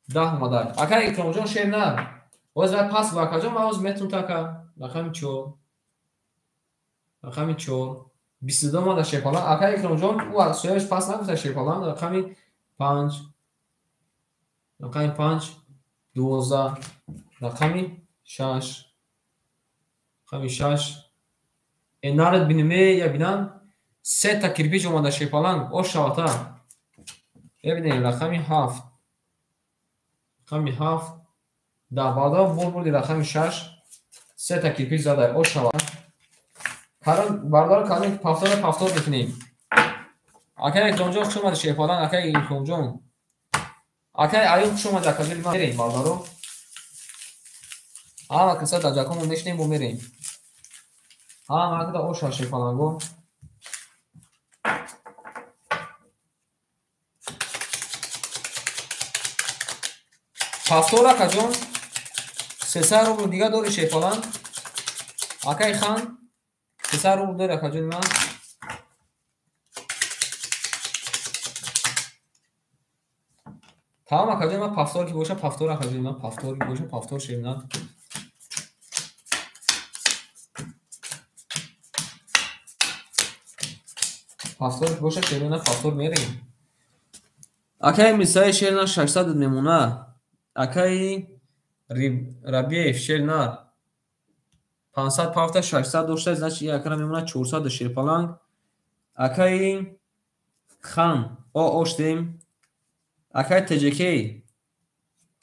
Speaker 1: 10 омада. Акаи Икромҷон, шер нар. Оз вай пас бу, акаҷон, ман оз метум така. Рақами 4. Рақами 4. 22 омада, шерпаланг. Акаи Икромҷон, ӯ соҳибаш пас нагуфта, шерпаланг. Рақами 5. Рақами 5, 12. Рақами 6. Рақами 6. Народ биниме, я бинам. Сета кирпич омада, шерпаланг. Ош шавата. Бибинем, рақами 7. Рақами 7. 10. Баъда бор бурди рақами 6. Сета кирпич зада. Ош шава. Бардар кардем, повтора повтор мекунем. Акаи Икромҷон, хуш омадед, шерпаланг, акаи Икромҷон. Акаи Аюб, хуш омадед, акаҷони ман. Мерем, бардаро. Ҳама каса дар ҷаконмон мешинем, бо мерем. Ҳама када оша, шерпаланго. Повтор, акаҷон. 300 рубл дига дори, шерпаланг. Акаи Хан, 300 рубл дори, акаҷони ман. Тамом, акаҷони ман, повтор ки боша, повтор, акаҷони ман, повтор ки боша, повтор, шери нар. Повтор ки боша, шери нар, повтор мерем. Акаи Мирсаи, шери нар, 600 мемонад. Акаи Рабиев, шери нар, 500 пафта, 600 дошта, значит, ин акара мемонад 400, шерпаланг. Акаи Хан оштем. Акай ТЖК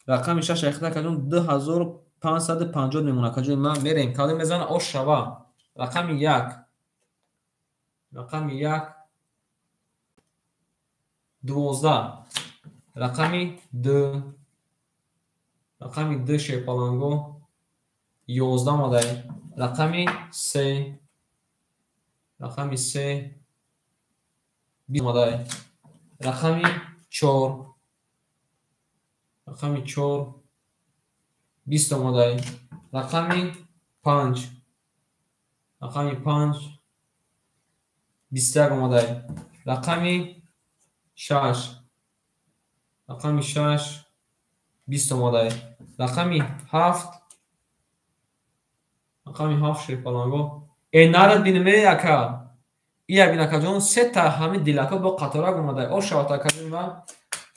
Speaker 1: рақами 6 айхта акаҷон 2550 мемона акаҷони ман. Мерем кадом мезана ош шава. Рақами 1. Рақами 1 12. Рақами 2. Рақами 2 шерпаланго 11 омадай. Рақами 3. Рақами 3 20 омадай. Рақами 4. Рақами 4 20 омадай. Рақами 5. Рақами 5 21 омадай. Рақами 6. Рақами 6 20 омадай. Рақами 7. Рақами 7 шерпаланго. Нарад биниме ака. Ия бин акаҷон сета ҳамин дилако бо қаторак омадай. Ош шавад акаҷон ман.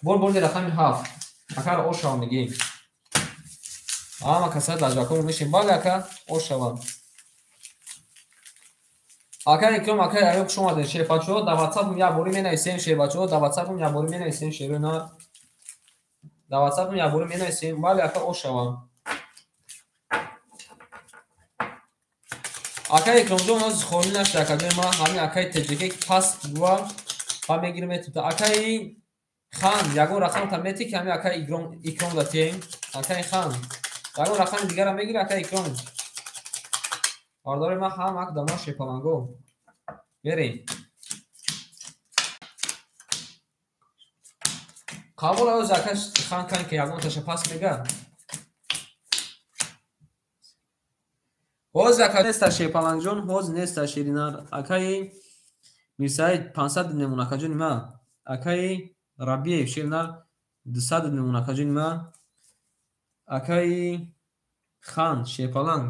Speaker 1: Бор борди рақами 7. Акаро ош шава мегӣ. Ҳама каса даҷакомо мешем. Бале ака, ош шава. Ака Икром, акай Аюб хуш омадед. Шербачаҳо дар WhatsApp-ум як бори менависем. Шербачаҳо дар WhatsApp-ум як бори менависем. Шерои нар. Дар WhatsApp-ум як бори менависем. Бале ака, ош шава. Акай Икромҷон ҳозир холӣ нашуда акаҷони ман. Ҳамин акай ТЖК паст бува ва мегирем метута. Акай Хан ягон рақамта мети ки ҳамин акай Икром датем. Акай Хан ягон рақами дигара мегири акай Икром. Бардори ман ҳам ак дама шепаланго. Мерем. Қабул ҳоз ака Хан кан ки ягон таша пас мега. Ҳоз ака неста шепалангҷон, ҳоз неста ширинар. Акаи Мирсаид 500 мемон акаҷони ман. Акаи Рабиев ширинар 200 мемон акаҷони ман. Акаи Хан шерпаланг.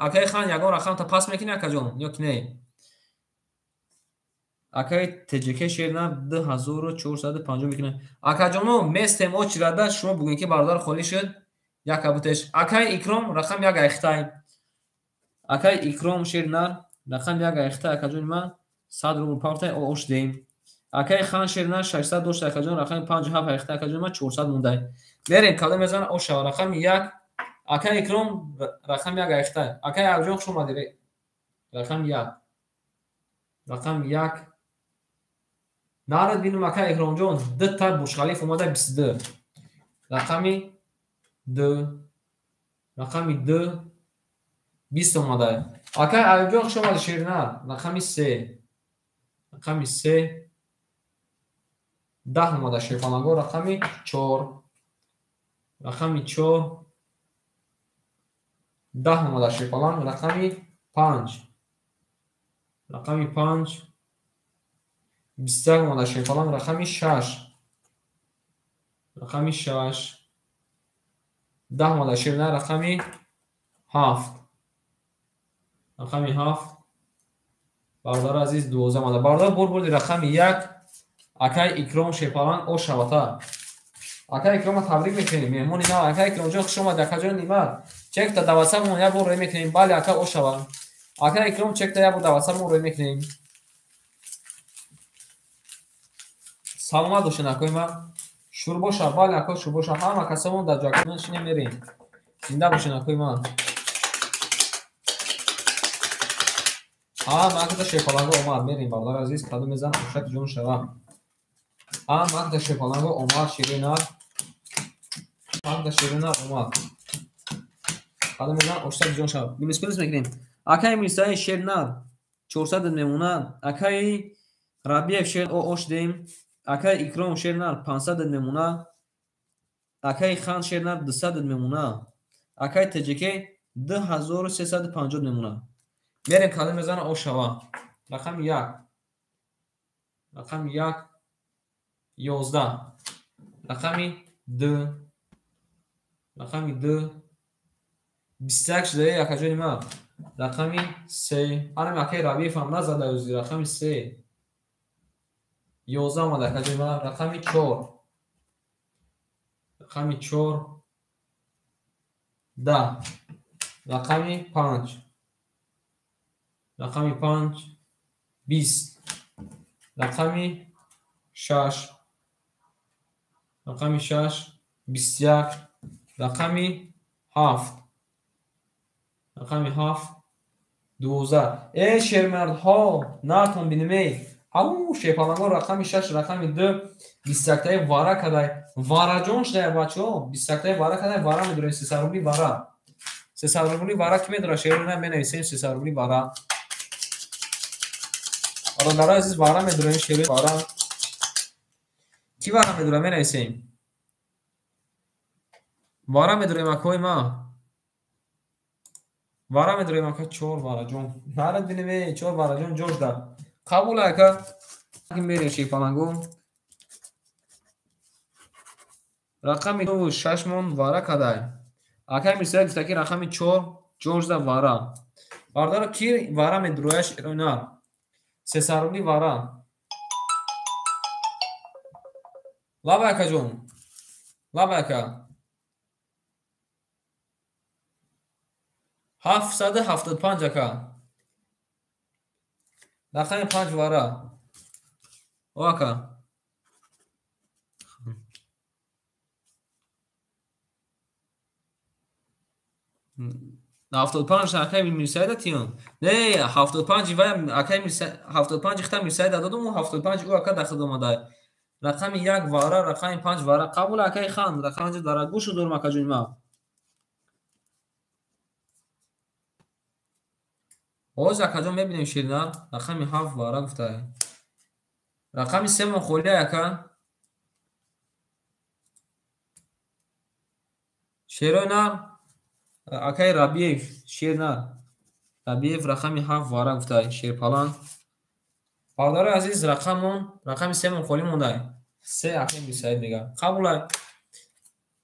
Speaker 1: Акаи Хан ягон рақамта пас мекунӣ акаҷон ё ки не? Акаи ТЖК ширинар 2450 мекунад. Акаҷоно местем очирада шумо бугӯед ки бародар холӣ шуд як абутеш. Акаи Икром рақам 1 айхтай. Акаи Икром ширинар рақам 1 айхтай акаҷони ман 100 рубл партай ош деем. Акаи Хан ширинар 600 дошт акаҷон рақами 57 айхтай акаҷони ман 400 мондай. Мерем кадом мезана ош шава. Рақами 1 акаи Икром рақами 1 айхтай. Акаи Абҷон хуш омадед. Рақами 1. Рақами 1 нарад бинум акаи Икромҷон ду та Бурҷхалиф омада 22. Рақами 2. Рақами 2 20 омада. Акаи Аюбҷон хуш омадед ширинар. Рақами 3. Рақами 3 10 омада шерпаланго. Рақами 4. Рақами 4 10 омада шерпаланг. Рақами 5. Рақами 5 21 омада шерпаланг. Рақами 6. Рақами 6 10 омада ширинар. Рақами 7. Рақами 7 бародари азиз 12 омада. Бародар бор бурди рақами 1 акай Икром шерпаланг ош шавата. Акай Икромро табрик мекунем. Меҳмони нав акай Икромҷон хуш омадед акаҷони нима. Чекта дар WhatsApp-мон як бор рӯй мекунем. Бале ака ош шава. Акай Икром чекта як бор дар WhatsApp-мон рӯй мекунем. Саломат бошед акои ман. Шур боша. Бале ако шур боша. Ҳама касамон дар ҷакмон шинем мерем. Зинда бошед акои ман. Ҳама акта шерпаланго омад. Мерем бародари азиз кадом мезан ошак ҷон шава. Ҳама акта шерпаланго омад ширинар. Акта ширинар омад. Кадом мезан ошак ҷон шава. Минус плюс мекунем. Акаи Мирсаид шернар 400 мемонад. Акаи Рабиев шер ош деем. Акаи Икром шернар 500 мемона. Акаи Хан шернар 200 мемона. Акаи ТЖК 2350 мемона. Мерем кадом мезана ош шава. Рақами 1. Рақами 1 11. Рақами 2. Рақами 2 21 шуда акаҷони ман. Рақами 3. Анам акаи Рабиев ҳам назада ӯзи. Рақами 3 11 омада акаҷони ман. Рақами 4. Рақами 4 10. Рақами 5. Рақами 5 20. Рақами 6, рақами 6, 21, рақами 7, рақами 7, 12. Э, шермардҳо, натон бинем. Ау, шерпаланго рақами 6, рақами 2, 21таи вара кадай. Вараҷон шудай, бачаҳо, 21таи вара кадай, вара медорем, 300 рубли вара. 300 рубли вара ки медорад, шерона менависем 300 рубли вара. Бародарои азиз, вара медорем, шерои вара. Ки вара медорад, менависем. Вара медорем, акои ма. Вара медорем, ака, 4 вараҷон. Нарад бинем, 4 вараҷон ҷош дад. Қабул, ака. Мерем шерпаланго. Рақами 6 мон вара кадай. Акай Мирсаид гуфта ки рақами 4 ҷош да вара. Бародаро, ки вара медурояд, шерона? 300 рубли вара. Лаба, акаҷон. Лаба, ака. 775, ака. Рақами 5 вара. О, ака. 75 акай Мирсаида тиён. Не, 75 вай акай Мирсаид, 75 хита Мирсаида додум, 75 ӯ ака дахил омадай. Рақами 1 вара, рақами 5 вара. Қабул, акай хан, рақами дара гӯшу дорум, акаҷони ма. Ҳозир, акаҷон, мебинем ширина, рақами 7 вара гуфтай. Рақами 3 мон холия, ака. Шерои нар, акай Рабиев, шер нар. Рабиев рақами 7 вара гуфтай, шерпалан. Бародарои азиз, рақамон, рақами 3 мон холӣ мондай. 3 акай Мирсаид мега. Қабул,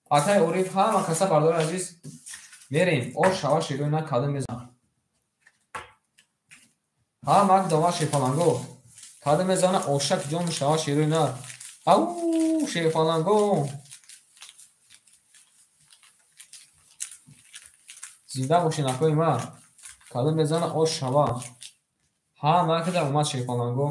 Speaker 1: акай Ориф, ҳама каса, бародарои азиз, мерем. Ош шава, шерои нар, кадом мезанад. Ҳама ак дова шерпаланго. Кадом мезана, ошак ҷон шава, шерои нар. Ау, шерпаланго. Зинда бошед, акои ма. Кадом мезана, ош шава. Ҳама акда омад, шерпаланго.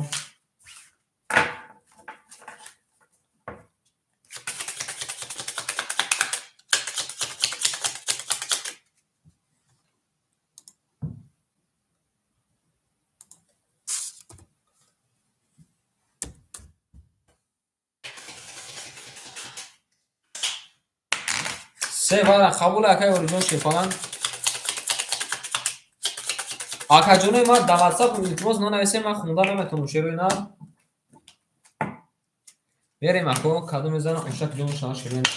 Speaker 1: Се вара қабул, акай Ориҷон, шерпаланг. Акаҷонои ма, дар WhatsApp илтимос нанависем, ман хонда наметавонам, шерои нар. Мерем, ако, кадом мезанам, ошак ҷон шава, шерои нар.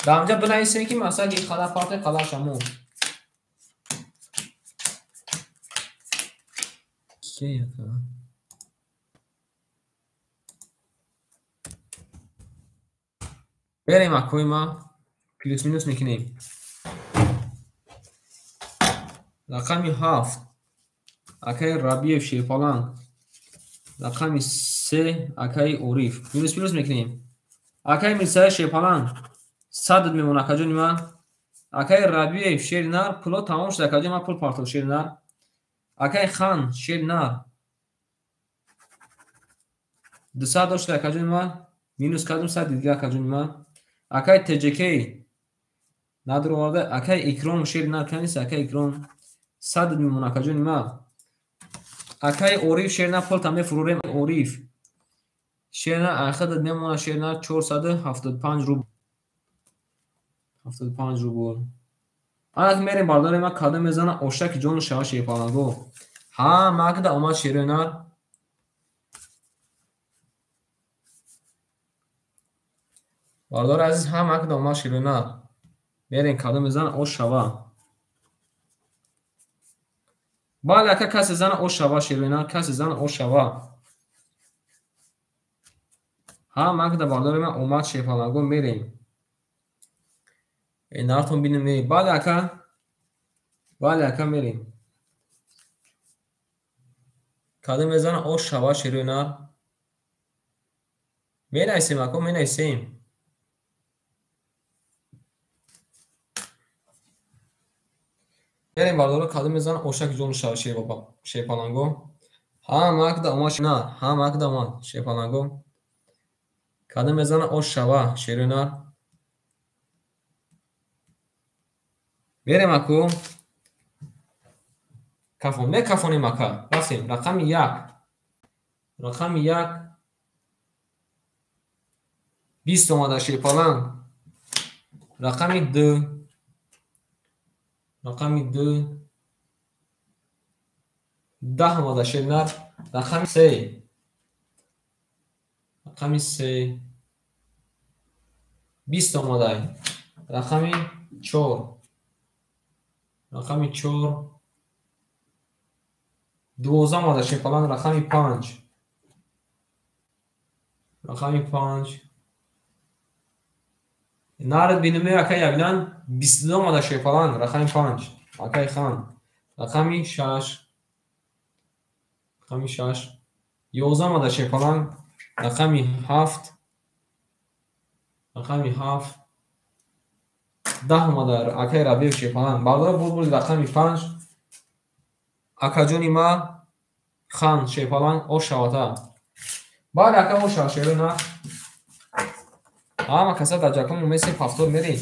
Speaker 1: Дар ҳамҷа бинависем ки масалан ин қадар парте, қадар шамо. Ки ака? Мерем, акои ма, плюс минус мекунем. Рақами 7 акаи Рабиев, шерпаланг. Рақами 3 акаи Ориф. Минус плюс мекунем. Акаи Мирсаид, шерпаланг, 100 мемонад, акаҷони ман. Акаи Рабиев, шери нар, пуло тамом шуд, акаҷони ман, пул партов, шери нар. Акаи Хан, шери нар, 200 дошт, акаҷони ман, минус кардум 100 дига, акаҷони ман. Акаи ТJK надроварда, акаи Икром, шери нар, канист, акаи Икром 100 мемонад, акаҷони ман. Акаи Ориф, шери нар, пулта мефурӯрем, Ориф. Шери нар, ахадат мемонад, шери нар, 475 рубл. 75 рубл. Анак мерем, бародари ман, кадом мезана, ошаки ҷону шава, шерпаланго. Ҳама акда омад, шерои нар. Бародари азиз, ҳама акда омад, шерои нар. Мерем, кадом мезана, ош шава. Бале, ака, касе зана, ош шава, шерои нар, касе зана, ош шава. Ҳама акда, бародари ман, омад, шерпаланго, мерем. Нартон бинем, не. Бале, ака. Бале, ака, мерем. Кадом мезана, ош шава, шерои нар. Менависем, ака, менависем. Мерем, бародаро, кадом мезана, ошак ҷону шава, шерпаланго. Ҳама акда омад, на, ҳама акда омад, шерпаланго. Кадом мезана ош шава, шерои нар. Мерем аку. Кафон, мекафонем ака. Рафтем. Рақами 1. Рақами 1. 20 омада шерпаланг. Рақами 2. Рақами 2. 10 омада шернар. Рақами 3. Рақами 3. 20 омада. Рақами 4. Рақами 4. 12 омада шерпаланг. Рақами 5. Рақами 5. Нарад биноме акай ябинан 22 омада шерпаланг. Рақами 5. Акай хан. Рақами 6. Рақами 6. 11 омада шерпаланг. Рақами 7. Рақами 7. 10 омада акай Рабиев шерпаланг. Бардора бурд рақами 5. Акаҷони ма хан шерпаланг ош шавата. Бале ака ош шава шерои нар. Ҳама каса дар ҷакон месем ҳафтор мерем.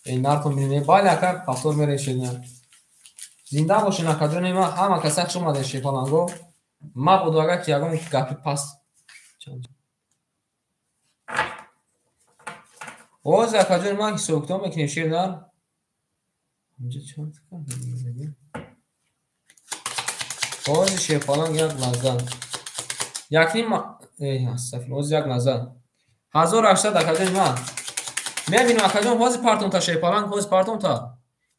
Speaker 1: Эй нартон бинем. Бале ака ҳафтор мерем шерина. Зинда бошен акаҷони ма, ҳама каса хуш омаден шерпаланго. Мабодо агар ки ягон гапи паст. Ҳозир акаҷони ман ҳисобкитоб мекунем шеринар. Инҷа чанд кардем? Ҳозир шерпаланг як лаҳза. Якним астағфируллоҳ, ҳозир як лаҳза. 1800 акаҷони ман. Мебинем акаҷон ҳозир партонта шерпаланг, ҳозир партонта.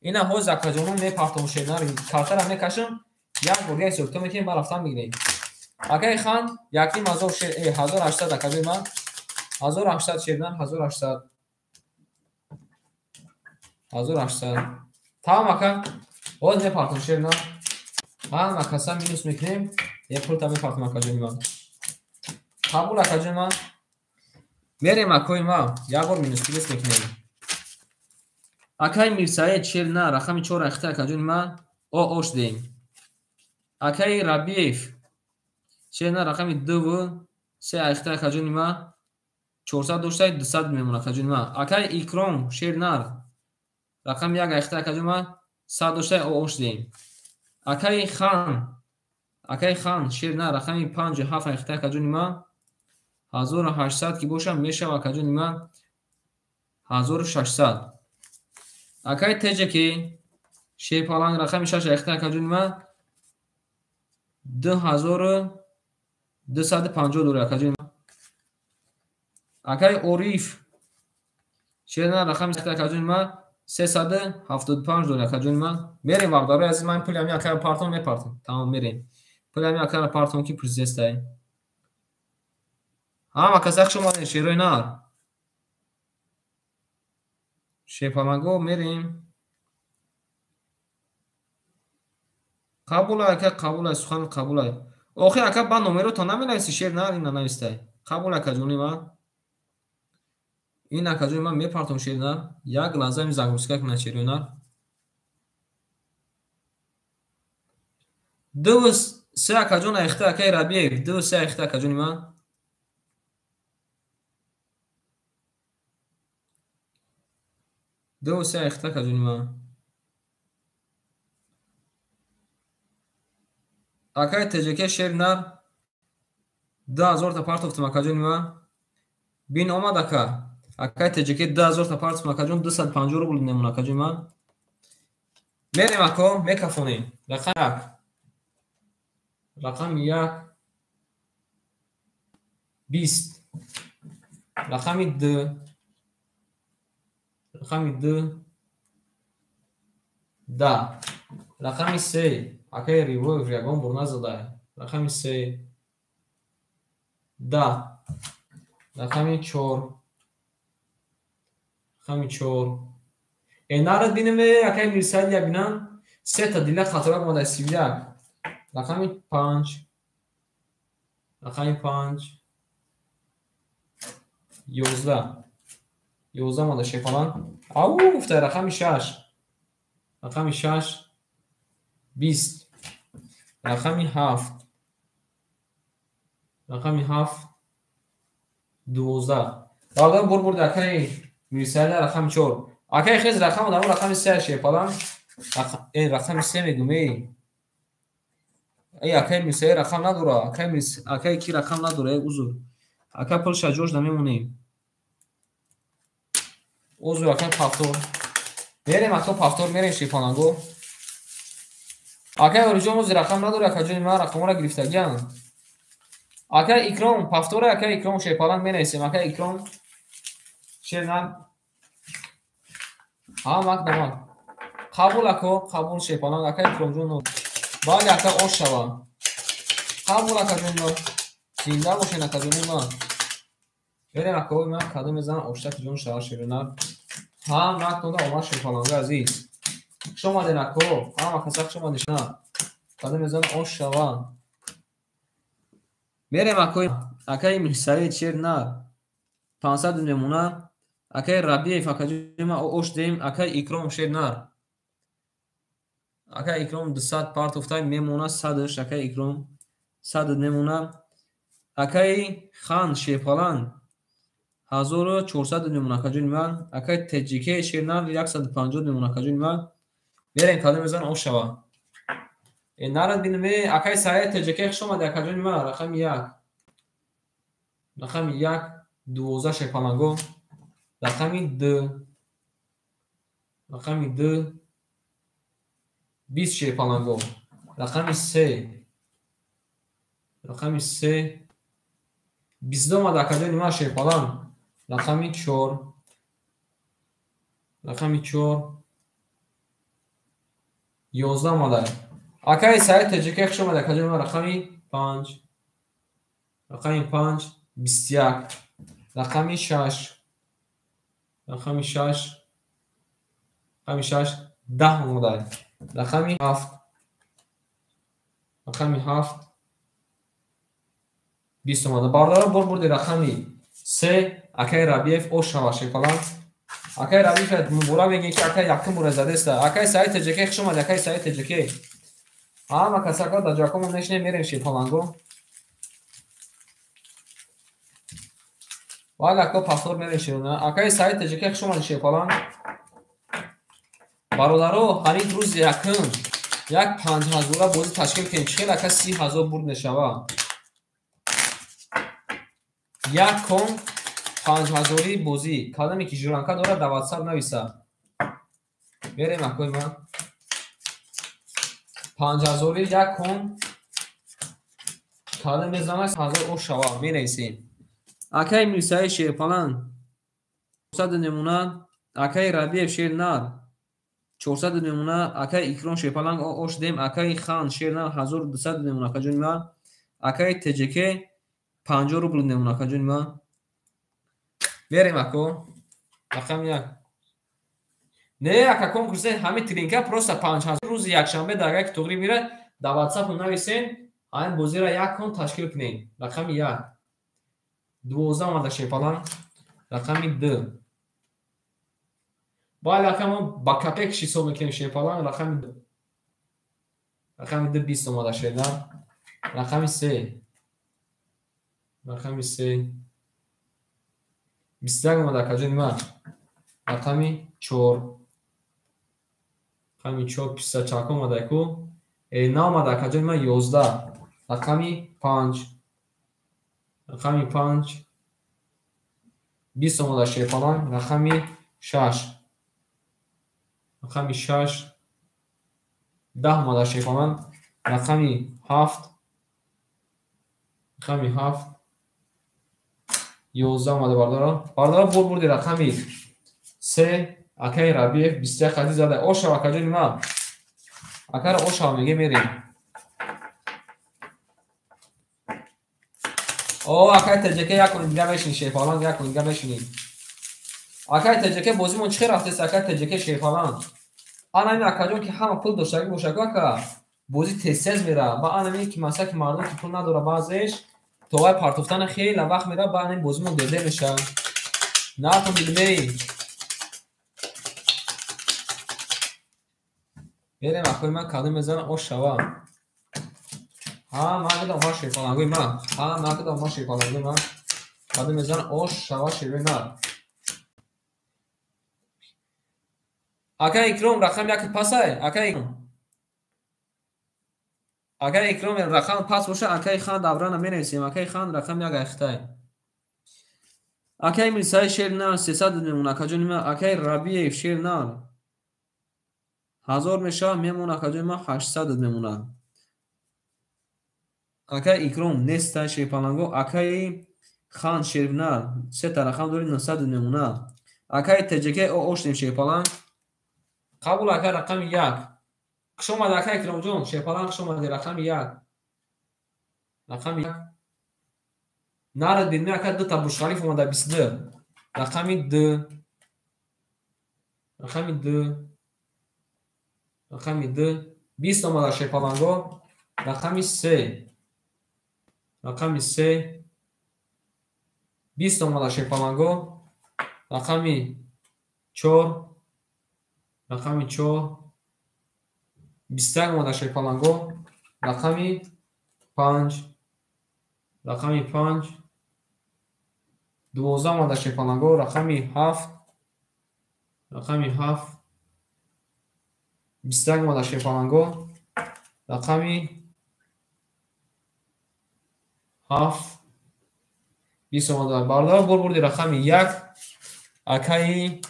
Speaker 1: Ина ҳозир акаҷонон мепартон шернар, картара мекашам, як бор дигар ҳисобкитоб мекунем, баъд рафтан мегирем. Акаи хан 1500 шер, 1800 акаҷони ман. 1800 шернар, 1800. 1800. Тамом ака. Ҳозир мепартон шернар. Ҳама каса минус мекунем, як пулта мепартон акаҷони ман. Қабул акаҷони ман. Мерем акои ма, як бор минус плюс мекунем. Акаи Мирсаид шернар, рақами 4 ахта акаҷони ман, ош дем. Акаи Рабиев шернар, рақами 2 3 ахта акаҷони ман, 400 дошта 200 мемонад акаҷони ман. Акаи Икром шернар, рақами 1 ахта акаҷони ман, 100 дошта ош дем. Акаи хан шернар, рақами 5 7 ахта акаҷони ман, 1800 ки бошам мешава акаҷони ман 1600. Акаи Теҷаки шерпаланг, рақами 6 ахта акаҷони ман, 2250 доллар акаҷони ман. Акаи Ориф шернар, рақами 7 акаҷони ман, 375 доллар акаҷони ман. Мерем бародарои азиз, ман пули ҳамин акаро партон мепартам. Тамом мерем. Пули ҳамин акаро партон ки президентай. Ҳама каса хуш омаден шерои нар. Шерпаланго мерем. Қабулай ака, қабулай, сухан қабулай. Охир ака ба номерота наменависи шер нар, ина навистай. Қабул акаҷони ман. Ин акаҷони ман мепартом шер нар. Як лаҳза ин загрузка кунад шерои нар. 2 3 акаҷон айхта акаи Рабиев, 2 3 айхта акаҷони ман. 2 3 айхта акаҷони ман. Акаи Теҷаке шер нар, 2000 та партофтам акаҷони ман. Бин омад ака. Акаи Теҷаке 2000 та партофтам акаҷон, 250 рубл мемонад акаҷони ман. Мерем ако, мекафонем. Рақами 1. Рақами 1 20. Рақами 2. Рақами 2 10. Рақами 3. Акаи Ривоев ягон бор назада. Рақами 3 10. Рақами 4. Рақами 4. Нарад биноме акаи Мирсаид ябинан, 3 та дила хаторак омада 31. Рақами 5. Рақами 5 11. 11 омада шерпаланг. Ау гуфта рақами 6. Рақами 6 20. Рақами 7. Рақами 7 12. Бародар бур бурд акаи Мирсаида рақами 4. Акаи хез рақам дар рақами 3 шерпалан. Рақами 3 мегум эй. Эй акаи Мирсаид рақам надора. Акаи Мирс акаи ки рақам надора, эй узр. Ака пулша ҷош намемонем. Узр ака пафтор. Мерем ака пафтор мерем шерпаланго. Акаи Ориҷон ози рақам надора, ака ҷони ман рақамҳоро гирифтагиам. Ака Икром пафтора, ака Икром шерпаланг менависем. Ака Икром шернан. Ҳа мак дамак. Қабул ако, қабул шерпаланг ака Икромҷон. Бале ака ош шава. Қабул ака ҷон. Зинда бошен ака ҷони ман. Берем ака ман кадом мезанам оштаки ҷон шава шернан. Ҳа мак дода омад шерпаланг азиз. Хуш омаден ако, ҳама каса хуш омаден. Кадом мезанам ош шава. Мерем акои акаи Мирсаид шернар 500 мемона. Акаи Рабиев акаҷои ман ош дем. Акаи Икром шернар. Акаи Икром 200 партофтай мемона 100-ш. Акаи Икром 100 мемона. Акаи Хан шерпаланг 1400 мемона акаҷои ман. Акаи Теҷике шернар 150 мемона акаҷои ман. Мерем кадом мезанам ош шава. Нарад бинем акаи Саид Теҷике хуш омадед акаҷони ман. Рақами 1. Рақами 1 12 шерпаланго. Рақами 2. Рақами 2 20 шерпаланго. Рақами 3. Рақами 3 22 омад акаҷони ман шерпаланг. Рақами 4. Рақами 4 11 омада. Акаи Саид Теҷике хуш омадед акаҷони ман. Рақами 5. Рақами 5 21. Рақами 6. Рақами 6. Рақами 6 10 омада. Рақами 7. Рақами 7 20 омада. Бародарон бор бурди рақами 3 акаи Рабиев ош шава шерпаланг. Акаи Рабиев муборак мегӯем ки акаи якум бора задеста. Акаи Саид Теҷике хуш омадед акаи Саид Теҷике. Ҳама касака дар ҷакомон мешинем мерем шерпаланго. Бале ака пафтор мерем шерона. Акаи Саид Теҷике хуш омадед шерпаланг. Бародаро ҳамин рӯзи якум як 5000 бозӣ ташкил кунем. Чӣ хел ака 30,000 бурд мешава? Як кон 5000 бозӣ. Кадоме ки журанка дорад дар WhatsApp нависа. Мерем акои ман. 5000 як кон кадом мезанад 1000 ош шава менависем. Акаи Мирсаид шерпаланг 400 мемона. Акаи Рабиев шернар 400 мемона. Акаи Икром шерпаланг ош дем. Акаи Хан шернар 1200 мемона акаҷони ман. Акаи Теҷике 50 рубл мемона акаҷони ман. Мерем ако. Рақами 1. Не ака конкурс ҳамин тринка просто 5000 рӯзи якшанбе дар як туғри мирад дар WhatsApp нависен ҳамин бозиро як кон ташкил кунем. Рақами 1. 12 омада шерпаланг. Рақами 2. Бале ака мо ба капек ҳисоб мекунем шерпаланг. Рақами 2. Рақами 2 20 омада шернар. Рақами 3. Рақами 3 21 омада акаҷони ман. Рақами 4. Рақами 4 54 омада ку. Наомада акаҷони ман 11. Рақами 5. Рақами 5 20 омада шерпаланг. Рақами 6. Рақами 6 10 омада шерпаланг. Рақами 7. Рақами 7 11 омада бародарон. Бародарон бур бурди рақами 3 акаи Рабиев 21 хати зада. Ошава акаҷони ман. Акара ошава меге мерем. О акаи Теҷике як кон дига мешинӣ шерпаланг, як кон дига мешинӣ. Акаи Теҷике бозимон чӣ хел рафтест акаи Теҷике шерпаланг? Ана ин акаҷон ки ҳама пул доштагӣ бошад ака бозӣ тез-тез мера. Ба ана ин ки масалан ки мардум ки пул надора баъзеш то вай партофтана хеле вақт мера, ба ана ин бозимон дердер мешавад. Натон билмей. Мерем акои ман кадом мезанам ош шава. Ҳа ман кадом ма шерпалангои ман. Ҳа ман кадом ма шерпалангои ман. Кадом мезана ош шава шерои нар. Акай Икром рақами як пасай. Акай Икром. Акай Икром рақам пас боша, акай Хан даврана менависем. Акай Хан рақами як айхтай. Акай Мирсаи шер нар 300 мемона акаҷони ман. Акай Рабиев шер нар 1000 мешава, мемона акаҷони ман 800 мемона. Акай Икром нестай шерпаланго. Акай Хан шернар сета рақам дори 900 мемона. Акай ТЖК оштем шерпаланг. Қабул акай рақами 1. Хуш омад акай Икромҷон, шерпаланг хуш омади рақами 1. Рақами 1. Нарад бинме ака дута Бурҷ-Халиф омада 22. Рақами 2. Рақами 2. Рақами 2. 20 омада шерпаланго. Рақами 3. Рақами 3. 20 омада шерпаланго. Рақами 4. Рақами 4. 21 омада шерпаланго. Рақами 5. Рақами 5. 12 омада шерпаланго. Рақами 7. Рақами 7. 21 омада шерпаланго. Рақами 7. 20 омада. Бародар бор бурди рақами 1. Акаи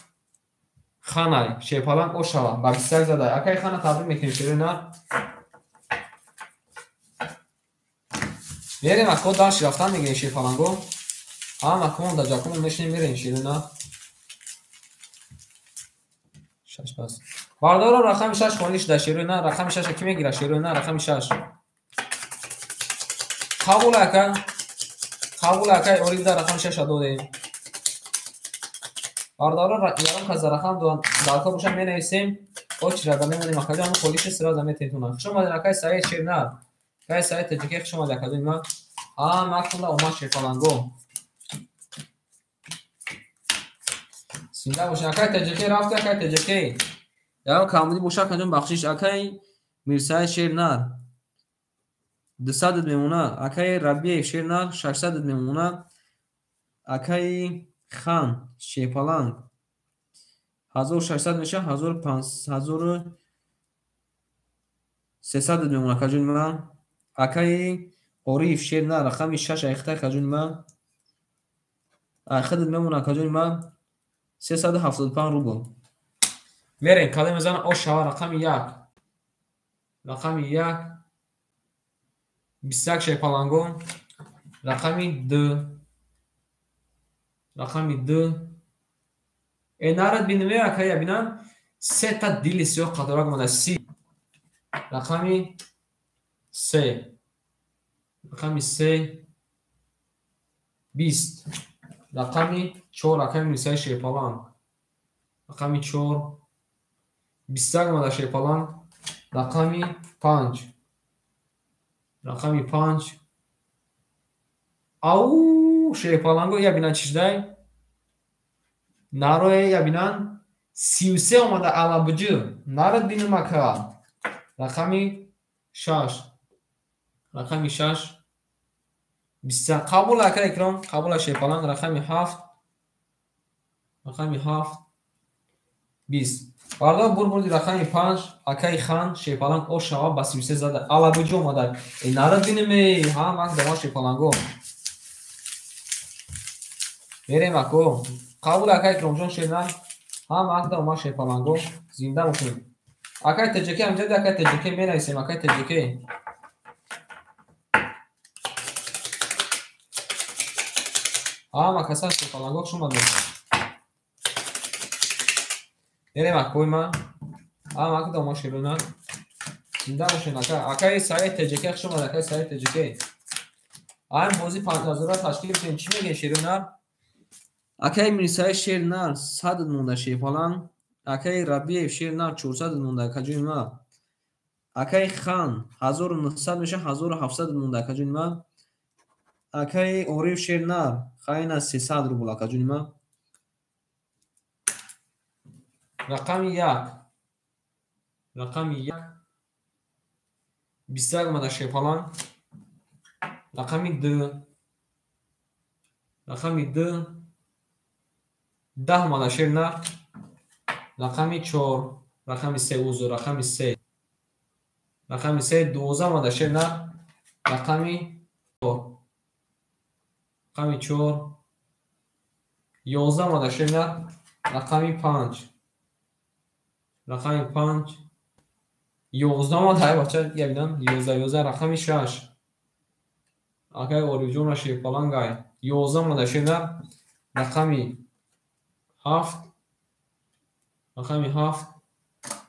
Speaker 1: Ханай шерпаланг ошава ба 21 зада. Акаи Хана табрик мекунем шерои нар. Мерем ако дарши рафтан мегирем шерпаланго. Ҳама кумон дар ҷакумон мешинем мерем шерои нар. 6 пас. Бародарон рақами 6 холӣ шуда шерои нар. Рақами 6 ки мегирад шерои нар? Рақами 6. Қабул ака. Қабул ака орибда рақами 6 додем. Бародарон ягон кас рақам даркор боша менависем. Очрада мемонем акаҷон, ҳамон холиши сразу метавонед. Хуш омадед акаи Саид Шернар. Акаи Саид Таҷикӣ хуш омадед акаҷони ман. Ҳама кунда омад шерпаланго. Зинда бошед. Акаи Таҷикӣ рафти, акаи Таҷикӣ. Ягон камбудӣ боша акаҷон бахшиш. Акаи Мирсаид Шернар 200 мемона. Акаи Рабиев Шернар 600 мемона. Акаи Хан шерпаланг 1600 меша, 1300 мемона акаҷони ман. Акаи Ориф шернар рақами 6 айхта акаҷони ман. Айхадат мемона акаҷони ман 375 рубл. Мерем кадом мезана ош шава рақами 1. Рақами 1. 21 шерпаланго. Рақами 2. Рақами 2. Нарад бинме акая бинам сета дили сиёҳ қаторак омада 30. Рақами 3. Рақами 3. 20. Рақами 4 акаи Мирсаи шерпаланг. Рақами 4. 21 омада шерпаланг. Рақами 5. Рақами 5. Ау шерпаланго я бинан чӣ шудай? Нарое я бинан 33 омада алабуҷӣ. Нарад бинам ака. Рақами 6. Рақами 6. 23. Қабул ака Икром, қабул шерпаланг. Рақами 7. Рақами 7. 20. Бародар бур бурди рақами 5. Акаи Хан шерпаланг ош шава ба 33 зада. Алабуҷӣ омада. Нарад бинам эй, ҳама дома шерпаланго. Мерем ако. Қабул акаи Икромҷон шернар. Ҳама акда омад шерпаланго. Зинда бошед. Акаи ТЖК ҳамҷода акаи ТЖК менависем. Акаи ТЖК. Ҳама каса шерпаланго хуш омадед. Мерем акои ман. Ҳама акда омад шернар. Зинда бошед ака. Акаи Саид ТЖК хуш омад. Акаи Саид ТЖК. Ҳам бозӣ 5000 ташкил кунем. Чӣ мегӯед шернар? Акаи Мирсаи шернар 100 монда шерпаланг. Акаи Рабиев шернар 400 монда акаҷони ман. Акаи Хан 1900 меша, 1700 монда акаҷони ман. Акаи Ориф шернар хайна 300 рубл акаҷони ман. Рақами 1. Рақами 1. 21 омада шерпаланг. Рақами 2. Рақами ду 10 омада шери нар. Рақами чор, рақами се, узр, рақами се. Рақами се 12 омада шери нар. Рақами чор. Рақами чор 11 омада шери нар. Рақами панҷ. Рақами панҷ 11 омада, ай бача, я бинам 11 11 рақами шаш. Акай Орифҷон шерпалангай 11 омада шери нар. Рақами ҳафт. Рақами ҳафт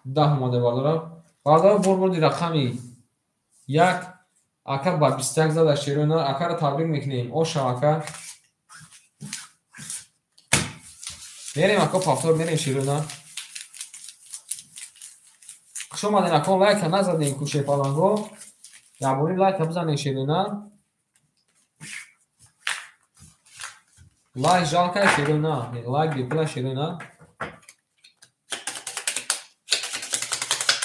Speaker 1: 10 омада бардора. Бардора бурди рақами як. Ака ба 21 зада шери нар. Акаро табрик мекунем. Оша ака. Мерем ака, повтор мерем шери нар. Хуш омаден ака, лайка назадем ку шерпаланго. Якбори лайка бизанем шери нар. Лайк жалка шери нар. Лайк бепула шери нар.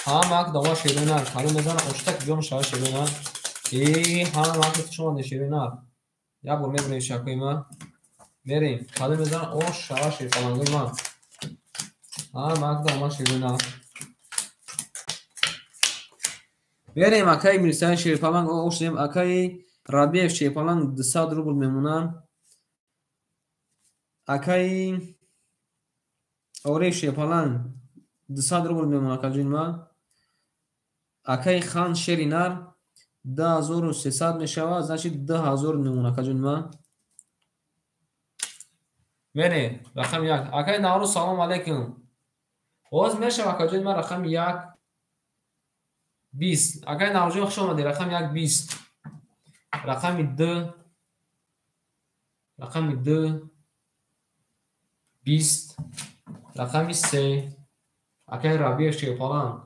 Speaker 1: Ҳама ак дава шери нар. Калу мезана оштак ҷон шава шери нар. Ҳама ак хуш омаден шери нар. Як бор мебурем шакои ма. Мерем. Калу мезана ош шава шерпалангои ма. Ҳама ак дава шери нар. Мерем акаи Мирсаи шерпаланг ошдем. Акаи Рабиев шерпаланг 200 рубл мемонанд. Акаи Ориф шерпаланг 200 рубл мемонад акаҷони ман. Акаи Хан шери нар 2300 мешавад, значит 2000 мемонад акаҷони ман. Мерем рақами як. Акаи Наврӯз салом алейкум. Оз мешавад акаҷони ман рақами як 20. Акаи Наврӯзҷон хуш омадед. Рақами як 20. Рақами ду. Рақами ду 20. Рақами се. Акаи Рабиев шерпаланг.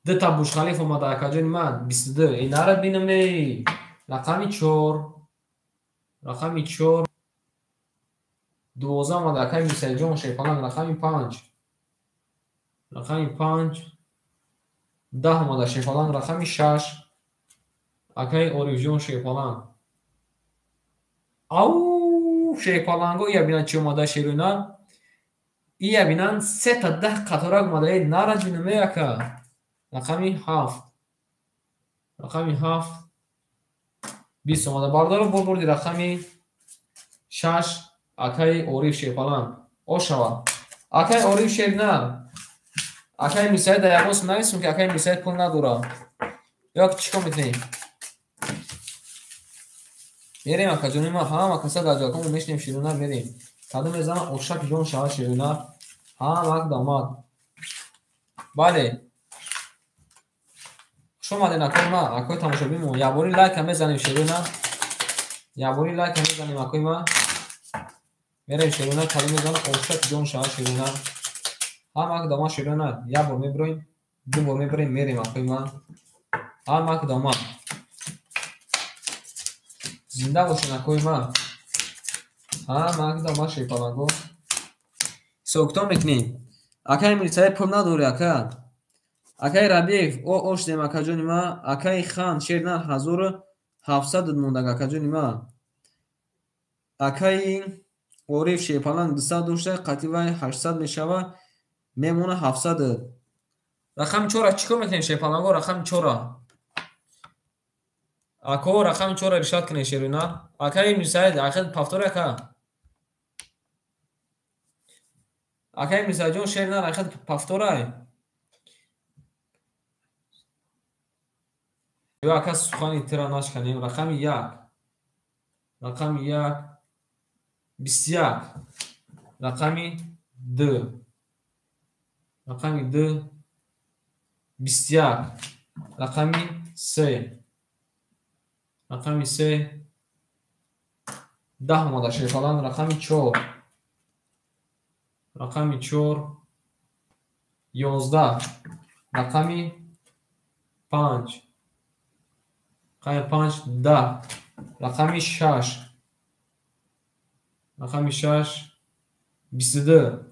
Speaker 1: Дута Бурҷхалиф омада акаҷони ман 22. Инара бинам эй. Рақами чор. Рақами чор 12 омада акаи Мирсаидҷон шерпаланг. Рақами панҷ. Рақами панҷ 10 омада шерпаланг. Рақами шаш. Акаи Орифҷон шерпаланг. Ау шерпаланго ия бинан чӣ омада шери нар. Ия бинан сета 10 қаторак омада. Эй нара бинам эй ака. Рақами ҳафт. Рақами ҳафт 20 омада. Бардоро бурди рақами шаш. Акаи Ориф шерпаланг. Ошава. Акаи Ориф шернар. Акаи Мирсаид дар ягон сум нависум ки акаи Мирсаид пул надорад. Ё чӣ кор мекунем? Мерем акаҷони ман, ҳама каса дар ҷалкамо мешинем ширинар мерем. Кадом мезана ошак ҷон шава ширинар. Ҳама ак дамад. Бале. Хуш омаден акои ман, акои тамошобинмон. Якбори лайка мезанем ширинар. Якбори лайка мезанем акои ман. Мерем ширинар, кадом мезана ошак ҷон шава ширинар. Ҳама ак дамад ширинар. Як бор мебироем, ду бор мебироем, мерем акои ман. Ҳама ак дамад. Зинда бошен акои ман. Ҳама ак дамад шерпаланго. Ҳисобкитоб мекунем. Акаи Мирсаид пул надорӣ ака. Акаи Рабиев ошдем акаҷони ман. Акаи Хан шернар 1700 мондаг акаҷони ман. Акаи Ориф шерпаланг 200 дошта, қатъи вай 800 мешавад, мемона 700. Рақами чора чӣ кор мекунем шерпаланго? Рақами чора. Ако рақами чора решат кунем шеринар. Акаи Мирсаид, ахир повтор ака. Акаи Мирсаидҷон шеринар ахир повторай. Ё ака сухани тира нашканем. Рақами як. Рақами як 21. Рақами ду. Рақами ду 21. Рақами се. Рақами се 10 омада шерпаланг. Рақами чор. Рақами чор 11. Рақами панҷ. Рақами панҷ 10. Рақами шаш. Рақами шаш 22.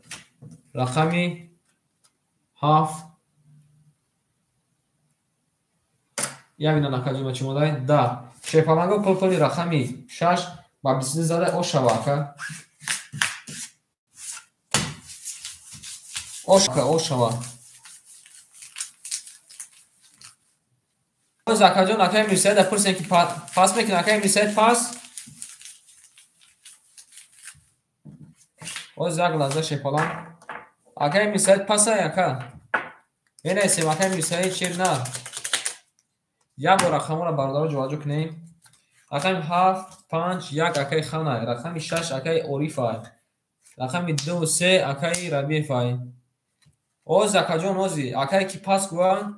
Speaker 1: Рақами ҳафт. Як бинан акаҷон ма чӣ модай? 10. Шерпаланго пул-пули рақами 6 ба 22 зада ош шава ака. Ош ака, ош шава. Боз акаҷон акаи Мирсаида пурсем ки пас мекунад акаи Мирсаид пас? Боз як лаҳза шерпаланг. Акаи Мирсаид пасай ака. Менависем акаи Мирсаид шер на. Як бор рақамҳоро бародаро ҷобаҷо кунем. Рақами 7, 5, 1 акаи Ханай, рақами 6 акаи Орифай, рақами 2 3 акаи Рабиевай. Оз акаҷон ози, акае ки пас гӯя.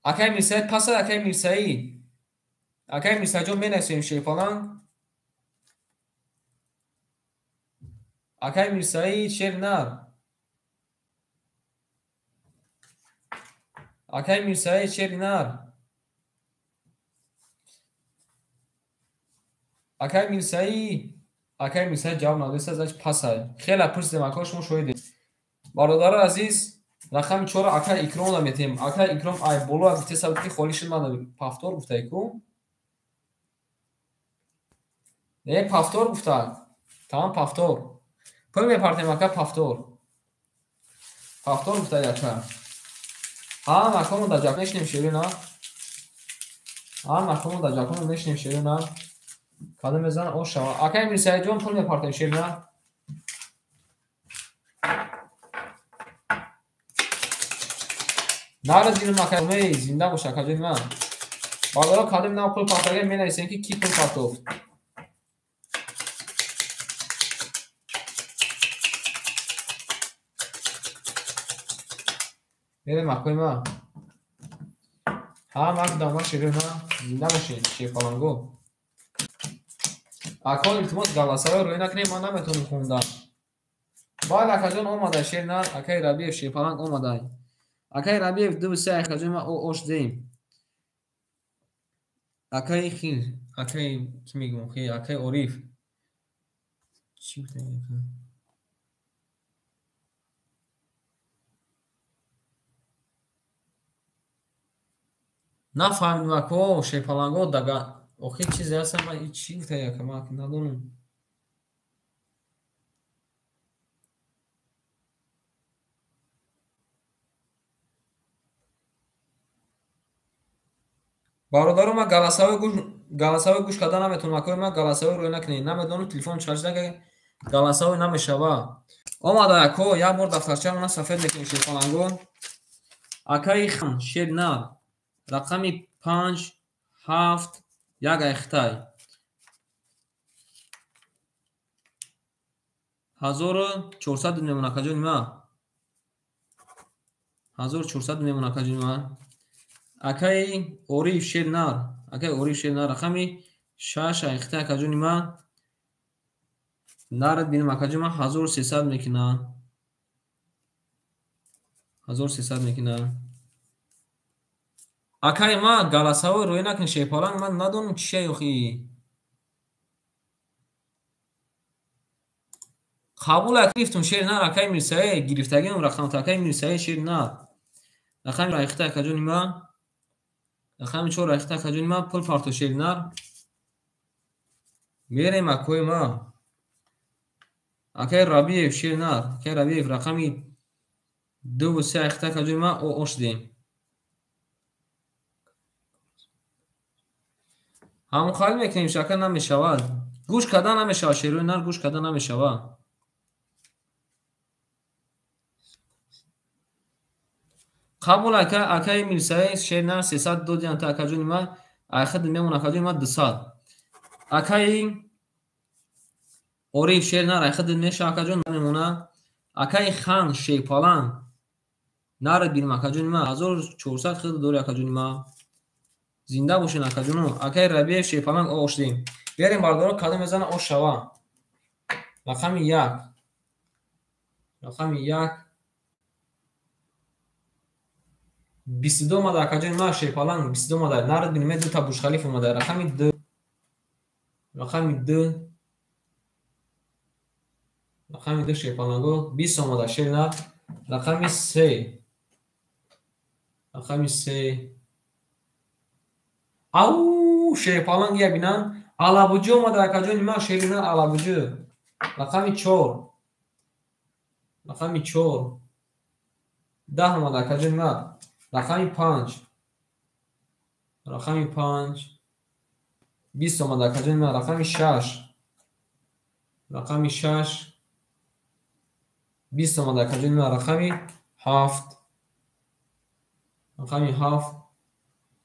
Speaker 1: Акаи Мирсаид пасай, акаи Мирсаид. Акаи Мирсаидҷон менависем шерпаланг. Акаи Мирсаид шер нар. Акаи Мирсаид шери нар. Акаи Мирсаид, акаи Мирсаид ҷавоб надоста, значит пасай. Хеле пурсидем ака, шумо шоҳидед. Бародарои азиз, рақами 4 акаи Икромро метем. Акаи Икром ай боло гуфтеса буд ки холӣ шуд, ман пафтор гуфтай ку? Не, пафтор гуфта. Тамом пафтор. Пул мепартем ака пафтор. Пафтор гуфтай ака. Ҳам акамо дар ҷакон мешинем шерина. Ҳам акамо дар ҷакон мешинем шерина. Кадом мезанад ош шава. Акаи Мирсаидҷон пул мепартем шерина. Наро дилам акаи зинда бош акаҷони ман. Бародаро кадом нав пул партага менависем ки ки пул партофт. Мерем акои ман. Ҳам ак дама шерина зинда бошед шерпаланго. Ако илтимос галасаро рӯй накунем, ман наметавонам хондан. Бале акаҷон омадай шер нар, акаи Рабиев шерпаланг омадай. Акаи Рабиев 2 3 акаҷон ман ош дем. Акаи хин, акаи ки мегӯм, хи акаи Ориф. Чӣ гуфтам ака? Нафаҳмидам ако шерпаланго дага охи чизе ҳастам, ман чӣ гуфтам ака, ман надонам. Бародаро ман галасавой гӯш карда наметавонам, акои ман галасавой рӯй накунед. Намедонам телефон чӣ шуда, галасавой намешава. Омада ако, як бор дафтарчаамона сафед мекунем шерпаланго. Акаи хан шер нар. Рақами 5, 7, 1 айхтай. 1400 мемон акаҷони ман. 1400 мемон акаҷони ман. Акаи Ориф шер нар. Акаи Ориф шер нар. Рақами 6 айхтай акаҷони ман. Нарад бинам акаҷони ман 1300 мекунад. 1300 мекунад. Акаи ман галасавой рӯй накун шерпаланг, ман надонам чӣ шай охи. Қабул гирифтум шер нар акаи Мирсаид, гирифтагиам рақамта акаи Мирсаид шер нар. Рақами айхта акаҷони ман. Рақами 4 айхта акаҷони ман пул парто шер нар. Мерем акои ман. Акаи Рабиев шер нар. Акаи Рабиев рақами 2 3 айхта акаҷони ман ош дем. Ҳамон мекунем шака намешавад. Гӯш карда намешавад, шерои нар гӯш карда намешавад. Қабул ака, акаи Мирсаид шер нар 300 додиан та акаҷони ман, айхад мемон акаҷони ман 200. Акаи Ориф шер нар айхад меша акаҷон мемона. Акаи Хан шерпаланг нарад бинам акаҷони ман 1400 хид дори акаҷони ман. Зинда бошен акаҷоно. Акаи Рабиев шерпаланг ош дем. Берем бародаро кадом мезана ош шава. Рақами 1. Рақами 1. 22 омада акаҷони ман шерпаланг 22 омада. Нарад бинем ду та Бурҷ-Халиф омада. Рақами 2. Рақами 2. Рақами 2 шерпаланго 20 омада шер нар. Рақами 3. Рақами 3. Ау, шерпаланг я бинан. Алабуҷӣ омада, акаҷони ман, шери нар алабуҷӣ. Рақами 4. Рақами 4. 10 омада, акаҷони ман. Рақами 5. Рақами 5. 20 омада, акаҷони ман. Рақами 6. Рақами 6. 20 омада, акаҷони ман. Рақами 7. Рақами 7.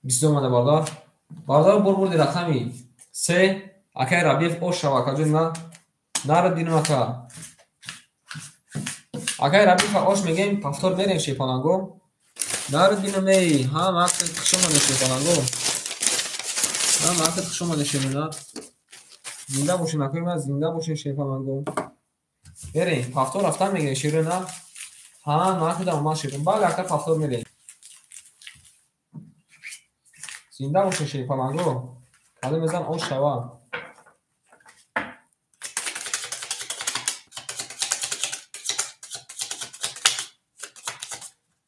Speaker 1: 20 омада, бародар. Бародар, бор бурди рақами 3. Акай Рабиев ош шава, акаҷони ман. Нара динум ака. Акай Рабиев ош мегем, повтор мерем шепаланго. Нара динум эй, ҳам акт хуш омадед шепаланго. Ҳам акт хуш омадед шерина. Зинда бошин акои ман, зинда бошин шепаланго. Мерем, повтор рафтан мегирем шерина. Ҳам акт омад шерин. Бале ака повтор мерем. Зинда бошин шепаланго. Кадом мезан ош шава.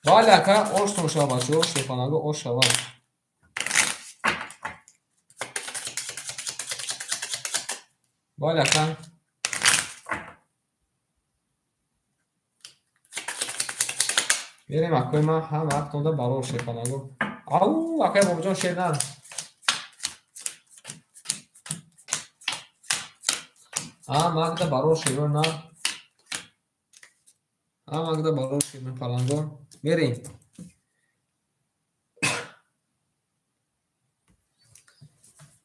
Speaker 1: Бале ака оштон шава бачаҳо, шепаланго ош шава. Бале ака. Мерем акои ман, ҳам актонда барор шепаланго. Ау, акай бобоҷон шер нар. Ҳам акда барор шеро нар. Ҳам акда барор шеро паланго. Мерем.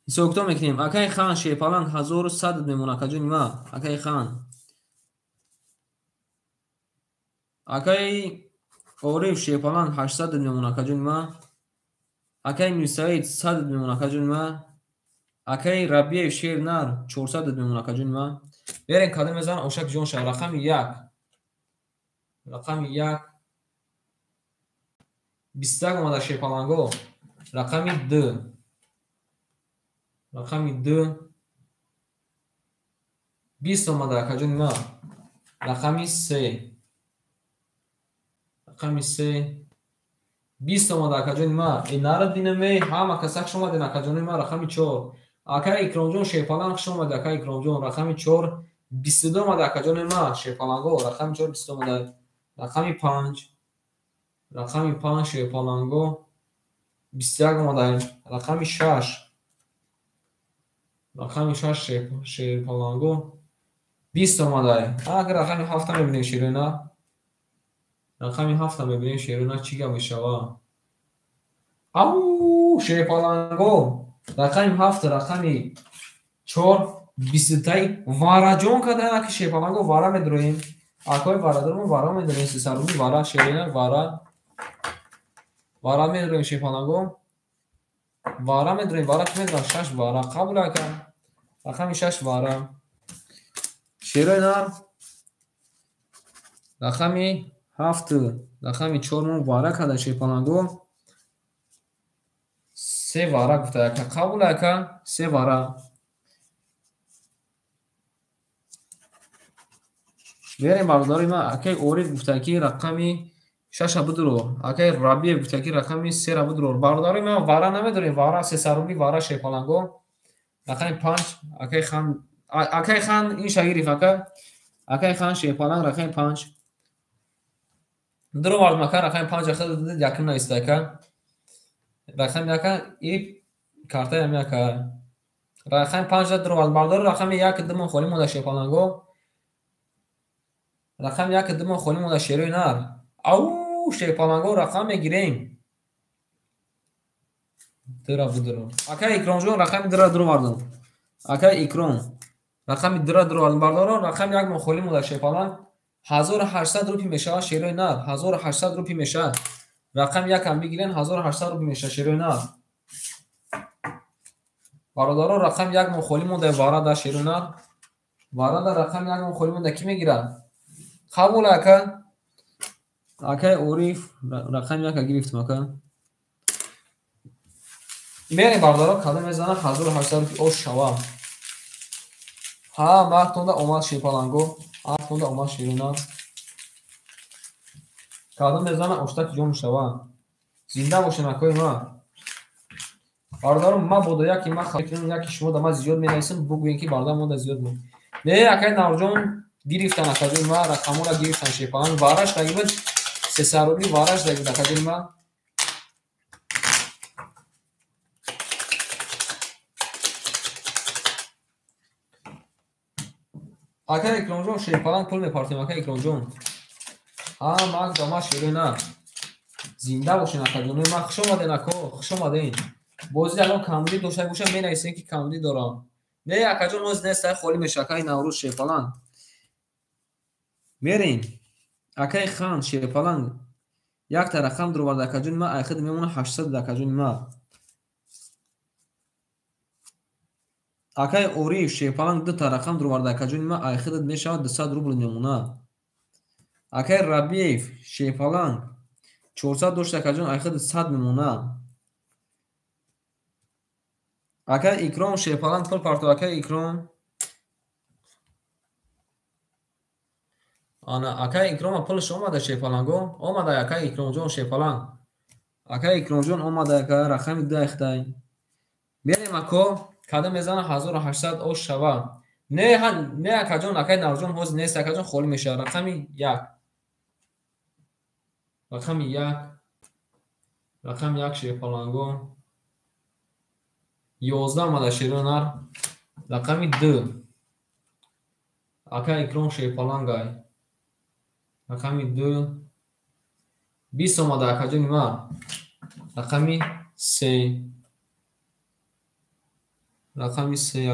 Speaker 1: Ҳисобкитоб мекунем. Акай хан шерпаланг 1100 мемонад, акаҷони ман. Акай хан. Акай Ориф шерпаланг 800 мемонад, акаҷони ман. Акай Мирсаид 100 мемонад, акаҷони ман. Акай Рабиев шер нар 400 мемонад, акаҷони ман. Берем кадом мезанам ошак ҷон шава. Рақами 1. Рақами 1. 21 омада шерпаланго. Рақами 2. Рақами 2. 20 омада, акаҷони ман. Рақами 3. Рақами 3. 20 омада, акаҷони ман. Э нара динам эй, ҳама каса хуш омаден, акаҷони ман. Рақами 4. Акай Икромҷон шерпаланг хуш омада, акай Икромҷон. Рақами 4. 22 омада, акаҷони ман. Шерпаланго. Рақами 4 22 омада. Рақами 5. Рақами 5 шерпаланго 21 омада. Рақами 6. Рақами 6 шерпаланго 20 омада. Агар рақами 7 мебинем шерина. Рақами 7 мебинем шерина чӣ гап мешава? Ау, шерпаланго. Рақами 7, рақами 4 20 тай вараҷон кадан аки шерпаланго вара медроем. Акои варадормо вара медроем, сесаруми вара шерина вара. Вара медроем шерпаланго. Вара медроем, вара ки медроем 6 вара. Қабул ака. Рақами 6 вара. Шерои нар. Рақами 7, рақами 4 мо вара када шерпаланго. 3 вара гуфта ака. Қабул ака, 3 вара. Берем бародари ман, акай Ориф гуфта ки рақами 6 бидро. Акай Рабиев гуфта ки рақами 3 бидро. Бародари ман вара намедорем, вара сесаруми вара шерпаланго. Рақами 5 акай хан, акай хан ин шагириф ака. Акай хан шерпаланг рақами 5. Дро мардум ака рақами 5 ахад якум нависта ака. Рақами ака и картаи ами ака. Рақами 5 дро мардум. Бародари рақами 1 2 мон холӣ монда шерпаланго. Рақами 1 2 мон холӣ монда шерои нар. Ау, шерпаланго рақам мегирем. Дра будро. Акай Икромҷон рақами 2 дро мардум. Акай Икром рақами 2 дро мардум. Бародарон рақами 1 мон холӣ монда шерпаланг. 1800 рупи мешавад шерои нар. 1800 рупи мешавад. Рақами 1 ҳам бигирен 1800 рупи мешавад шерои нар. Бародарон рақами 1 мон холӣ монда вара да шерои нар. Вара да рақами 1 мон холӣ монда кӣ мегирад? Қабул ака. Акай Ориф рақами 1 гирифтам ака. Мерем бародарон кадом мезанам 1800 рупи ош шава. Ҳа, мартонда омад шерпаланго, ҳартонда омад шерина. Кадом мезанам оштак ҷон шава. Зинда бошен акои ман. Бародарам, ман бодо яке ман хабар яке шумо да ман зиёд менависам, бугӯем ки бародар мо да зиёд мо. Не, акай Наврӯзҷон гирифтан акаҷони ман, рақамҳоро гирифтан шерпаланг. Вараш дагибуд, 300 рубли вараш дагибуд акаҷони ман. Акай Икромҷон шерпаланг пул мепартем, акай Икромҷон. Ҳа, ман да ман шерои на. Зинда бошен акаҷонои ман, хуш омаден ако, хуш омаден. Бозӣ ягон камбудӣ дошта бошам, менависем ки камбудӣ дорам. Не, акаҷон, ҳоз нест, ай холӣ меша, акай Наврӯз шерпаланг. Мерем. Акай Хан шерпаланг якта рақам дуровард акаҷони ман, айхид мемона 800 акаҷони ман. Акай Ориев шерпаланг дута рақам дуровард акаҷони ман, айхидат мешавад 200 рубл мемона. Акай Рабиев шерпаланг 400 дошт акаҷон, айхидат 100 мемона. Акай Икром шерпаланг пул партов, акай Икром. Ана акай Икрома пулаш омада шерпаланго, омада акай Икромҷон шерпаланг. Акай Икромҷон омада ака рақами 2 айхтай. Мерем ако, кадом мезана 1800 ош шава. Не, не акаҷон, акай Наврӯзҷон ҳоз нест, акаҷон холӣ мешавад. Рақами 1. Рақами 1. Рақами 1 шерпаланго. 11 омада шеронар. Рақами 2. Акай Икром шерпалангай. Рақами 2. 20 омада акаҷони ман. Рақами 3. Рақами 3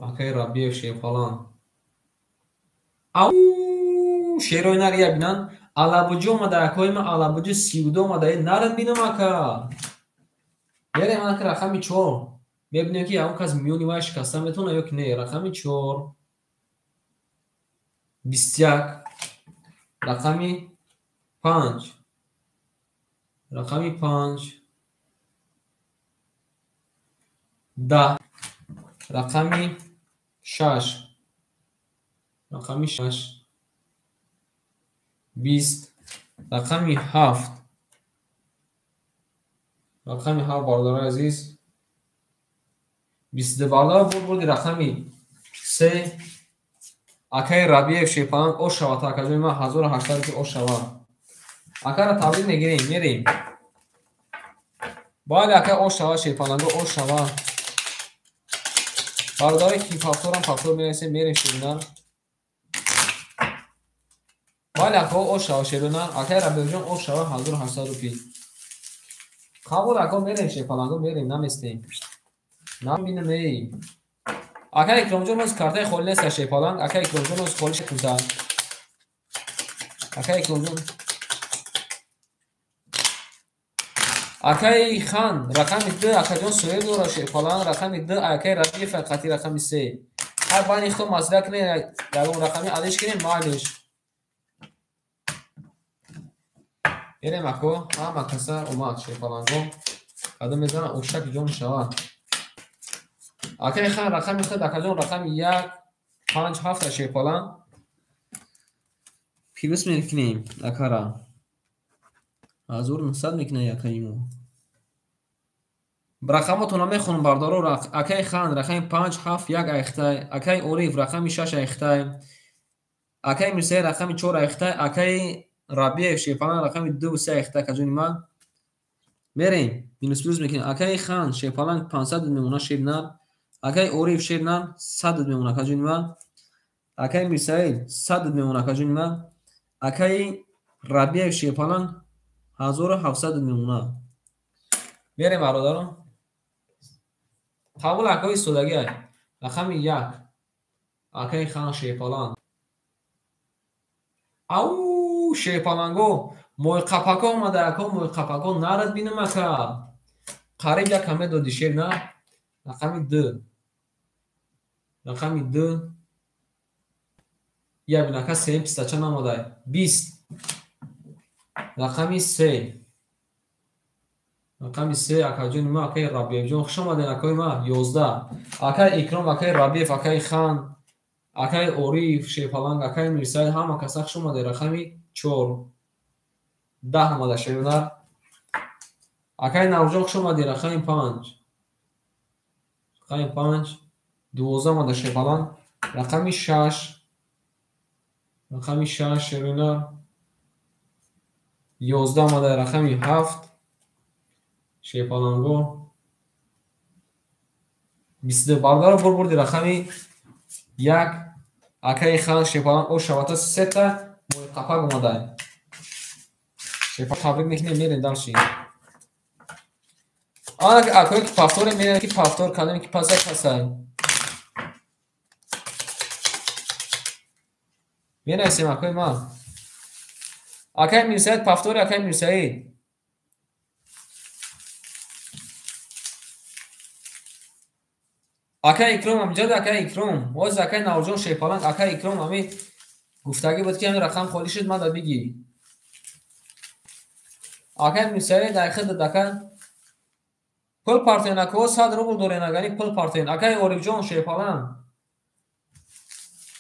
Speaker 1: акай Рабиев шерпаланг. Ау, шерои нар я бинан. Алабуҷи омада акои ман, Алабуҷи 32 омада. Нарад бинам ака. Мерем ака рақами 4. Мебинем ки ягон кас миёни вай шикаста метавонад ё ки не. Рақами 4. 21. Рақами 5. Рақами 5. 10. Рақами 6. Рақами 6. 20. Рақами 7. Рақами 7 бародарои азиз. 22 бародар бурди рақами 3. Акай Рабиев шерпаланг ош шавад акаҷони ман, 1800 рупия ош шавад. Акара табрик мегирем, мерем. Бале ака ош шавад шерпаланго, ош шавад. Бародаре ки пафторам пафтор менависем, мерем шеринар. Бале ака ош шавад шеринар, акай Рабиевҷон ош шавад 1800 рупия. Қабул ака, мерем шерпаланго, мерем, наместем. Намбинам эй. Акай Икромҷон ҳоз картаи холӣ нест шерпаланг, акай Икромҷон ҳоз холӣ шуда. Акай Икромҷон. Акай Хан рақами 2, акаҷон соҳиб дора шерпаланг, рақами 2, акай Рабиев қати рақами 3. Ҳар байни худо маслиҳат кунед, ягон рақами алиш кунем, майлиш. Мерем ако, ҳама каса омад шерпаланго. Кадом мезана ошак ҷон шавад. Акай Хан рақами худ, акаҷон рақами 1, 5, 7 шерпаланг. Плюс мекунем акара. 1900 мекунад акаи мо. Рақамотонро мехонам бародаро. Акай Хан рақами 5, 7, 1 айхтай. Акай Ориф рақами 6 айхтай. Акай Мирсаид рақами 4 айхтай. Акай Рабиев шерпаланг рақами 2 3 айхтай акаҷони ман. Мерем, минус плюс мекунем. Акай Хан шерпаланг 500 мемона шернар. Акай Ориф шернар 100 мемона акаҷони ман. Акай Мирсаид 100 мемона акаҷони ман. Акай Рабиев шерпаланг 1700 мемона. Мерем бародарон. Қабул акои истодагӣ. Рақами 1. Акай Хан шерпаланг. Ау, шерпаланго, мойқапако омада ако, мойқапако нарад бинам ака. Қариб як каме доди шер на. Рақами 2. Рақами 2. Я бин ака сеюм пистача намодай. 20. Рақами 3. Рақами 3 акаҷони ман, акаи Рабиевҷон, хуш омадед акои ман. 11. Акаи Икром, акаи Рабиев, акаи Хан, акаи Ориф шерпаланг, акаи Мирсаид, ҳама каса хуш омадед. Рақами 4. 10 омада шернар. Акаи Наврӯзҷон хуш омадед. Рақами 5. Рақами 5 12 омада шерпаланг. Рақами 6. Рақами 6 шерӯнар 11 омада. Рақами 7 шерпаланго 22. Бародаро бурбурди рақами 1 акаи хан шерпаланг о шавата сета мои қапак омада. Шерпаланг табрик мекунем, мерем дальше. Ана акое ки повторе мерем, ки повтор кардем, ки пасай пасай. Менависем акои ман. Акаи Мирсаид повтори, акаи Мирсаид. Акаи Икром амҷад, акаи Икром. Боз акаи Наврӯзҷон шерпаланг, акаи Икром ами гуфтагӣ буд ки ҳамин рақам холӣ шуд, мада бигӣ. Акаи Мирсаид айхид ака пул партен, акао 100 рубл дорен, агани пул партен. Акаи Орифҷон шерпаланг.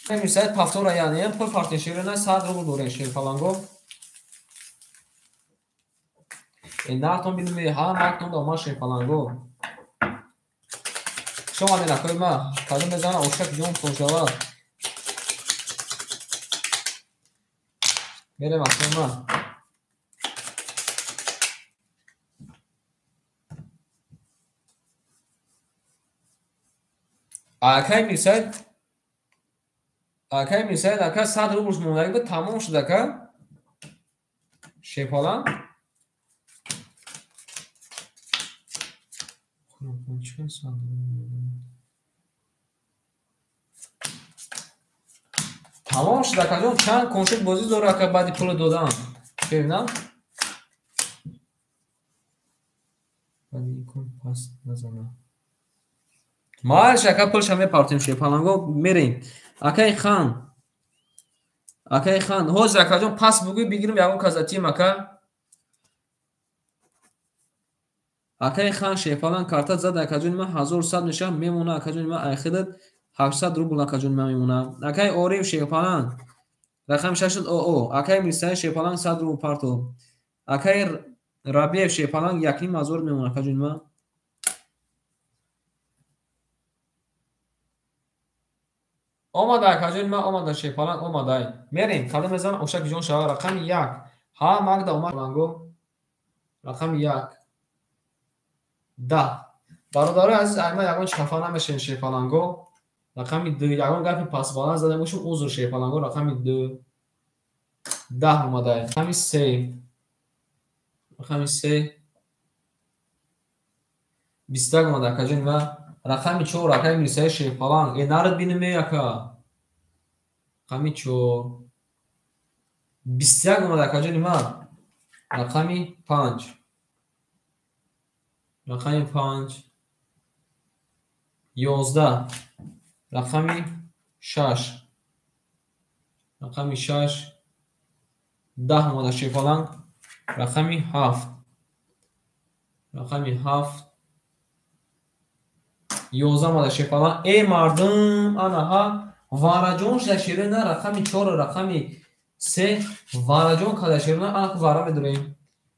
Speaker 1: Акаи Мирсаид повтора, яъне пул партен шерона 100 рубл дорен шерпаланго. Нартон бинуме, ҳам мактон да омад шерпаланго. Хуш омадед акои ма. Кадом мезана ошак ҷон шавад. Мерем акои ма. Акаи Мирсаид, акаи Мирсаид ака 100 рублш мондагӣ буд, тамом шуд ака. Шерпаланг. Тамом шуд акаҷон, чанд коншуд бозӣ дора ака баъди пуло додан. Бибинам. Баъди ин кун пас назана. Мааш ака пулша мепартем шерпаланго, мерем. Акаи хан. Акаи хан, ҳозир акаҷон пас бугӯй бигирим ягон казатим ака. Акаи хан шерпаланг карта зад акаҷони ман 1100 мешавад, мемона акаҷони ман айхидат 800 рубл акаҷони ман мемона. Акаи Ориф шерпаланг рақами 6 оо. Акаи Мирсаид шерпаланг 100 рубл парто. Акаи Рабиев шерпаланг 1500 мемона акаҷони ман. Омада акаҷони ман, омада шерпаланг, омадай. Мерем, кадом мезанам ошак ҷон шава. Рақами 1. Ҳа магда омад шерпаланго. Рақами 1. 10. Бародарои азиз, ай ман ягон чи хафа намешавем шерпаланго. Рақами 2. Ягон гапи пасбаланд зада бошем, узр шерпаланго. Рақами 2. 10 омадай. Рақами 3. Рақами 3. 21 омада акаҷони ман. Рақами 4 акаи Мирсаид шерпаланг. Э нарад бинеме ака. Рақами 4. 21 омада акаҷони ман. Рақами 5. Рақами 5. 11. Рақами 6. Рақами 6. 10 омада шерпаланг. Рақами 7. Рақами 7. 11 омада шерпаланг. Э мардум, анаҳа вараҷон шуда шерона рақами 4 рақами 3 вараҷон када шерона ана вара медурем.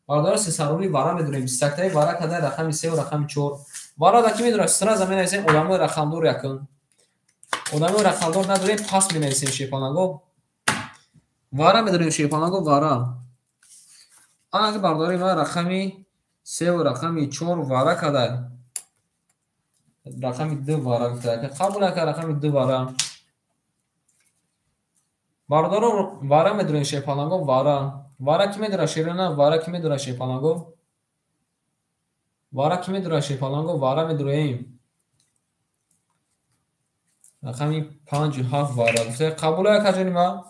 Speaker 1: Бародаро сесарубли вара медурем. 21таи вара када рақами 3 ва рақами 4. Вара да ки медурад? Сразу менависем одамои рақамдор якун. Одамои рақамдор надорем, пас менависем шерпаланго. Вара медурем шерпаланго, вара. Ана бародари ман рақами 3 ва рақами 4 вара када. Рақами 2 вара гуфта. Қабул ака рақами 2 вара. Бародаро вара медурем шерпаланго, вара. Вара ки медура шерона, вара ки медура шерпаланго. Вара ки медура шерпаланго, вара медураем. Рақами 5 7 вара гуфта. Қабул ака ҷони ман.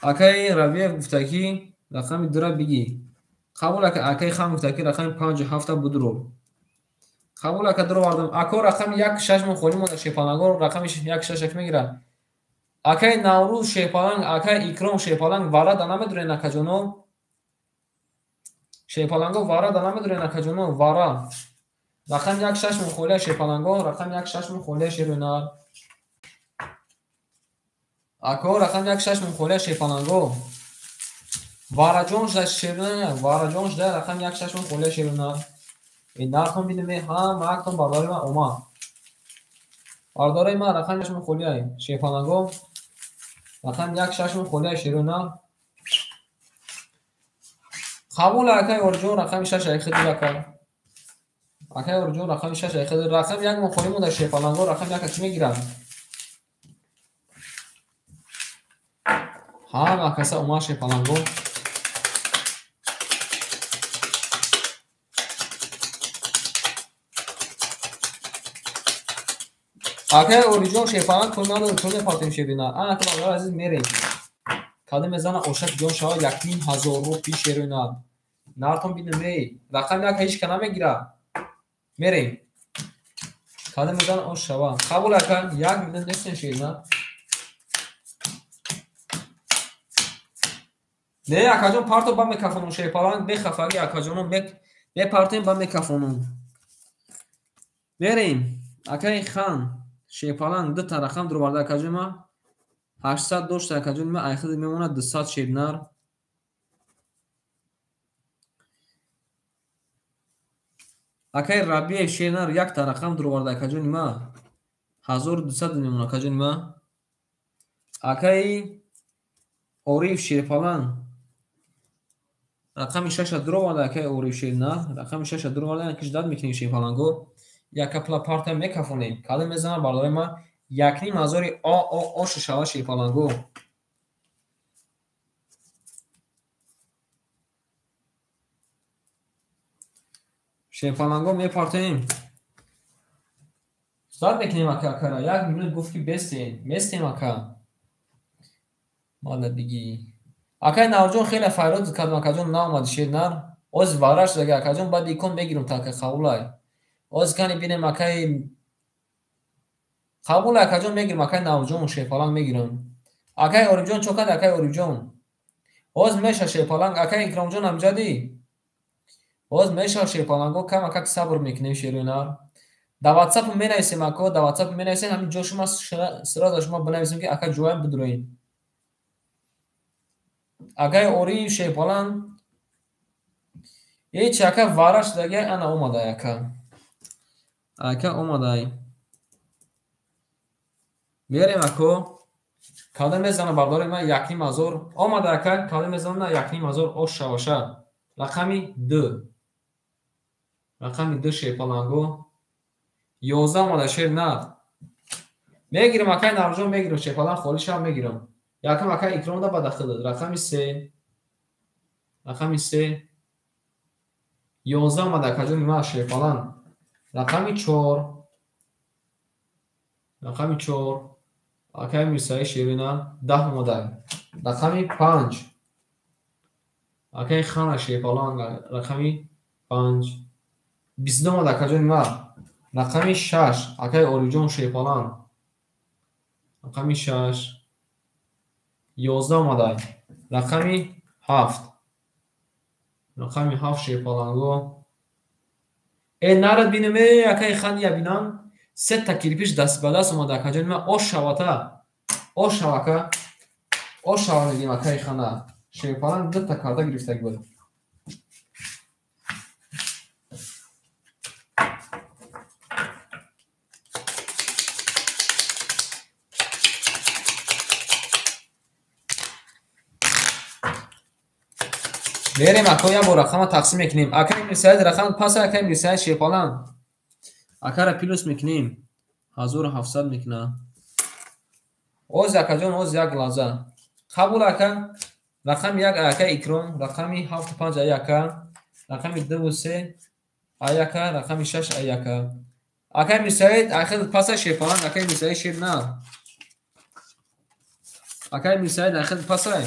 Speaker 1: Акаи Рабиев гуфта ки рақами 2-ра бигӣ. Қабул ака, акаи Хан гуфта ки рақами 5 7-та будуро. Қабул ака дуровардам. Ако рақами 1 6 мон холӣ монда шерпаланго, рақами 1 6 як мегирад. Акаи Наврӯз шерпаланг, акаи Икром шерпаланг вара да намедурен акаҷоно. Шерпаланго вара да намедурен акаҷоно, вара. Рақами 1 6 мон холия шерпаланго, рақами 1 6 мон холия шерӯнар. Ако рақами 1 6 мон холия шерпаланго. Вараҷон шуда шерӯнар, вараҷон шуда рақами 1 6 мон холия шерӯнар. Нархом бинем, ҳамаактон бародари ман омад. Бародари ман рақами шашум холиай. Шерпаланго. Рақами як шашум холиай шерои нар. Қабул акай Орҷон рақами шаш ай хидр ака. Акай Орҷон рақами шаш ай хидр. Рақами як мо холӣ монда шерпаланго, рақами яка кӣ мегирад? Ҳама каса омад шерпаланго. Акай Ориҷон шерпаланг пул надорад, пул мепартем шерина. Ана ка бародари азиз мерем. Кадом мезана ошак ҷон шава 1500 рупи шерина. Нартон бинем эй. Рақами як ҳеч ка намегира. Мерем. Кадом мезана ош шава. Қабул ака, 1 миллион нестен шерина. Не, акаҷон парто ба мекафонум шерпаланг, бехафаги акаҷоно мепартем ба мекафонум. Мерем. Акаи хан шерпаланг дута рақам дуроварда акаҷони ма. 800 дошта акаҷони ма, айхиди мемонад 200 шернар. Акаи Рабиев шернар якта рақам дуроварда акаҷони ма. 1200 мемонад акаҷони ма. Акаи Ориф шерпаланг рақами шаша дуроварда акаи Ориф шернар. Рақами шаша дуроварда, киш дад мекунем шерпаланго. Яка пула парта мекафонем. Кадом мезанам бародари ма 1500 о ош шава шерпаланго. Шерпаланго мепартем. Зад мекунем ака акара. 1 минут гуфт ки бестем. Местем ака. Мала биги. Акай Навҷон хеле файрод кардам акаҷон наомад шернар. Оз вараш дага акаҷон баъд икон мегирам та ака қабулай. Оз кани бинем акай қабул акаҷон мегирам акай Навҷон шерпаланг мегирам. Акай Орифҷон чо кард акай Орифҷон? Оз меша шерпаланг акай Икромҷон амҷадӣ. Оз меша шерпаланго кам акак сабр мекунем шерӯнар. Дар WhatsApp менависем ако, дар WhatsApp менависем ҳамин ҷо шума сразу шума бинависем ки ака ҷоям бидуроед. Акай Ориф шерпаланг ҳеч ака вараш дага ана омадай ака. Ака омадай. Мерем ако. Кадом мезана бардори ман 1500 омада ака, кадом мезана 1500 ош шаваша. Рақами 2. Рақами 2 шерпаланго. 11 омада шер нар. Мегирам акай Навҷон мегирам шерпаланг холӣ шав мегирам. Якам акай Икром да бада хидад. Рақами 3. Рақами 3. 11 омада акаҷони ман шерпаланг. Рақами 4. Рақами 4. Акай Мирсаи шерина 10 омада. Рақами 5. Акай Хана шерпаланг рақами 5. 22 омада акаҷони ман. Рақами 6. Акай Ориҷон шерпаланг. Рақами 6. 11 омада. Рақами 7. Рақами 7 шерпаланго. Э нарад бинем э акай хан я бинам. Сета кирпич даст ба даст омада акаҷони ман ош шавата. Ош шавака. Ош шава мегим акай хана. Шерпаланг дута карда гирифтаг буд. Мерем ако як бор рақама тақсим мекунем. Акай Мирсаид рақам пас акай Мирсаид шерпаланг. Акара плюс мекунем. 1700 мекуна. Оз акаҷон оз як лаҳза. Қабул ака. Рақами 1 ака Икром, рақами 7 5 ай ака, рақами 2 3 ай ака, рақами 6 ай ака. Акай Мирсаид ахир паса шерпаланг, акай Мирсаид шер на. Акай Мирсаид ахир пасай.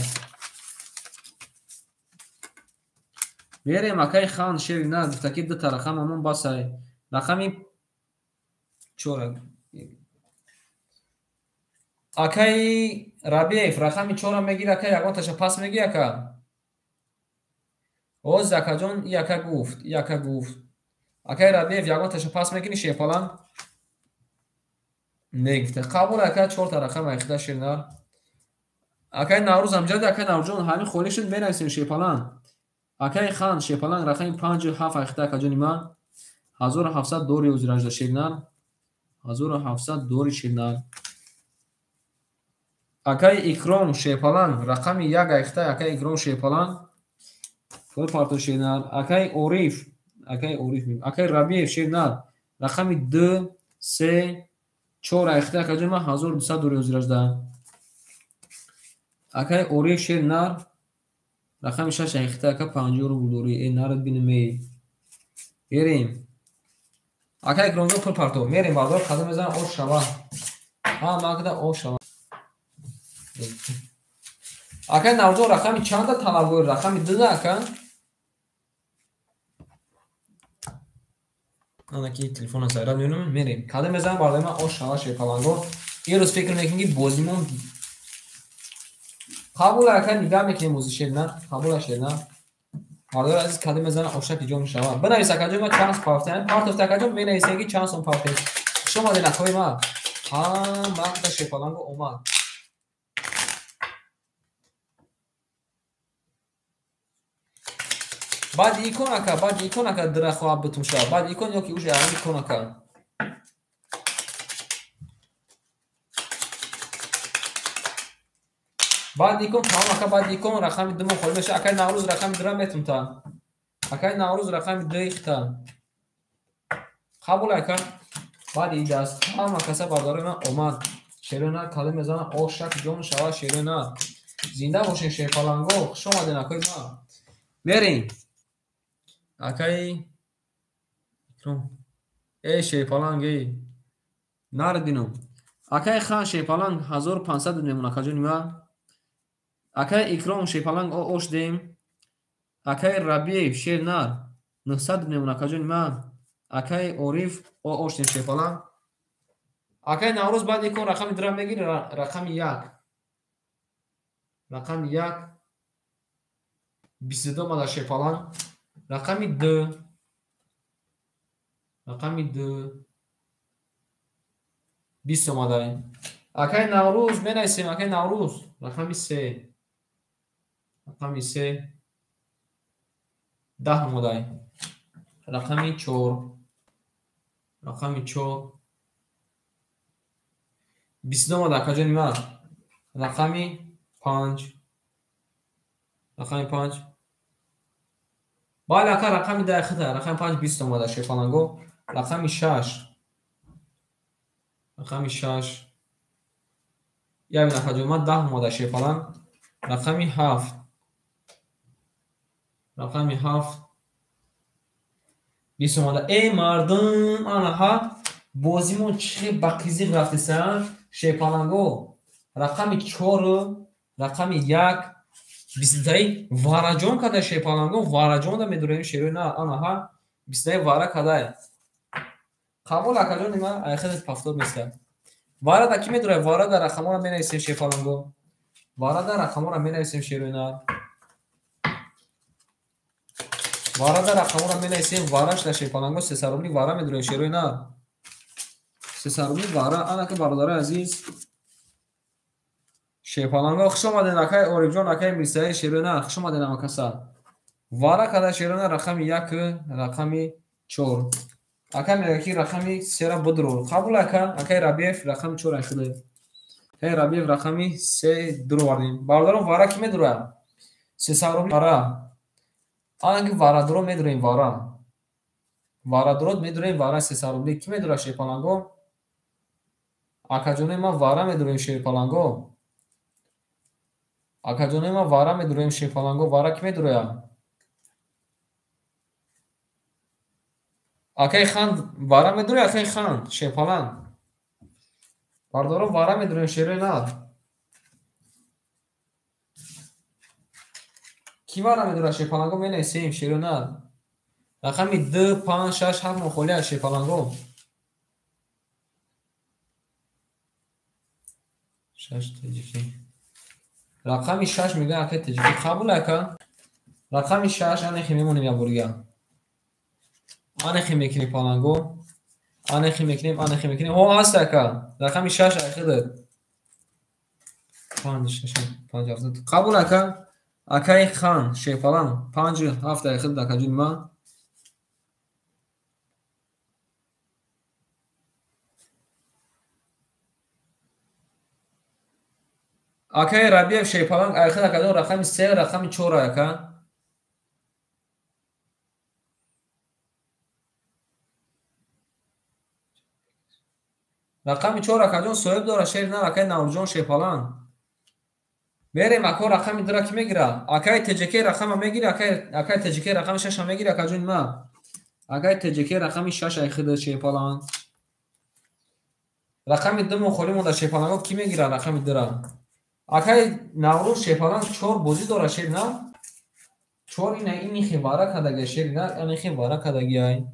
Speaker 1: Мерем акай хан шери на гуфтаки дута рақам ҳамон басай. Рақами 4. Акай Рабиев рақами 4 мегир ака ягонташа пас меги ака. Оз акаҷон и ака гуфт, и ака гуфт. Акай Рабиев ягонташа пас мекунӣ шерпаланг? Не гуфта. Қабул ака 4 та рақам айхида шернар. Акай Наврӯз амҷад акай Наврӯзҷон ҳамин холӣ шуд менависем шерпаланг. Акай хан шерпаланг рақами 5 7 айхида акаҷони ман. 1700 дори озиражда шернар. 1700 дори шернар. Акай Икром шерпаланг рақами 1 айхта акай Икром шерпаланг пул парто шернар. Акай Ориф, акай Ориф, акай Рабиев шернар рақами 2 3 4 айхта акаҷон ман 1200 дори озиражда. Акай Ориф шернар рақами 6 айхта ака 50 рубл дори. Э нарад бинем эй. Мерем. Акай Икромҷон пул парто. Мерем бардор қадам мезанам ош шава. Ҳа макда ош шава. Акай Навҷон рақами чанда талабгор? Рақами 2 ака. Анаки телефона сайрат меёнам. Мерем. Қадам мезанам бардор ман ош шава шерпаланго. Ин рӯз фикр мекунем ки бозимон қабул ака нигаҳ мекунем бози шерна. Қабул шерна. Бардор азиз қадам мезанам ошак ҷо мешава. Бинавис акаҷон ман чанд партофтам. Партофта акаҷон менависем ки чанд сом партофтем. Хуш омадед акои ман. Ҳа мақда шерпаланго омад. Баъди икон ака, баъди икон ака дирахоа бутум шава. Баъди икон ё ки уже аввал икон ака. Баъди икон тамом ака, баъди икон рақами 2 мо холӣ мешава. Акай Наврӯз рақами 2 метум та. Акай Наврӯз рақами 2 ихта. Қабул ака. Баъди ид аст. Ҳама каса бардори ман омад. Шерона калим мезанам ошак ҷон шава шерона. Зинда бошед шерпаланго. Хуш омадед акои ман. Мерем. Акай Икром. Эй шерпаланг эй. Нарадинум. Акай Хан шерпаланг 1500 мемон акаҷони ман. Акай Икром шерпаланг ош дем. Акай Рабиев шернар 900 мемон акаҷони ман. Акай Ориф ош дем шерпаланг. Акай Наврӯз баъд икон рақами 2 мегири рақами 1. Рақами 1 22 омада шерпаланг. Рақами 2 рақами 2 20 омада. Акай Наврӯз менависем акай Наврӯз рақами 3 рақами 3 10 омада. Рақами 4 рақами 4 22 омада акаҷони ман. Рақами 5 рақами 5 бале ака рақами 10 хита рақами 5 20 омада шерпаланго. Рақами 6 рақами 6 як акаҷон ман 10 омада шерпаланг. Рақами 7 рақами 7 20 омада. Эй мардум анаҳа бозимон чӣ ба қизиқ рафтесан шерпаланго. Рақами 4 рақами 1 бистаи вараҷон када шерпаланго. Вараҷонда медурем шерои на анаҳа бистаи вара кадай. Қабул акаҷони ман айхелет пафтор места. Вара да ки медурай? Вара да рақаморо менависем шерпаланго. Вара да рақаморо менависем шерои на. Вара да рақаморо менависем. Вараш да шерпаланго 300 рубли вара медурем шерои на. 300 рубли вара. Анака бародарои азиз шерпаланго хуш омадед акай Орифҷон, акай Мирсаид шерона хуш омадед ҳамакаса. Вара када шерона рақами 1 рақами 4. Ака мегӯяд ки рақами 3-ра бидро. Қабул ака, акай Рабиев рақами 4 айхида. Акай Рабиев рақами 3 дуровардем. Бародарон вара ки медурад? 300 рубли вара. Анаки варадуро медурем вара. Варадуро медурем вара 300 рубли. Ки медурад шерпаланго? Акаҷонои ман вара медурем шерпаланго. Акаҷонои ман вара медурем шерпаланго. Вара ки медурояд? Акай Хан вара медурояд, акай Хан шерпаланг. Бардорон вара медурем шерои на. Ки вара медурад шерпаланго менависем шерои на. Рақами 2 5 6 7 мо холӣ аст шерпаланго. 6 тоҷикӣ. Рақами 6 мегӯяд акай тоҷикӣ. Қабул ака. Рақами 6 анехи мемонем як борга. Анехи мекунем паланго. Анехи мекунем, анехи мекунем. Ҳо ҳаст ака. Рақами 6 айхида. 5 6 5 7. Қабул ака. Акай Хан шерпаланг 5 7 айхида акаҷони ман. Акаи Рабиев Шерпаланг айхел акаҷон рақами 3, рақами 4 ака. Рақами 4 акаҷон соҳиб дора шер нар акаи Наврӯзҷон Шерпаланг. Мерем ако рақами 2-ра ки мегира? Акаи ТҶК рақама мегири, акаи ТҶК рақами 6-а мегири акаҷони ма. Акаи ТҶК рақами 6 айхида Шерпаланг. Рақами 2 мо холӣ монда Шерпаланго ки мегира рақами 2-ра? Акаи Наврӯз Шерпаланг 4 бозӣ дора шер на? 4 ина инихи вара кадагия шер на, анихи вара кадагиай.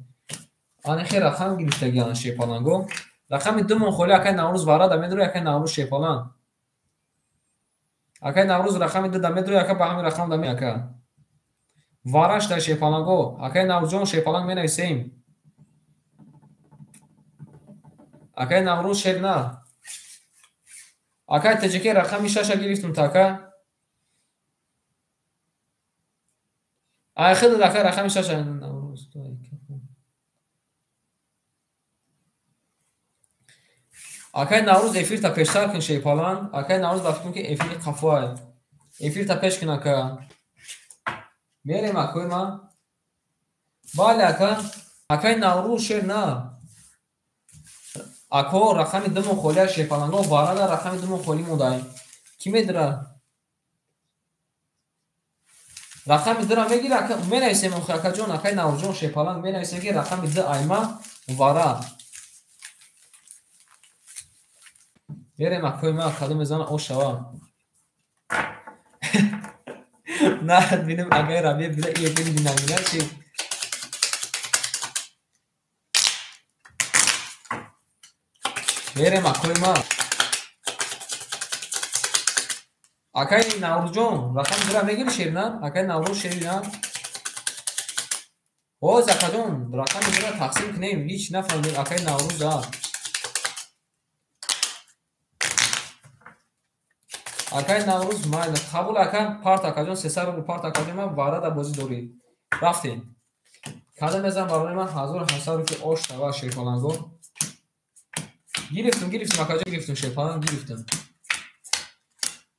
Speaker 1: Анихи рақам гирифтагиан Шерпаланго. Рақами 2 мо холӣ акаи Наврӯз вара да медрои акаи Наврӯз Шерпаланг. Акаи Наврӯз рақами 2 да медрои ака ба ҳамин рақам да ме ака. Вараш да Шерпаланго. Акаи Наврӯзҷон Шерпаланг менависем. Акаи Наврӯз шер на. Акаи ТҶК рақами 6-а гирифтум та ака. Айхидад ака рақами 6-а. Наврӯз Акаи Наврӯз эфирта пештар кун Шерпаланг. Акаи Наврӯз ба фикрам ки эфири қафоай. Эфирта пеш кун ака. Мерем акои ма. Бале ака. Акаи Наврӯз шер на. Ако рақами 2 мо холия Шерпаланго варада рақами 2 мо холӣ мондаем. Ки медира? Рақами 2-ра мегира ака менависем охи акаҷон, акаи Наврӯзҷон Шерпаланг менависем ки рақами 2 айма вара. Мерем акои ма кадом мезана ош шава. На бинем акаи Рабиев бида и эфири бинамина чи. Мерем акои ма. Акаи Наврӯзҷон рақами 2-ра мегири шер на? Акаи Наврӯз шери на? Ҳоз акаҷон рақами 2-ра тақсим кунем, ҳеҷ нафаҳмидем акаи Наврӯз а. Акаи Наврӯз майли қабул ака парт акаҷон 300 рубл парт акаҷон ман варада бозӣ дорӣ. Рафтем. Кадом мезанам барои ман 1800 рубли ош шава Шерпаланго. Гирифтум, гирифтум акаҷон гирифтум Шерпаланг гирифтум.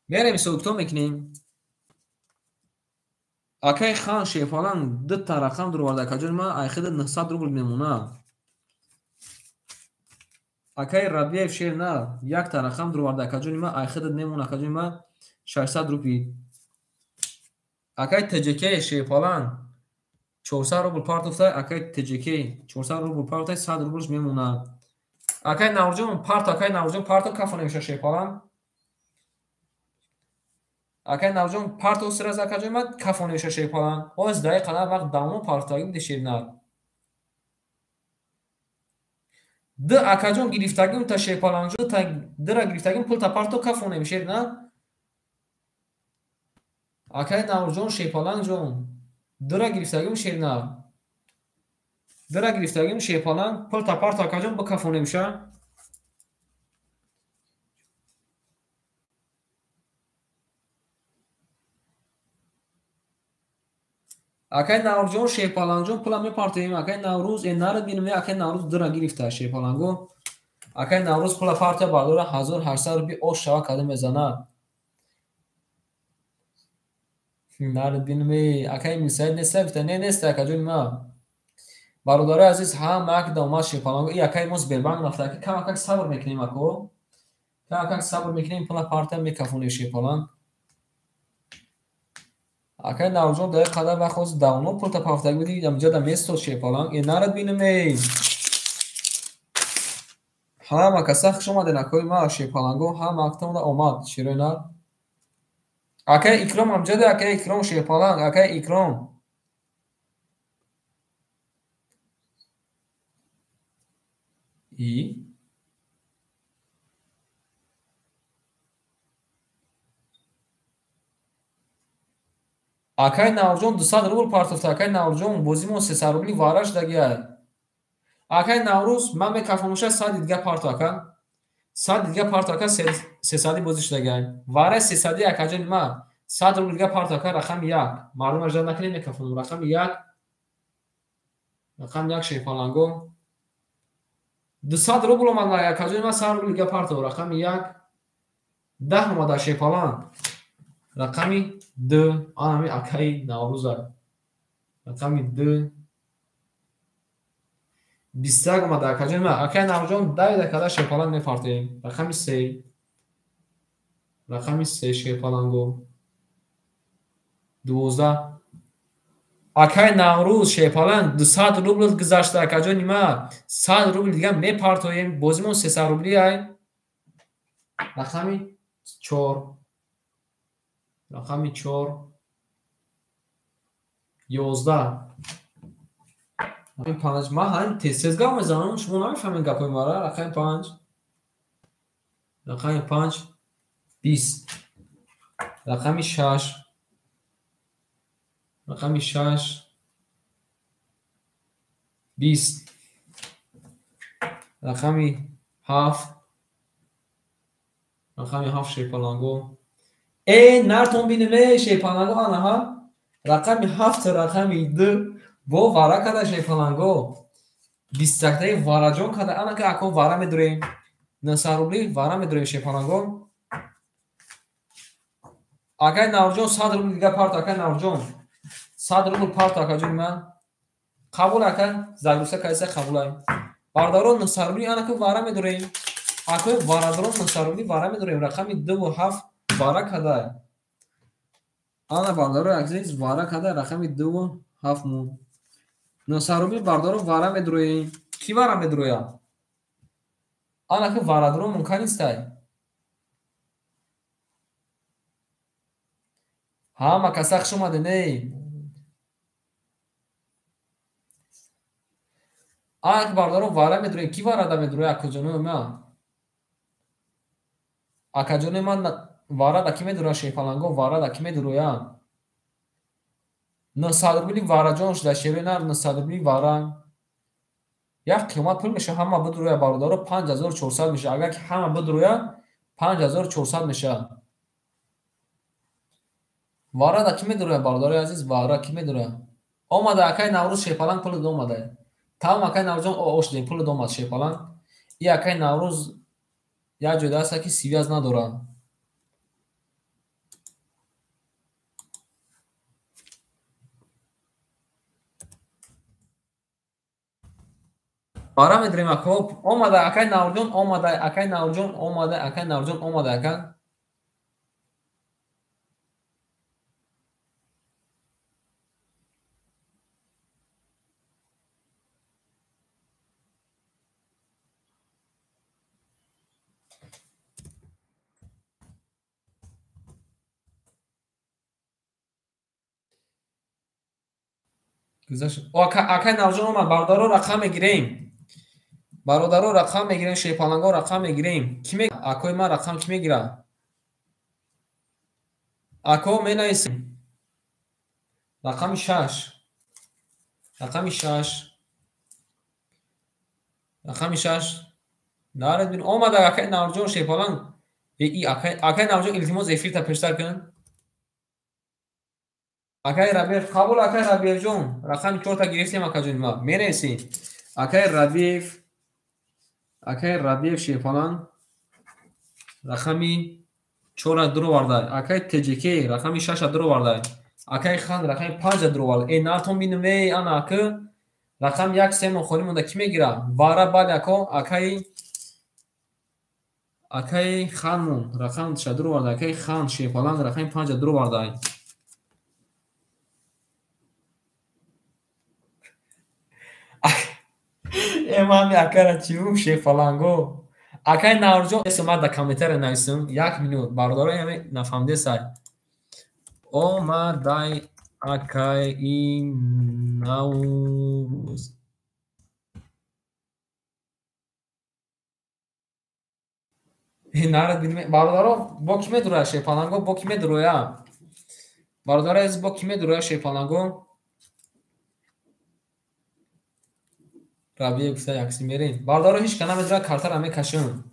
Speaker 1: Мерем ҳисобкитоб мекунем. Акаи Хан Шерпаланг 2 та рақам дуроварда акаҷон ман айхида 900 рубл мемонад. Акаи Рабиев шер на 1 та рақам дуроварда акаҷони ман айхида мемонад акаҷони ман 600 рубли. Акаи ТҶК Шерпаланг 400 рубл партофта, акаи ТҶК 400 рубл партофта 100 рублш мемонад. Акаи Наврӯзҷон парто, акаи Наврӯзҷон парто кафо намеша Шерпаланг. Акаи Наврӯзҷон парто сираз акаҷони ман кафо намеша Шерпаланг. Ҳоз даи қадар вақт давно партофтагӣ буде шер на. Д акаҷон гирифтагим та Шерпалангҷон та дра гирифтагим пул та парто кафо намешер на. Акаи Наврӯзҷон Шерпалангҷон дра гирифтагим шер на. Дра гирифтагим Шерпаланг пул та парто акаҷон бикафо намеша. Акаи Наврӯзҷон Шерпалангҷон пула мепартоем. Акаи Наврӯз нарад бинем, акаи Наврӯз дра гирифта Шерпаланго. Акаи Наврӯз пула партоя бардора 1800 рубли ош шава када мезанад. Нарад бинем, акаи Мирсаид неста гуфта, не неста акаҷони ма. Бародарои азиз, ҳама як да омад Шерпаланго. И акаи мо Сбербанк рафта. Ака камакак сабр мекунем ако. Камакак сабр мекунем, пула партоя мекафонем Шерпаланг. Акаи Наврӯзҷон дар қадар вақт ҳозир давно пулта партофтагӣ будӣ, амҷада местод Шерпаланг. Э нарад бинем эй. Ҳама каса хуш омаден акои ма Шерпаланго, ҳама актонда омад шерои нар. Акаи Икром амҷада, акаи Икром Шерпаланг, акаи Икром. И Акаи Наврӯзҷон 200 рубл партофта, акаи Наврӯзҷон бозимон 300 рубли вара шудагиай. Акаи Наврӯз ман мекафонуша 100 дига парто ака. 100 дига парто ака 300 бозӣ шудагиай. Вараи 300 акаҷони ма 100 рубл дига парто ака рақами 1. Мардум аждад накунед мекафонум рақами 1. Рақами 1 Шерпаланго. 200 рубл омад акаҷони ман 100 рубл дига парто рақами 1. 10 омада шерпаланг. Рақами 2, анами акаи Наврӯза. Рақами 2. 21 омада акаҷон ма. Акаи Наврӯзҷон 10 када шерпаланг мепартоем. Рақами 3. Рақами 3 шерпаланго. 12. Акаи Наврӯз шерпаланг 200 рубл гузашта акаҷони ма. 100 рубл дига мепартоем. Бозимон 300 рубли ай. Рақами 4. Рақами 4. 11. Рақами 5. Ман ҳамин тез-тез гап мезанам, шумо намефаҳмед гапҳои маро. Рақами 5. Рақами 5. 20. Рақами 6. Рақами 6. 20. Рақами 7. Рақами 7 шерпаланго. Нартон бинем, шерпаланго, анаҳа. Рақами 7, рақами 2 бо вара када шерпаланго. 21таи вараҷон када. Ана ки ако вара медурем. 900 рубли вара медурем шерпаланго. Акай Наврӯзҷон 100 рубли дига парто, акай Наврӯзҷон. 100 рубл парто, акаҷони ман. Қабул ака, загрузка кайса қабулай. Бародарон 900 рубли ана ки вара медурем. Акои варадрон 900 рубли вара медурем. Рақами 2 ва 7 вара кадай. Ана бародарои азиз вара кадай рақами 2 ва 7 мон. 900 рубли бародаро вара медуроем. Ки вара медуроя? Ана ки варадрон мумкин нестай. Ҳама каса хуш омадед, эй. Ана ки бародаро вара медуроем. Ки варада медуроя акаҷонои ман? Акаҷонои ман варада ки медуроя шерпаланго, варада ки медуроя? 900 рубли вараҷон шуда шерои нар 900 рубли вара. Як қиёмат пул меша ҳама бидуроя бародаро 5400 меша. Агар ки ҳама бидуроя 5400 меша. Варада ки медуроя бародарои азиз, вара ки медуроя? Омада акаи Наврӯз шерпаланг пул омада. Тамом акаи Наврӯзҷон ош дем пул омад шерпаланг. И акаи Наврӯз як ҷойда аст ки связ надорад. Вара медурем ако. Омада акаи Наврӯзҷон омада, акаи Наврӯзҷон омада, акаи Наврӯзҷон омада ака. Акаи Наврӯзҷон омад. Бародаро рақам мегирем. Бародаро рақам мегирем, шерпаланго рақам мегирем. Ки акои ман рақам ки мегирад? Ако менависем. Рақами 6. Рақами 6. Рақами 6. Наред бин. Омада акаи Наврӯзҷон шерпаланг. Акаи Наврӯзҷон илтимос эфирта пештар кун. Акаи Рабиев қабул, акаи Рабиевҷон. Рақами 4-та гирифтем акаҷони ма. Менависем. Акаи Рабиев, акаи Рабиев шерпаланг рақами 4-ра дуровардай. Акаи ТЖК рақами 6-ра дуровардай. Акаи Хан рақами 5-ра дуровардай. Нартон бинем, эй, ана ака рақами 1 3 мон холӣ монда ки мегирад? Вара бале ако, акаи Ханмон рақам 6 дуровардай. Акаи Хан шерпаланг рақами 5-ра дуровардай. Мами акара чӣ шерпаланго. Акаи Наврӯзҷон ма дар комментария нависам. Як минут бародарои ҳаме нафаҳмидесай. Омадай акаи Наврӯз. Нарад бинем бародаро бо ки медуроя шерпаланго, бо ки медуроя? Бародарои азиз бо ки медуроя шерпаланго? Рабие гуфта якси мерем. Бародаро ҳеч ка намедура картара мекашам.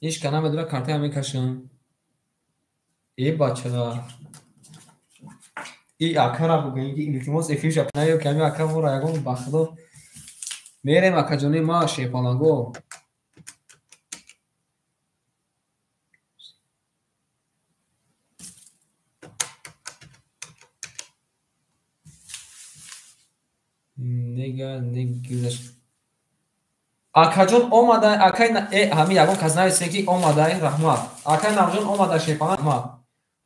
Speaker 1: Ҳеч ка намедура картара мекашам. Э бача. И акара бугӯем ки илтимос эфирша наё ки ҳамин ака моро ягон ба худо мерем акаҷони ма шерпаланго. Нега негузашт. Акаҷон омада, акай ҳами ягон кас нависем ки омадай, раҳмат. Акай Навҷон омада шерпаланг, раҳмат.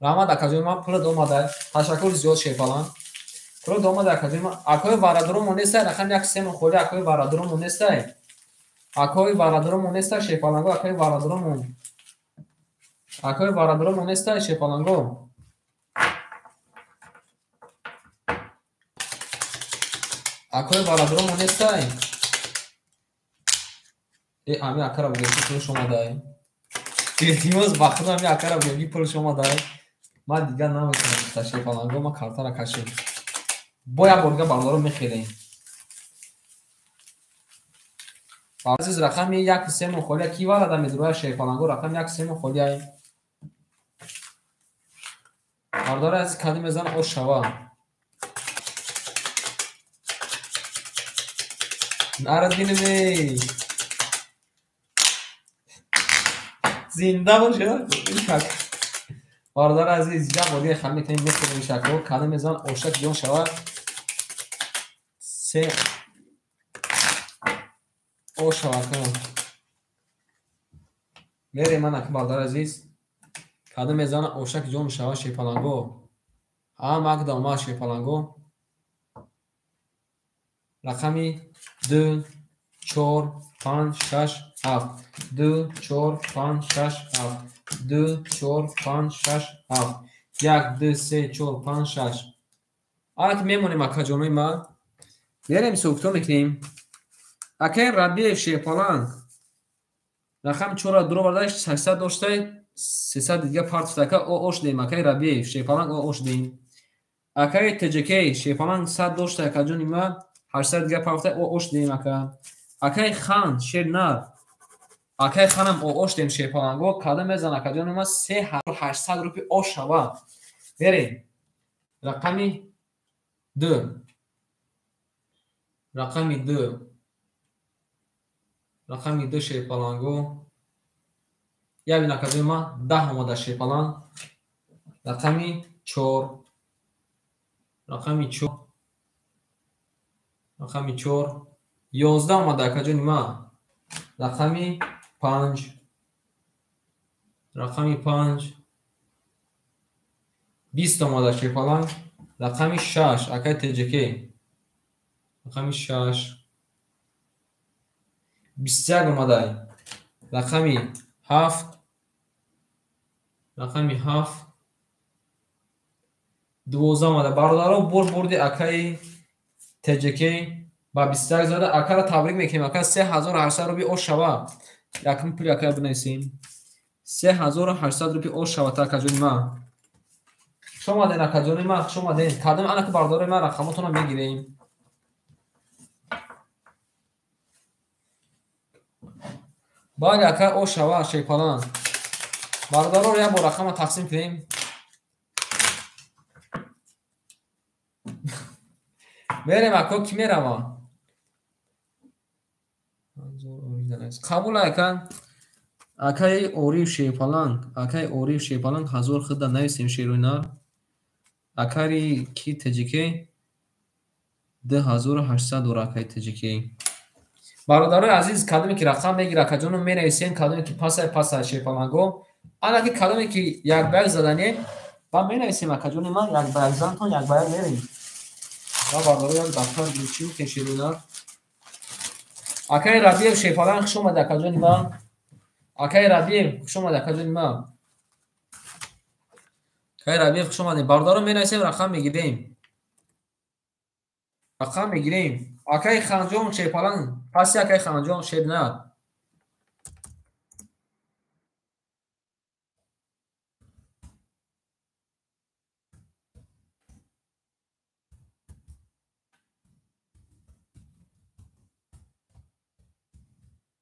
Speaker 1: Раҳмат акаҷон ман пулат омадай. Ташаккур зиёд шерпаланг. Пулат омада акаҷон ман. Акои варадуромон нестай, рақам як семо холи акои варадуромон нестай. Акои варадуромон нестай шерпаланго, акои варадуромон. Акои варадуромон нестай шерпаланго. Акои варадуромон нестай. Ами акара бигем ки пулш омадай. Илтимос ба худо ами акара бигем ки пулш омадай. Ман дигар наметавонам гуфта шерпаланго, ман картара кашем. Бо як бор дигар бародаро мехелем. Азиз рақами як сему холия ки варада медуроя шерпаланго, рақами як сему холия. Бародари азиз кадом мезан ош шава. Нарадинем. Зинда боше. Бародари азиз, як бор дигар хал мекунем, мехӯрем шакро, кадом мезан ошак ҷон шава. Се ош шава кунам. Мерем ман ака бародари азиз. Кадом мезан ошак ҷон шава шерпаланго. Ҳам акда омад шерпаланго. Рақами 2 4 5 6 7 2 4 5 6 7 2 4 5 6 7 1 2 3 4 5 6. Ана ки мемонем акаҷонои ман. Мерем ҳисобкитоб мекунем. Акай Рабиев шерпаланг рақами 4-ро дуро варда 600 доштай, 300 дига партофта. Ака ош дем. Акай Рабиев шерпаланг ош дем. Акай ТЖК шерпаланг 100 доштай, акаҷони ман 800 дига партофта, ош дем ака. Акай Хан шернар, акай Ханам ош дем шерпаланго. Кадом мезан акаҷони ман 3800 рупи ош шава. Берем рақами 2, рақами 2, рақами 2 шерпаланго. Як бин акаҷони ман 10 омада шерпаланг. Рақами 4, рақами 4, рақами 4, 11 омада акаҷони ман. Рақами 5, рақами 5, 20 омада шерпаланг. Рақами 6 акай ТЖК, рақами 6, 21 омадай. Рақами 7, рақами 7, 12 омада. Бародаро бурди акаи ТЖК ба 21 зада. Акара табрик мекунем. Ака 3800 рупи ош шава. Якум пули акая бинависем. 3800 рупи ош шава та акаҷони ман. Хуш омаден акаҷони ман, хуш омаден. Кадом ана ки бародарои ман рақамотонро мегирем. Бале ака ош шава шерпаланг. Бародаро як бор рақамро тақсим кунем. Мерем ако ки мерава? Қабул ака. Акаи Ориф шерпаланг, акаи Ориф шерпаланг 1000 худда нависем шерӯйнар. Акари ки ТЖК 2800 дора акаи ТЖК. Бародарои азиз, кадоме ки рақам мегира акаҷоно менависем, кадоме ки пасай пасай шерпаланго. Ана ки кадоме ки як ба як задане ба менависем акаҷони ман, як ба як зантон, як ба як мерем. Ва бародаро як дафтар чӣ гуфтем шерӯйнар. Акаи Рабиев шерпаланг хуш омад акаҷони ман. Акаи Рабиев хуш омад акаҷони ман. Акаи Рабиев хуш омадем. Бародаро менависем, рақам мегирем. Рақам мегирем. Акаи Ханҷон шерпаланг, паси акаи Ханҷон шернар.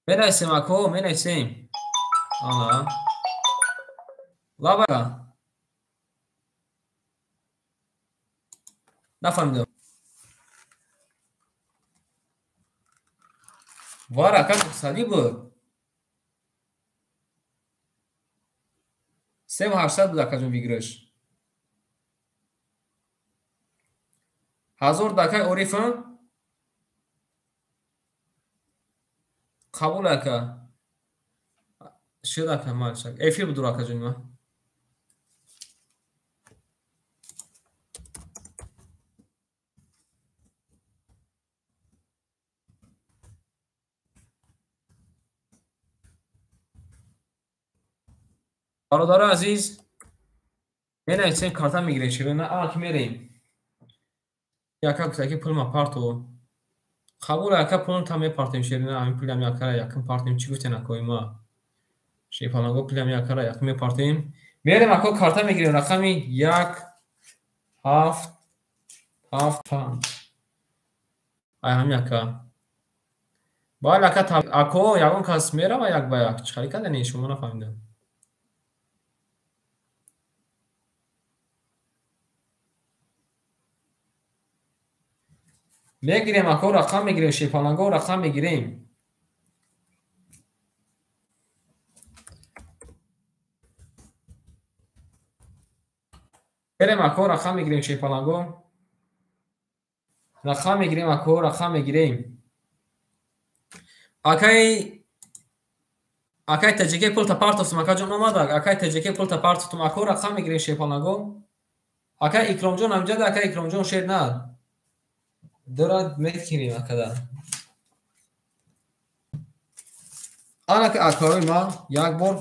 Speaker 1: Менависем ако, менависем. Ана. Лаба. Нафаҳмидам. Вар ака сади буд. 3800 буд акаҷон выигрыш. 1000 дакай Орифам. Қабул ака. Шуд ака, малшак. Эфир будур акаҷони ман. Бародарои азиз, менависем, карта мегирем, широна ак мерем. Яка гуфта ки пул ма парто. Қабул ака, пулам та мепартем, ширина, ҳамин пулам якара якм партем. Чӣ гуфтен акои ма? Шепаланго пулам якара якм мепартем. Мерем ако, карта мегирем, рақами 1 7 7 5. Ай ҳамин ака. Бале ака, ако ягон кас мерава як ба як. Чӣ хари кардани шумо нафаҳмидам. Мегирем ако, рақам мегирем, шепаланго рақам мегирем. Мерем ако, рақам мегирем, шепаланго. Рақам мегирем ако, рақам мегирем. Акай ТЖК пул та партофтум, акаҷон омада. Акай ТЖК пул та партофтум, ако рақам мегирем, шепаланго. Акай Икромҷон ҳамҷада, акай Икромҷон шер на. Дора мекунем акада. Ана ки акаҳои ма як бор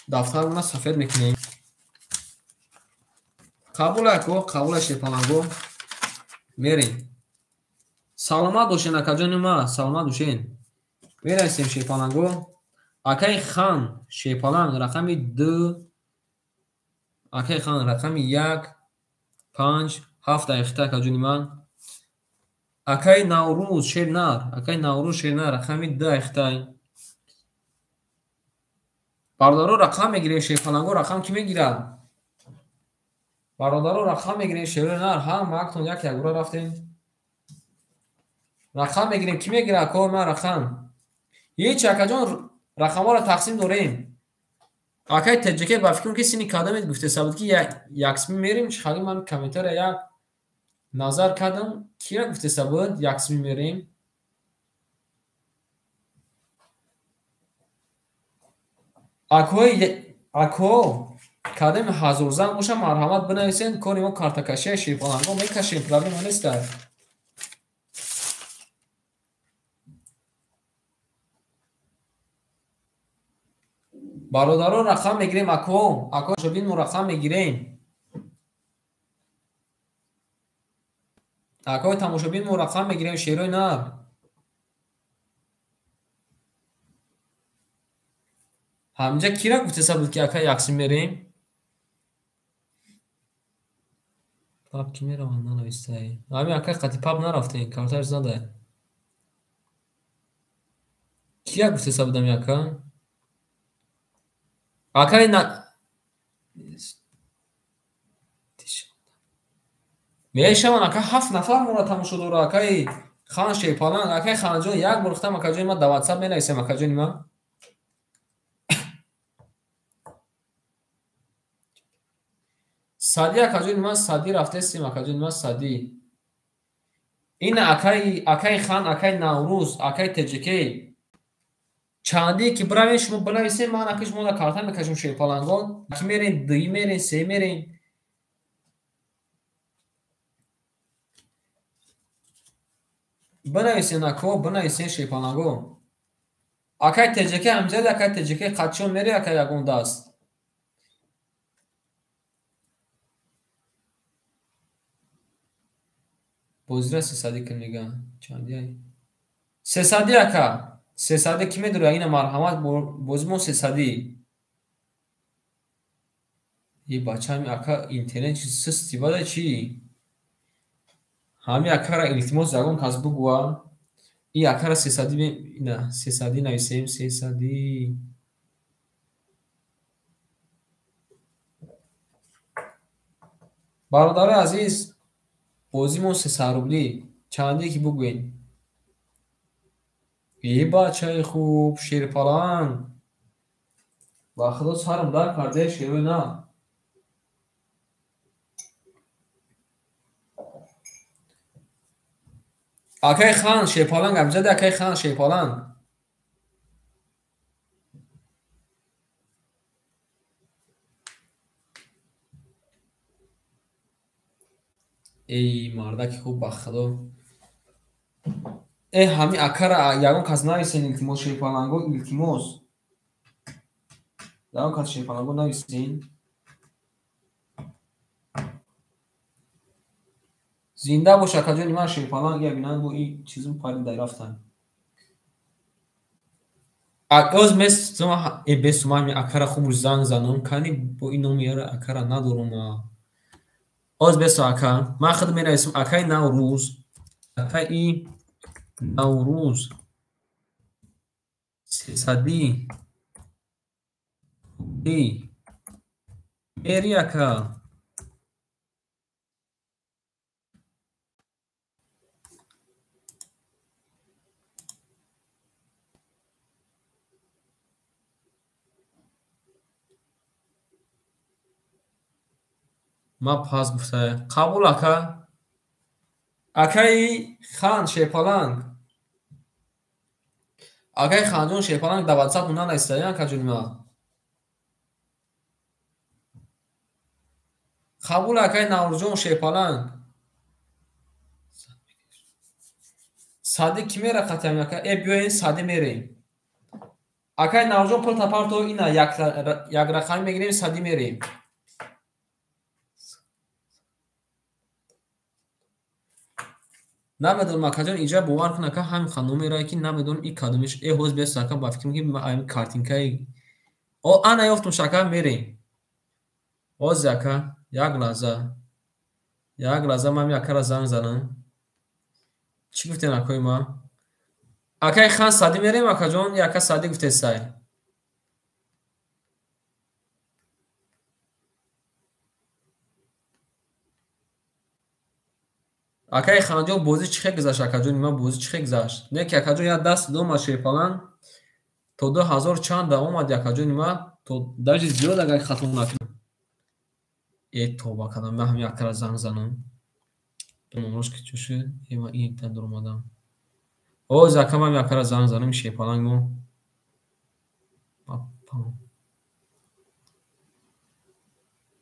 Speaker 1: дафтармона сафед мекунем. Қабул ако, қабул шепаланго. Мерем. Саломат бошен акаҷони ма, саломат бошен. Мерасем шепаланго. Акаи хан шепаланг рақами 2, акаи хан рақами 1 5 7 дақиқа акаҷони ман. Акаи Наврӯз шернар, акаи Наврӯз шернар рақами 2 дақиқа. Бародаро рақам мегирем, шерпаланго рақам ки мегирад? Бародаро рақам мегирем, шернар, ҳама актон як якбора рафтем. Рақам мегирем, ки мегирад ако ман рақам? Ҳеч акаҷон рақамҳоро тақсим дорем. Акаи ТЖК ба фикрам ки сини кадамед гуфтеса буд ки яксми мерем, чӣ хали ман комментария як назар кардам, кира гуфтеса буд яксми мерем. Ако кадами ҳазорзан боша, марҳамат бинависен, кори мо картакашия шерпаланго мекашем, проблема неста. Бародаро рақам мегирем, ако, ако шобин мо рақам мегирем. Акои тамошобин мо рақам мегирем, шерои нар. Ҳаминҷа кира гуфтеса буд ки ака яксим мерем? Паб ки мераванд нанавистаи. Ҳамин ака қати паб нарафтем, карташ зада. Кия гуфтеса будам ака? Акаи на мешаванд ака 7 нафар моро тамошо дора, акаи хан шерпаланг, акаи ханҷон як бор гуфтам акаҷони ман дар ватсап менависем акаҷони ман. Сади акаҷони ман, сади рафтестем акаҷони ман, сади. Ин акаи хан, акаи Наврӯз, акаи ТЖК. Чанде ки биравем шумо бинависем, ман ака шумо дар карта мекашем шерпалангон. Ки мерем, дуи мерем, се мерем. Бинависен ако, бинависен шерпаланго. Акаи ТЖК ҳамҷада, акаи ТЖК қатчон мере, акаи ягон даст. Бозира сесади ки мегӯянд. Чанди? Сесади ака. Сесади ки медора? Ина марҳамат бозимо сесади. И бача ҳами ака интернет чи систи бада чи? Ҳами акара илтимос ягон кас бугӯа. И акара сесади ина сесади нависем, сесади. Бародарои азиз, бозимо 300 рубли. Чанде ки бугӯед? Е бачаи хуб, шерпаланг. Ба худо сарам дар карде, шерои на. Акаи хан шерпаланг, амҷади акаи хан шерпаланг. Эй мардаки хуб, ба худо. Э ҳами акара ягон кас нависен, илтимос, шерпаланго, илтимос. Ягон кас шерпаланго нависен. Зинда бош, акаҷони ман, шерпаланг, я бинанд бо и чизм парида рафтан. Оз мес э бесу ман акара хуб занг занам, кани бо ин номи яра акара надорам. Оз бесу ака, ман худ менависам акаи Наврӯз. Акаи Наврӯз сесади мери ака. Ма пас гуфта. Қабул ака. Акаи хан шерпаланг. Акаи ханҷон шерпаланг дар WhatsApp нанависта, акаҷони ман. Қабул акаи Наврӯзҷон шерпаланг. Сади кӣ мера қатиам ака? Э биёен сади мерем. Акаи Наврӯзҷон пул тапарто ина як рақамӣ мегирем, сади мерем. Намедонам акаҷон, инҷа бовар кун ака, ҳамин ха номерае ки намедонам и кадомиш. Э ҳоз бес ака, ба фикрам ки ами картинкаи о ана ёфтумш ака, мерем. Ҳози ака, як лаҳза. Як лаҳза ман ами акара занг занам. Чӣ гуфтен акои ман? Акаи хан садӣ мерем акаҷон, и ака садӣ гуфтесай. Акаи ханҷон бозӣ чӣ хел гузашт, акаҷони ман, бозӣ чӣ хел гузашт? Не ки акаҷон як даст омад шерпаланг то 2000 чанд омад акаҷони ман, то даже зиёд агар хато накунам. Э тоба кардам, ман ҳамин акара занг занам. Номрош ки чӣ шуд? Э ман ин дар омадам. Оз ака ман ҳамин акара занг занам, шерпаланг мо.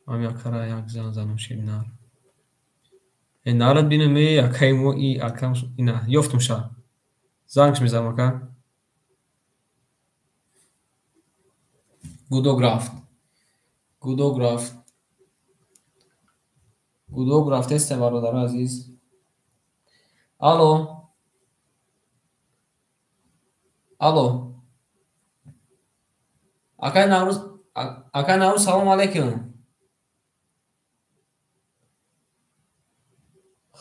Speaker 1: Ҳамин акара як занг занам шернар. Э нарад бинам, э акаи мо и акам ина ёфтумша. Зангш мезанам ака. Гудок рафт. Гудок рафт. Гудок рафтесте, бародари азиз. Алло. Алло. Акаи Наврӯз, акаи Наврӯз, салом алейкум.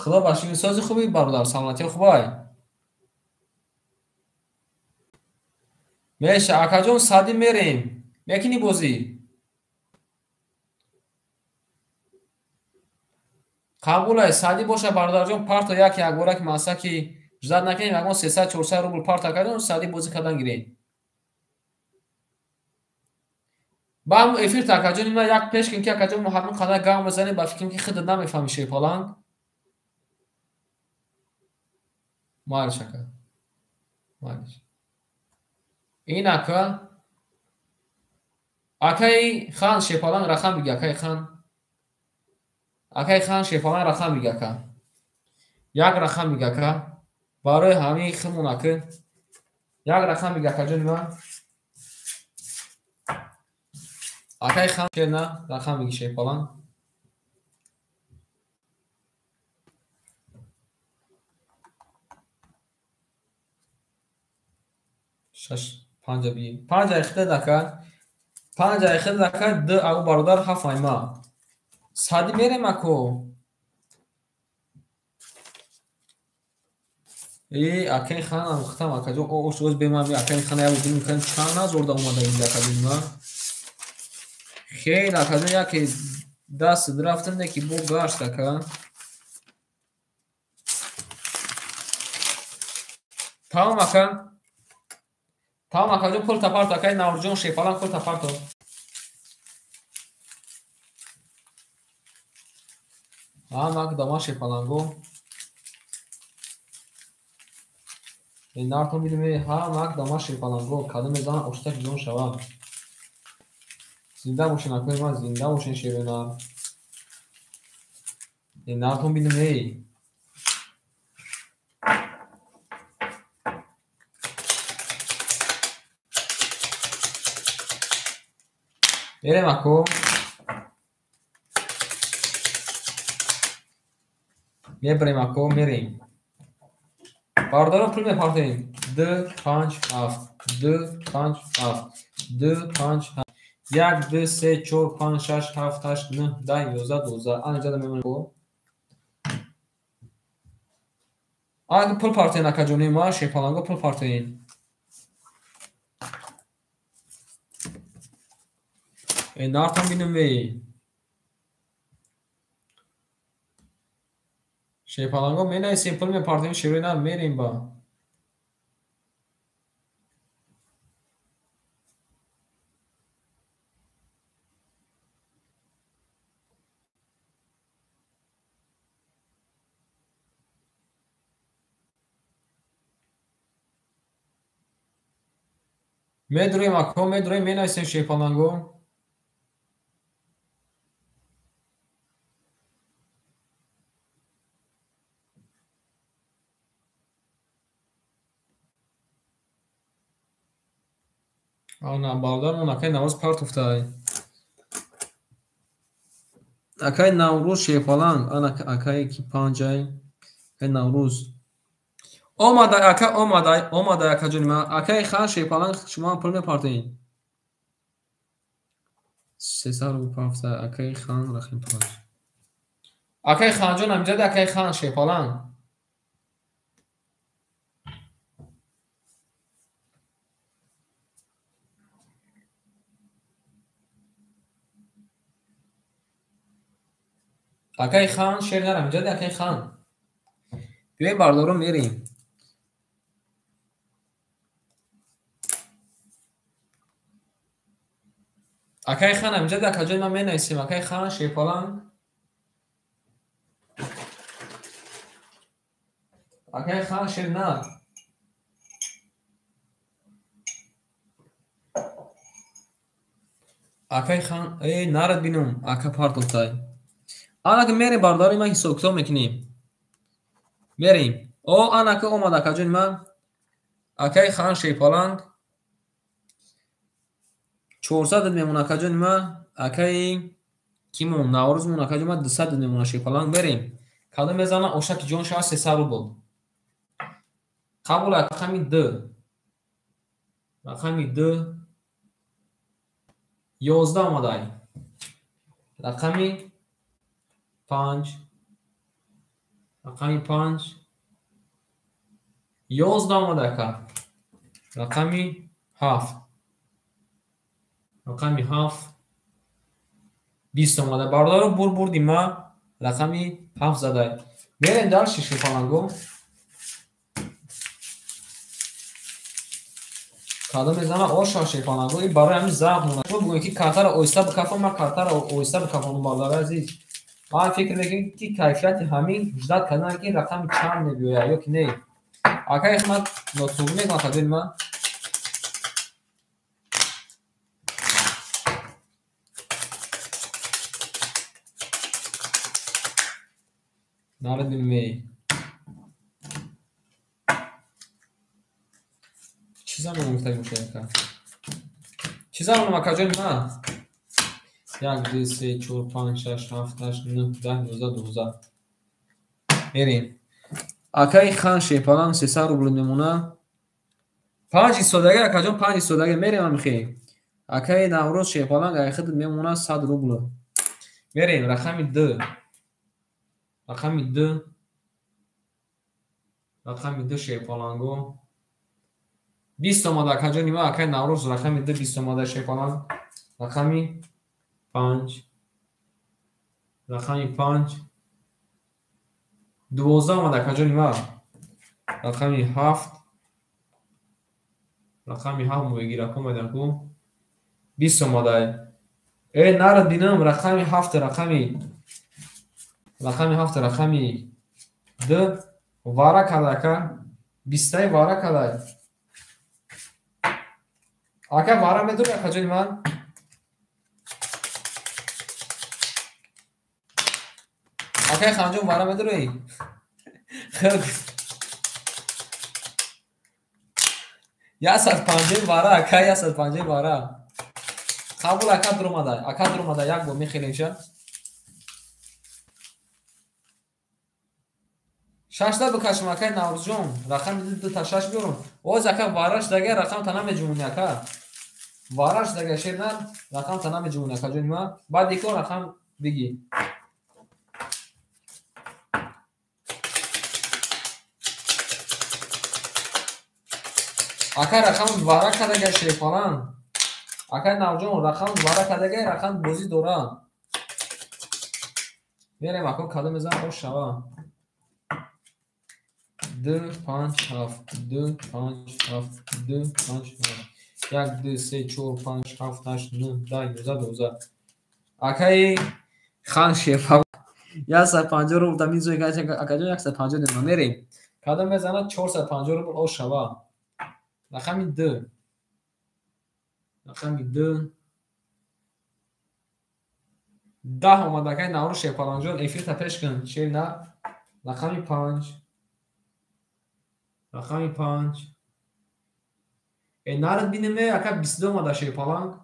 Speaker 1: Худо ба шукр, сози хуби бародар, саломатиё хубай? Меша акаҷон, садӣ мерем. Мекунӣ бозӣ? Қабулай, садӣ боша бародарҷон, парто як якбора ки маса ки ждать накунем, ягон 300-400 рубл парто акаҷон, садӣ бозӣ кардан гирем. Ба ҳамун эфирта акаҷон ина як пеш кун ки акаҷон мо ҳамин қадар гам мезанем, ба фикрам ки худат намефаҳмӣ шерпаланг. Майлиш ака. Майлиш. Ин ака акаи хан шерпаланг рақам биги, акаи хан. Акаи хан шерпаланг рақам биги ака. Як рақам биги ака. Барои ҳамин химон ака. Як рақам биги акаҷони ман. Акаи хан шерна рақам биги шерпаланг. Шаш панҷа би. Панҷа хидат ака. Панҷа хидат ака, д агу бародар ҳафт айма. Садӣ мерем ако. Э акаи ханам гуфтам акаҷон, о ош оз беман акаи хана як бинем кан чанд ҳазор да омада инҷа акаҷони ман. Хеле акаҷон яке даст рафтам не ки бо гашт ака. Тамом ака. Тамом акаҷон, пул тапарто акаи Наврӯзҷон шерпаланг пул тапарто. Ҳамак дама шерпаланго. Нартон бидуме ҳамак дама шерпаланго кадом мезанам оштак ҷон шавам. Зинда бошен акои ман, зинда бошен шерӯнар. Нартон бинам эй. Мерем ако. Мебарем ако, мерем. Бародарон пул мепартоем. 2 5 7 2 5 7 2 5 7 1 2 3 4 5 6 7 8 9 10 11 12. Ана ҷада мемонем. Ага пул партоен акаҷони ма, шепаланго пул партоен. Нартон бинам вей. Шепаланго менависем, пул мепартоем, шерои нар мерем ба. Медроем ако, медроем, менависем шепаланго. Ана бародармон акай Наврӯз партофтай. Акай Наврӯз шепаланг, ана акай ки панҷай, акай Наврӯз. Омадай ака, омадай, омадай акаҷони ман. Акай хан шепаланг шумо пул мепартоед. 300 рубл партофтай, акай хан рақами 5. Акай ханҷон ҳамҷади акай хан шепаланг. Акай хан шер нарам ҷади акай хан. Биёем бардорон мерем. Акай хан амҷади акаҷои ман менависем. Акай хан шерпаланг. Акай хан шер нар. Акай хан эй нарад бинум ака партофтай. Анака мерем бардори ман ҳисоб китоб мекунем. Мерем. О анака омад акаҷони ман. Акай хан шерпаланг 400 мемон акаҷони ман. Акай кимон Наврӯз мон акаҷони ман 200 мемона шерпаланг. Мерем. Кадом мезана ошаки ҷон шава 300 рубл. Қабул рақами 2. Рақами 2 11 омадай. Рақами 5 рақами 5 11 омада ака. Рақами 7 рақами 7 20 омада. Бародаро бурди ма рақами 7 задай. Мерем дальше шепаланго. Кадом мезана оша шепаланго. И барои ҳамин завқ монад. Шумо бигӯед ки картаро оҳиста бикафон, ман картаро оҳиста бикафонам бародари азиз. Ман фикр мекунам ки кайфияти ҳамин ждат кардан ки рақами чанд мебиёяд ё ки не. Акай хидмат нотуғ мекунам акаҷони ман. Нарад ме. Чӣ замон гуфта бошад ака? Чӣ замонам акаҷони ман? 1 2 3 4 5 6 7 8 9 10 11 12. Мерем. Акай хан шепаланг 300 рубл мемона. 5 истодага акаҷон 5 истодага мерем амихе. Акай Наврӯз шепаланг айхид мемона 100 рубл. Мерем рақами 2. Рақами 2. Рақами 2 шепаланго. 20 омада акаҷони ман. Акай Наврӯз рақами 2 20 омада шепаланг. Рақами 5 рақами 5 12 омада акаҷони ман. Рақами 7 рақами 7 моҳигирак омадан ку 20 омадай. Э нарад бинам рақами 7 рақами 7 рақами 2 вара карда ака. 20 вара карда. Ака вара медори акаҷони ман? Акай Ханҷон вара медуроӣ? 150 вара, акай 150 вара. Қабул ака дуромада, ака дуромада, як бор мехелемша. Шашта бикашем акай Наврӯзҷон, рақами ду та шаш биёрум. Оз ака вараш дага рақам та намеҷумони ака. Вараш дага шерна рақам та намеҷумони ака ҷони ма. Баъд икон рақам бигӣ. Акай рақам вара кардага шерпалан. Акай Навҷон рақам вара кардага рақам бозӣ дора. Мерем ако кадом мезанам ош шава. 2 5 7 2 5 7 2 5 7 1 2 3 4 5 7 8 9 10 11 12. Акай хан шерпалан 150 рубл да мизои акаҷон 150 дема мерем. Кадом мезанад 450 рубл ош шава. Рақами 2. Рақами 2. 10 омад акай Наврӯз Шерпаланҷон эфирта пеш кун. Шер на. Рақами 5. Рақами 5. Нарад бинеме ака 22 омада Шерпаланг.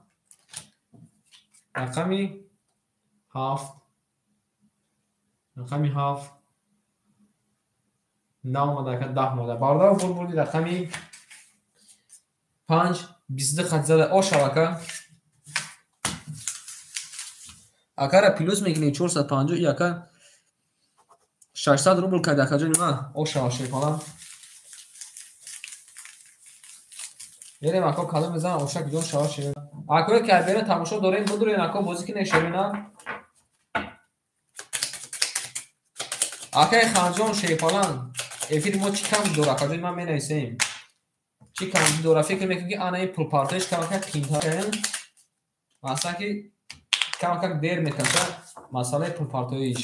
Speaker 1: Рақами 7. Рақами 7. 9 омада ака 10 омада. Бародар бурди рақами 5 22 хат зада ошав ака. Акара плюс мекунем 450 и ака 600 рубл кард ака ҷони ман. Ошава Шерпалан. Мерем ако кадом мезанам ошак ҷон шава шерина. Акое ки абера тамошо дорем будурен ако бозӣ кине шерина. Акай Ханҷон Шерпалан эфири мо чӣ кам дора ака ҷони ман менависем. Чӣ кам дора фикр мекунем ки ана ин пулпартоиш камакак қимтар. Масалан ки камакак дер мекаша масъалаи пулпартоиш.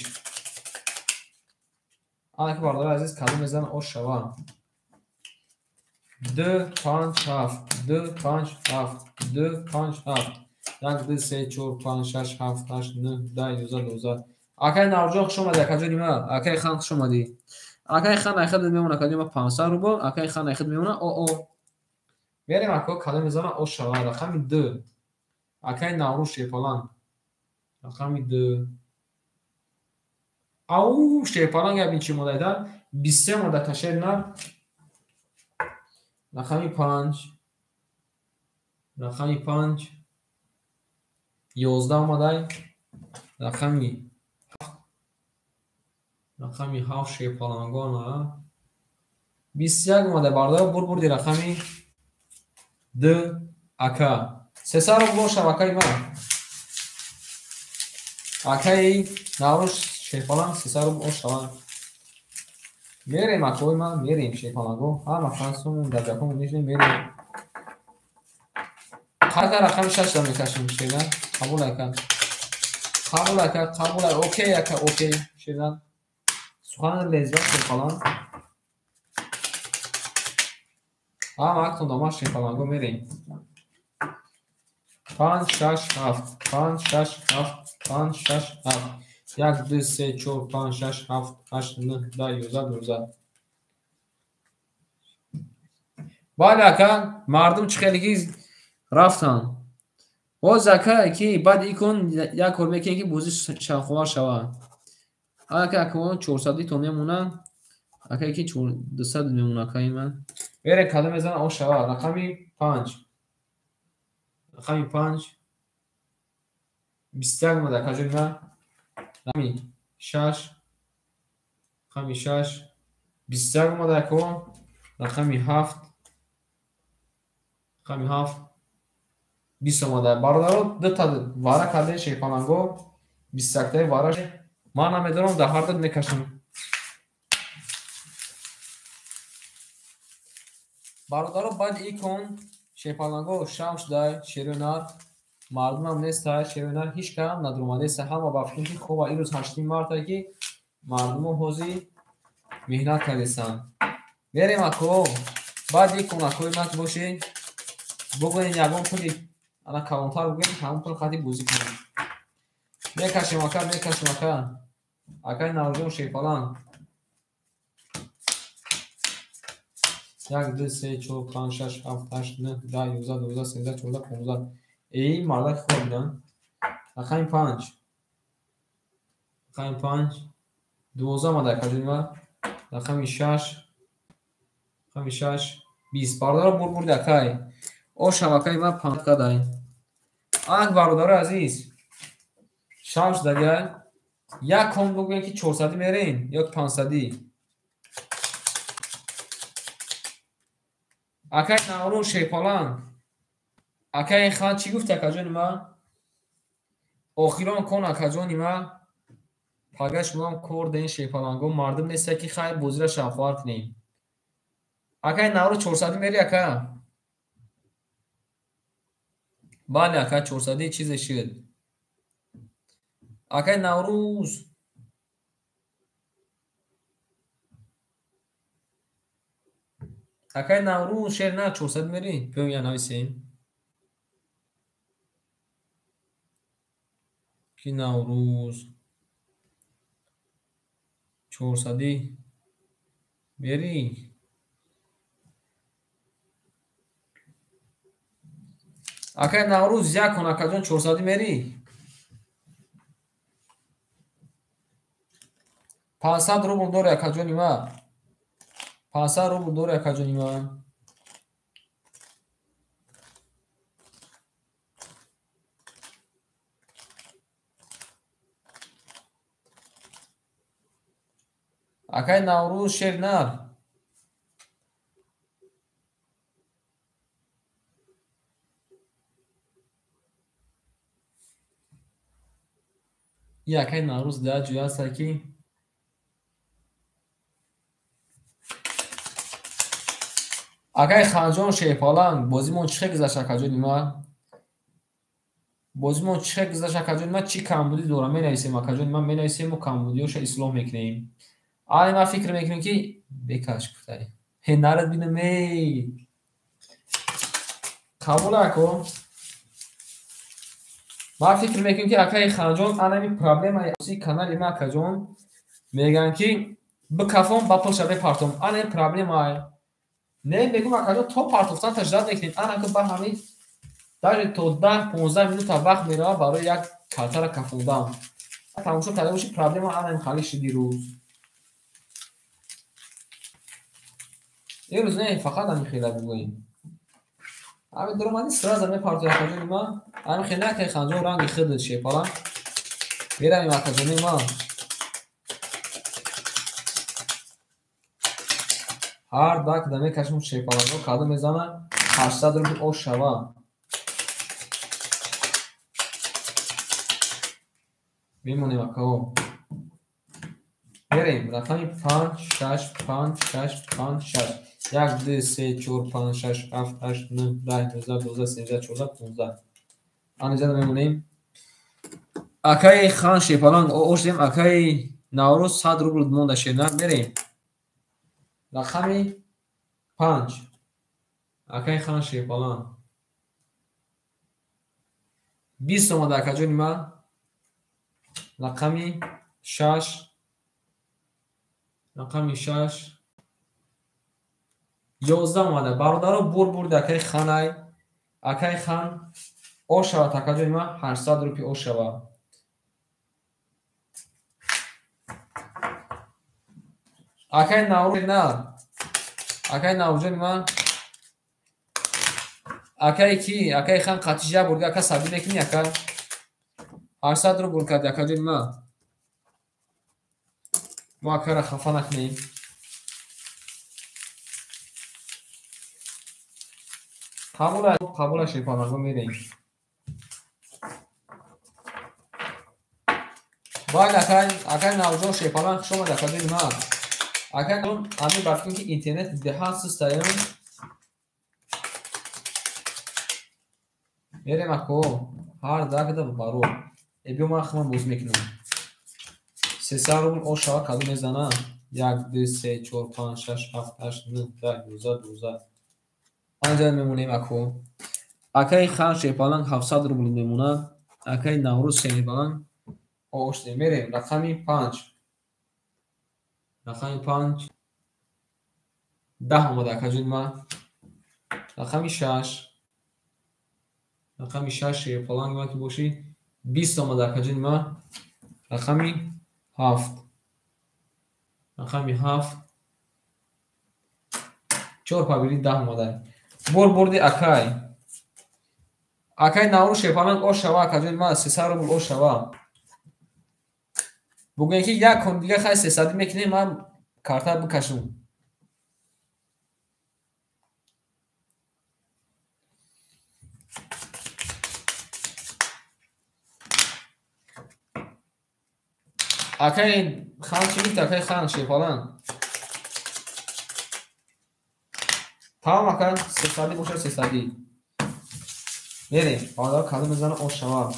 Speaker 1: Ана ки бародари азиз кадом мезанам ош шава. 2 5 7 2 5 7 2 5 7 1 2 3 4 5 6 7 8 9 10 11 12. Акай Наврӯзҷон хуш омадӣ ака ҷони ман. Акай Хан хуш омадӣ. Акай Хан айхад мемона ака ҷони ман 500 рубл. Акай Хан айхад мемона о. Мерем ако кадом мезанам ош шава. Рақами 2. Акай Наврӯз Шерпалан. Рақами 2. Ау Шерпалан гап ин чӣ модаида? 23 мода кашер на. Рақами 5. Рақами 5. 11 омадай. Рақами 7. Рақами 7 Шерпалангон. 21 омадай бародар бурди рақами 2 ака. 300 рубл бошам акаи ман. Акаи Наврӯз Шерпалан 300 рубл бошам. Мерем акои ман, мерем Шерпаланго. Ҳама фансумон дар ҷаҳон мешинем мерем. Қадар рақами 6 да мекашем шеран. Қабул ака. Қабул ака, қабул ака. Окей ака, окей шеран. Сухан лезба Шерпалан. Ҳама актон дома Шерпаланго мерем. 5 6 7 5 6 7 5 6 7 1 2 3 4 5 6 7 8 9 10 11 12. Бале ака, мардум чӣ хеле ки рафтанд. Боз ака ки баъд икон як кор мекунем ки бозӣ шавқовар шавад. Ака акон 400 то мемонад. Ака ки 200 мемонад акаи ман. Берем кадом мезанам ош шавад. Рақами 5. Рақами 5. 21 омада ака ҷони ман. Рақами 6. Рақами 6. 21 омада ако. Рақами 7. Рақами 7. 20 омада. Бародаро дута вара кардаи Шерпаланго. 21таи вара. Ман намедонам дар ҳар ду мекашам. Бародаро баъд икон Шерпаланго шам шуда шерӯнар мардумам неста шерӯнар ҳеҷ кам надурмадеста. Ҳама ба фикр ки хоб ирӯз 8 марта ки мардумо ҳозир меҳнат кардестанд. Мерем ако баъд икон акои ман бошед бигӯем ягон пули ана калонтар бигӯем ҳамон пул хати бозӣ кунем. Мекашем ака, мекашем ака. Акай Наврӯзҷон Шерпаланг. 1, 2, 3, 4, 5, 6, 7, 8, 9, 10, 11, 12, 13, 14, 15. Эй, мардак хуб бинан. Рақами 5. Рақами 5. 12 омада акаҷони ман. Рақами 6. Рақами 6. 20. Бародаро бур бурди акай. Ошам акай ман 5 кадай. Ак бародарои азиз. Шаш дага. Як кон бигӯем ки 400 мерем ё 500. Акай Наврӯз Шерпаланг. Акай хан чӣ гуфти акаҷони ман? Охирон кон акаҷони ман. Пага шумоам кор ден Шерпаланго мардум неста ки хайр бозира шавқовар кунем. Акай Наврӯз 400 мери ака? Бале ака 400 чизе шуд. Акай Наврӯз Акай Наврӯз шер на 400 мери? Биём я нависем. Ки Наврӯз 400 мери? Акай Наврӯз як кон акаҷон 400 мери? 500 рубл дори акаҷони ман. 500 рубл дори акаҷони ман. Акай Наврӯз шер нар. И акай Наврӯз дар ҷой аста ки Акай Ханҷон Шерпаланг бозимон чӣ хел гузашт акаҷони ман? Бозимон чӣ хел гузашт акаҷони ман? Чӣ камбудӣ дорам? Менависем акаҷони ман, менависем мо камбудиҳоша ислоҳ мекунем. Ай ман фикр мекунем ки бекаш гуфтай. Ҳе нарад бинам эй. Қабул ако. Ман фикр мекунем ки акаи Ханҷон анами проблемаи асосии канали ман акаҷон мегӯянд ки бикафом ба пулша бепартом. Анами проблемаи. Не мегӯм акаҷон то партофтан таждад мекунем. Анака ба ҳамин даже то 10-15 минута вақт меравад барои як калтара кафондан. Тамошо карда боши проблема анами ҳалли шуд дирӯз. Имрӯз не, фақат ҳамин хела бигӯем. Ҳамин даромадӣ сразу мепартои акаҷони ман. Ҳамин хел накай Ханҷон ранги худат Шерпаланг. Меравем акаҷони ман. Ҳар дакда мекашем Шерпаланго кадо мезана 800 рубл ош шава. Мемонем акао. Мерем рақами 5 6 5 6 5 6. 1 2 3 4 5 6 7 8 9 10 11 12 13 14 15. Анҷа мемонем. Акаи Хан Шерпаланг ош дем акаи Наврӯз 100 рубл монда шернар мерем. Рақами 5. Акаи Хан Шерпаланг. 20 омада акаҷони ман. Рақами 6. Рақами 6. 11 омада. Бародаро бур бурди акаи Ханай. Акаи Хан ош шавад акаҷони ман 800 рупи ош шавад. Акаи Наврӯз на. Акаи Наврӯзҷони ман. Акаи ки? Акаи Хан қатижа бурда ака сабӣ мекунӣ ака? 800 рубл карди акаҷони ман. Мо акара хафа накунем. Қабула Шерпаланго мерем. Бале акай, акай Наврӯзҷон Шерпаланг хуш омад акаҷони ман. Акай ҳамин ба фикр ки интернет беҳад систаем. Мерем ако ҳар дакда баро. Э биё ман худам бозӣ мекунам. 300 рубл ош шава кадо мезана. 1 2 3 4 5 6 7 8 9 10 11 12. Анҷа мемонем ако. Акаи Хан Шерпаланг 700 рубл мемонад. Акаи Наврӯз Шерпаланг ош мерем рақами 5. Рақами 5 10 омада акаҷони ман. Рақами 6. Рақами 6 шерпаланг ман ки бошӣ 20 омада акаҷони ман. Рақами 7. Рақами 7 4 победи 10 омада. Бор бурди акай. Акай Наврӯз шерпаланг ош шава акаҷони ман 300 рубл ош шава. Бугӯем ки як кон дига хай 300 мекунем, ман карта бикашам. Акай хан чӣ гуфт? Акай хан шерпаланг. Тамом ака, 300 бошад 300. Мерем, бародар кадом мезана ош шава.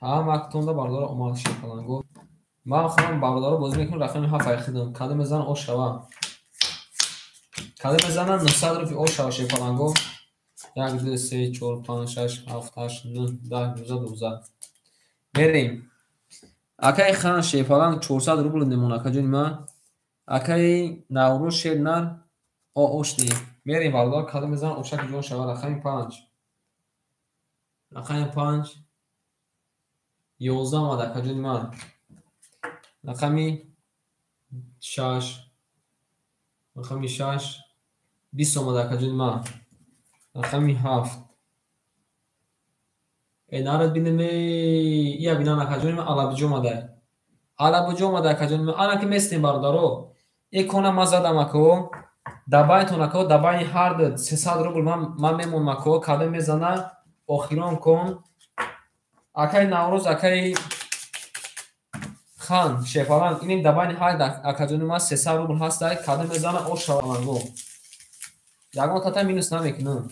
Speaker 1: Ҳама актонда бародаро омад шерпаланго. Ман худам бародаро бозӣ мекунам рақами 7 ай худам. Кадом мезана ош шава. Кадом мезана 900 рубл ош шава шерпаланго. 1 2 3 4 5 6 7 8 9 10 11 12. Мерем. Акай хан шерпаланг 400 рубл мемона акаҷони ман. Акай Наврӯз шернар ошди. Мерем бародаро кадом мезана ошаки ҷон шава. Рақами 5. Рақами 5 11 омада акаҷони ман. Рақами 6. Рақами 6 20 омада акаҷони ман. Рақами 7. Нарад бинем, ия бинан акаҷони ман алабиҷо омада. Алабиҷо омада акаҷони ман. Ана ки местем бародаро. Э кона ман задам ако. Да байнтон ако, да байни ҳар ду 300 рубл ман мемонам ако. Кадом мезана охирон кон. Акай Наврӯз, акай хан шерпаланг иним да байни ҳар акаҷони ман 300 рубл ҳастай. Кадом мезана ош шаваланго. Ягон тата минус намекунам.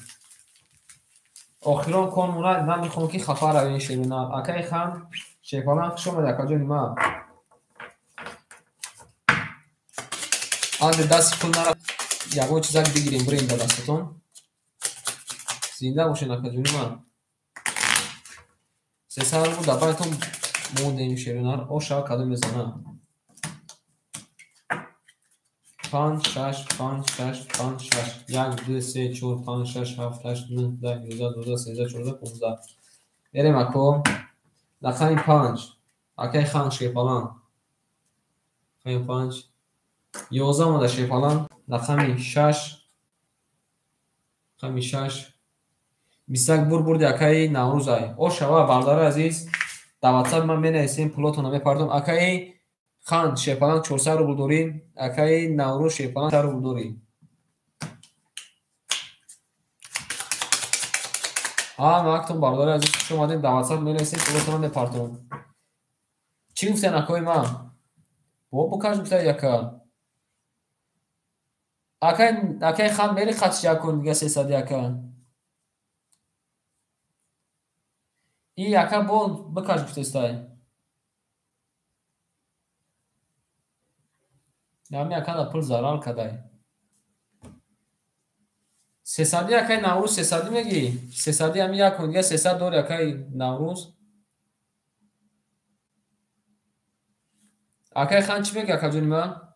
Speaker 1: Охирон кон муна намехоҳам ки хафа равем шерина. Акай хан шерпаланг хуш омадед акаҷони ман. Анде дасти пул нара ягон чизак бигирем бирем ба дастатон. Зинда бошед акаҷони ман. 300 рубл дар байнтон мондем шеринар. Ош шава кадом мезана. 5 6 5 6 5 6 1 2 3 4 5 6 7 8 9 10 11 12 13 14 15. Мерем ако. Рақами 5. Акай хан шерпаланг. Рақами 5 11 омада шерпаланг. Рақами 6. Рақами 6 21 бур бурди акаи Наврӯз ай. Ош шава бародари азиз. Дар WhatsApp ман менависем, пулотонро мепардом. Акаи хан шерпаланг 400 рубл дорӣ. Акаи Наврӯз шерпаланг 100 рубл дорӣ. Ҳама актон бародари азиз хуш омадем. Дар WhatsApp менависем, пулотонро мепардом. Чӣ гуфтен акои ман? Бо букаш гуфта яка. Акай хан мери хатш як кун дига 300 яка. И яка бо бикаш гуфтестай. Ами яка да пул зарар кадай. 300 акай Наврӯз 300 мегӣ? 300 ами як кун дига 300 дори акай Наврӯз. Акай хан чӣ мегӣ акаҷони ман?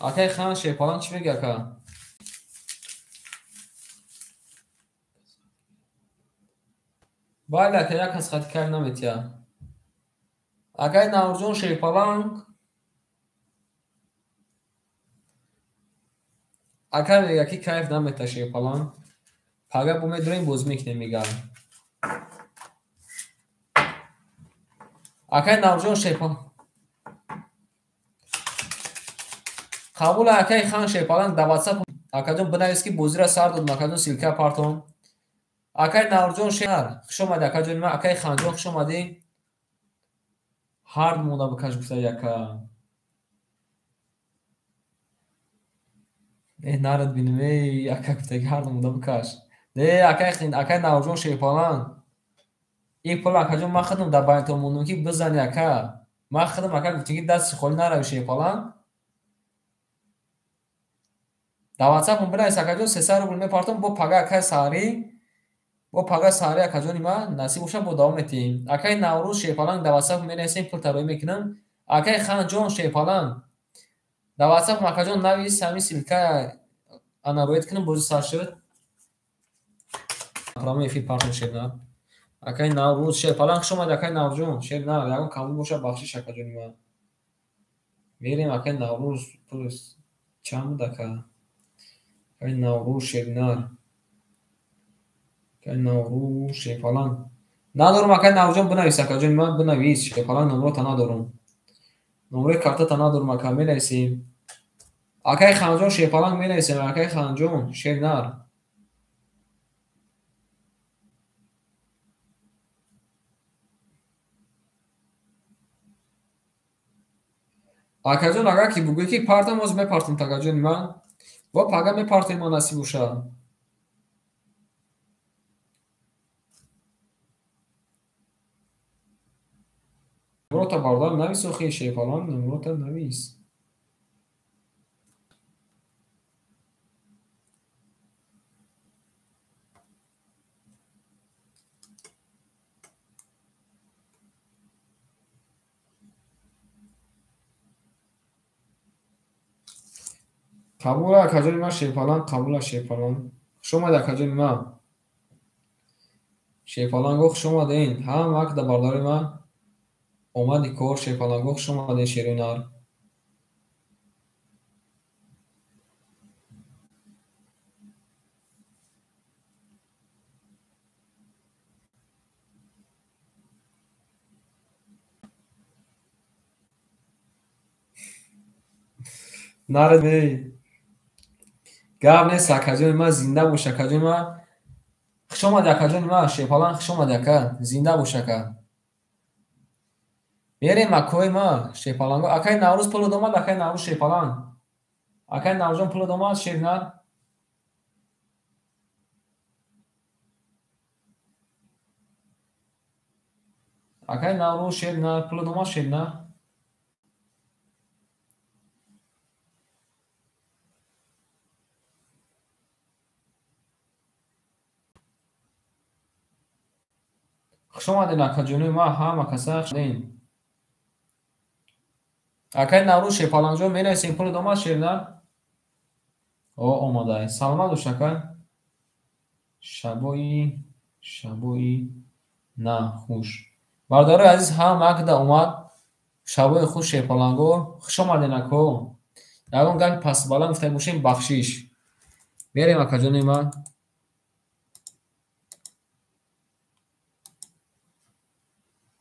Speaker 1: Акай хан шерпаланг чӣ мегӣ ака? Бале ака, як кас хати кайф наметиҳад. Акай Наврӯзҷон шерпаланг ака мега ки кайф наметиҳад шерпаланг. Пага бо медурем бозӣ мекунем мега. Акай Наврӯзҷон шерпаланг қабул. Акай хан шерпаланг дар WhatsApp акаҷон бинавис ки бозиро сар додам акаҷон силка партон. Акай Наврӯзҷон шер хуш омадӣ акаҷони ман. Акай ханҷон хуш омадӣ. Ҳар монда бикаш гуфта яка. Нарад бинем, эй ака гуфта ки ҳар монда бикаш. Не акай Наврӯзҷон шерпаланг. Ин пул акаҷон ман худам дар байнтон мондам ки бизани ака. Ман худам ака гуфтем ки дасти холӣ нарави Шерпаланг. Дар ватсапам бинавис акаҷон 300 рубл мепартом, бо пага акаи саҳарӣ, бо пага саҳарӣ акаҷони ман насиб бошад бо давом метиҳем. Акаи Наврӯз Шерпаланг дар ватсап менависем, пул тароӣ мекунам. Акаи Ханҷон Шерпаланг дар ватсапам акаҷон навис, ҳамин ссылка ана роед кунам, бозӣ сар шуд. Прямой эфир партом Шернар. Акаи Наврӯз Шерпаланг хуш омадед, акаи Наврӯзҷон Шернар, ягон камбуд бошад бахшиш акаҷони ман. Мерем акаи Наврӯз, пул чанд буд ака? Акаи Наврӯз Шернар. Акаи Наврӯз Шерпаланг. Надорам акаи Наврӯзҷон, бинавис акаҷони ман, бинавис Шерпаланг, номрота надорам. Номрои картата надорам ака, менависем. Акаи Ханҷон Шерпаланг менависем, акаи Ханҷон Шернар. Акаҷон агар ки бугӯӣ ки партам, боз мепартам акаҷони ман. Бо пага мепартем ман насиб бошад. Номрота бародар навис охи Шерпаланг, номрота навис. Қабула акаҷони ман Шерпаланг, қабула Шерпаланг. Хуш омадед акаҷони ман. Шерпаланго хуш омадед. Ҳама вақт дар бародари ман омади кор Шерпаланго хуш омадед Шеринар. Наре гап нест акаҷони ман, зинда бош акаҷони ман. Хуш омадед акаҷони ман Шерпаланг, хуш омадед ака, зинда бош ака. Мерем акои ман Шерпаланго. Акаи Наврӯз пулот омад, акаи Наврӯз Шерпаланг. Акаи Наврӯзҷон пулот омад Шернар. Акаи Наврӯз Шернар пулот омад Шернар. Хуш омадед акаҷонои ман, ҳама каса хуш омадед. Акаи Наврӯз Шерпалангҷон менависем, пулот омад Шернар? О, омадай. Саломат бош ака. Шабои на хуш. Бародарои азиз, ҳама акда омад. Шабои хуш Шерпаланго. Хуш омадед ако. Ягон гапи пастбаланд гуфта бошем, бахшиш. Мерем акаҷонои ман.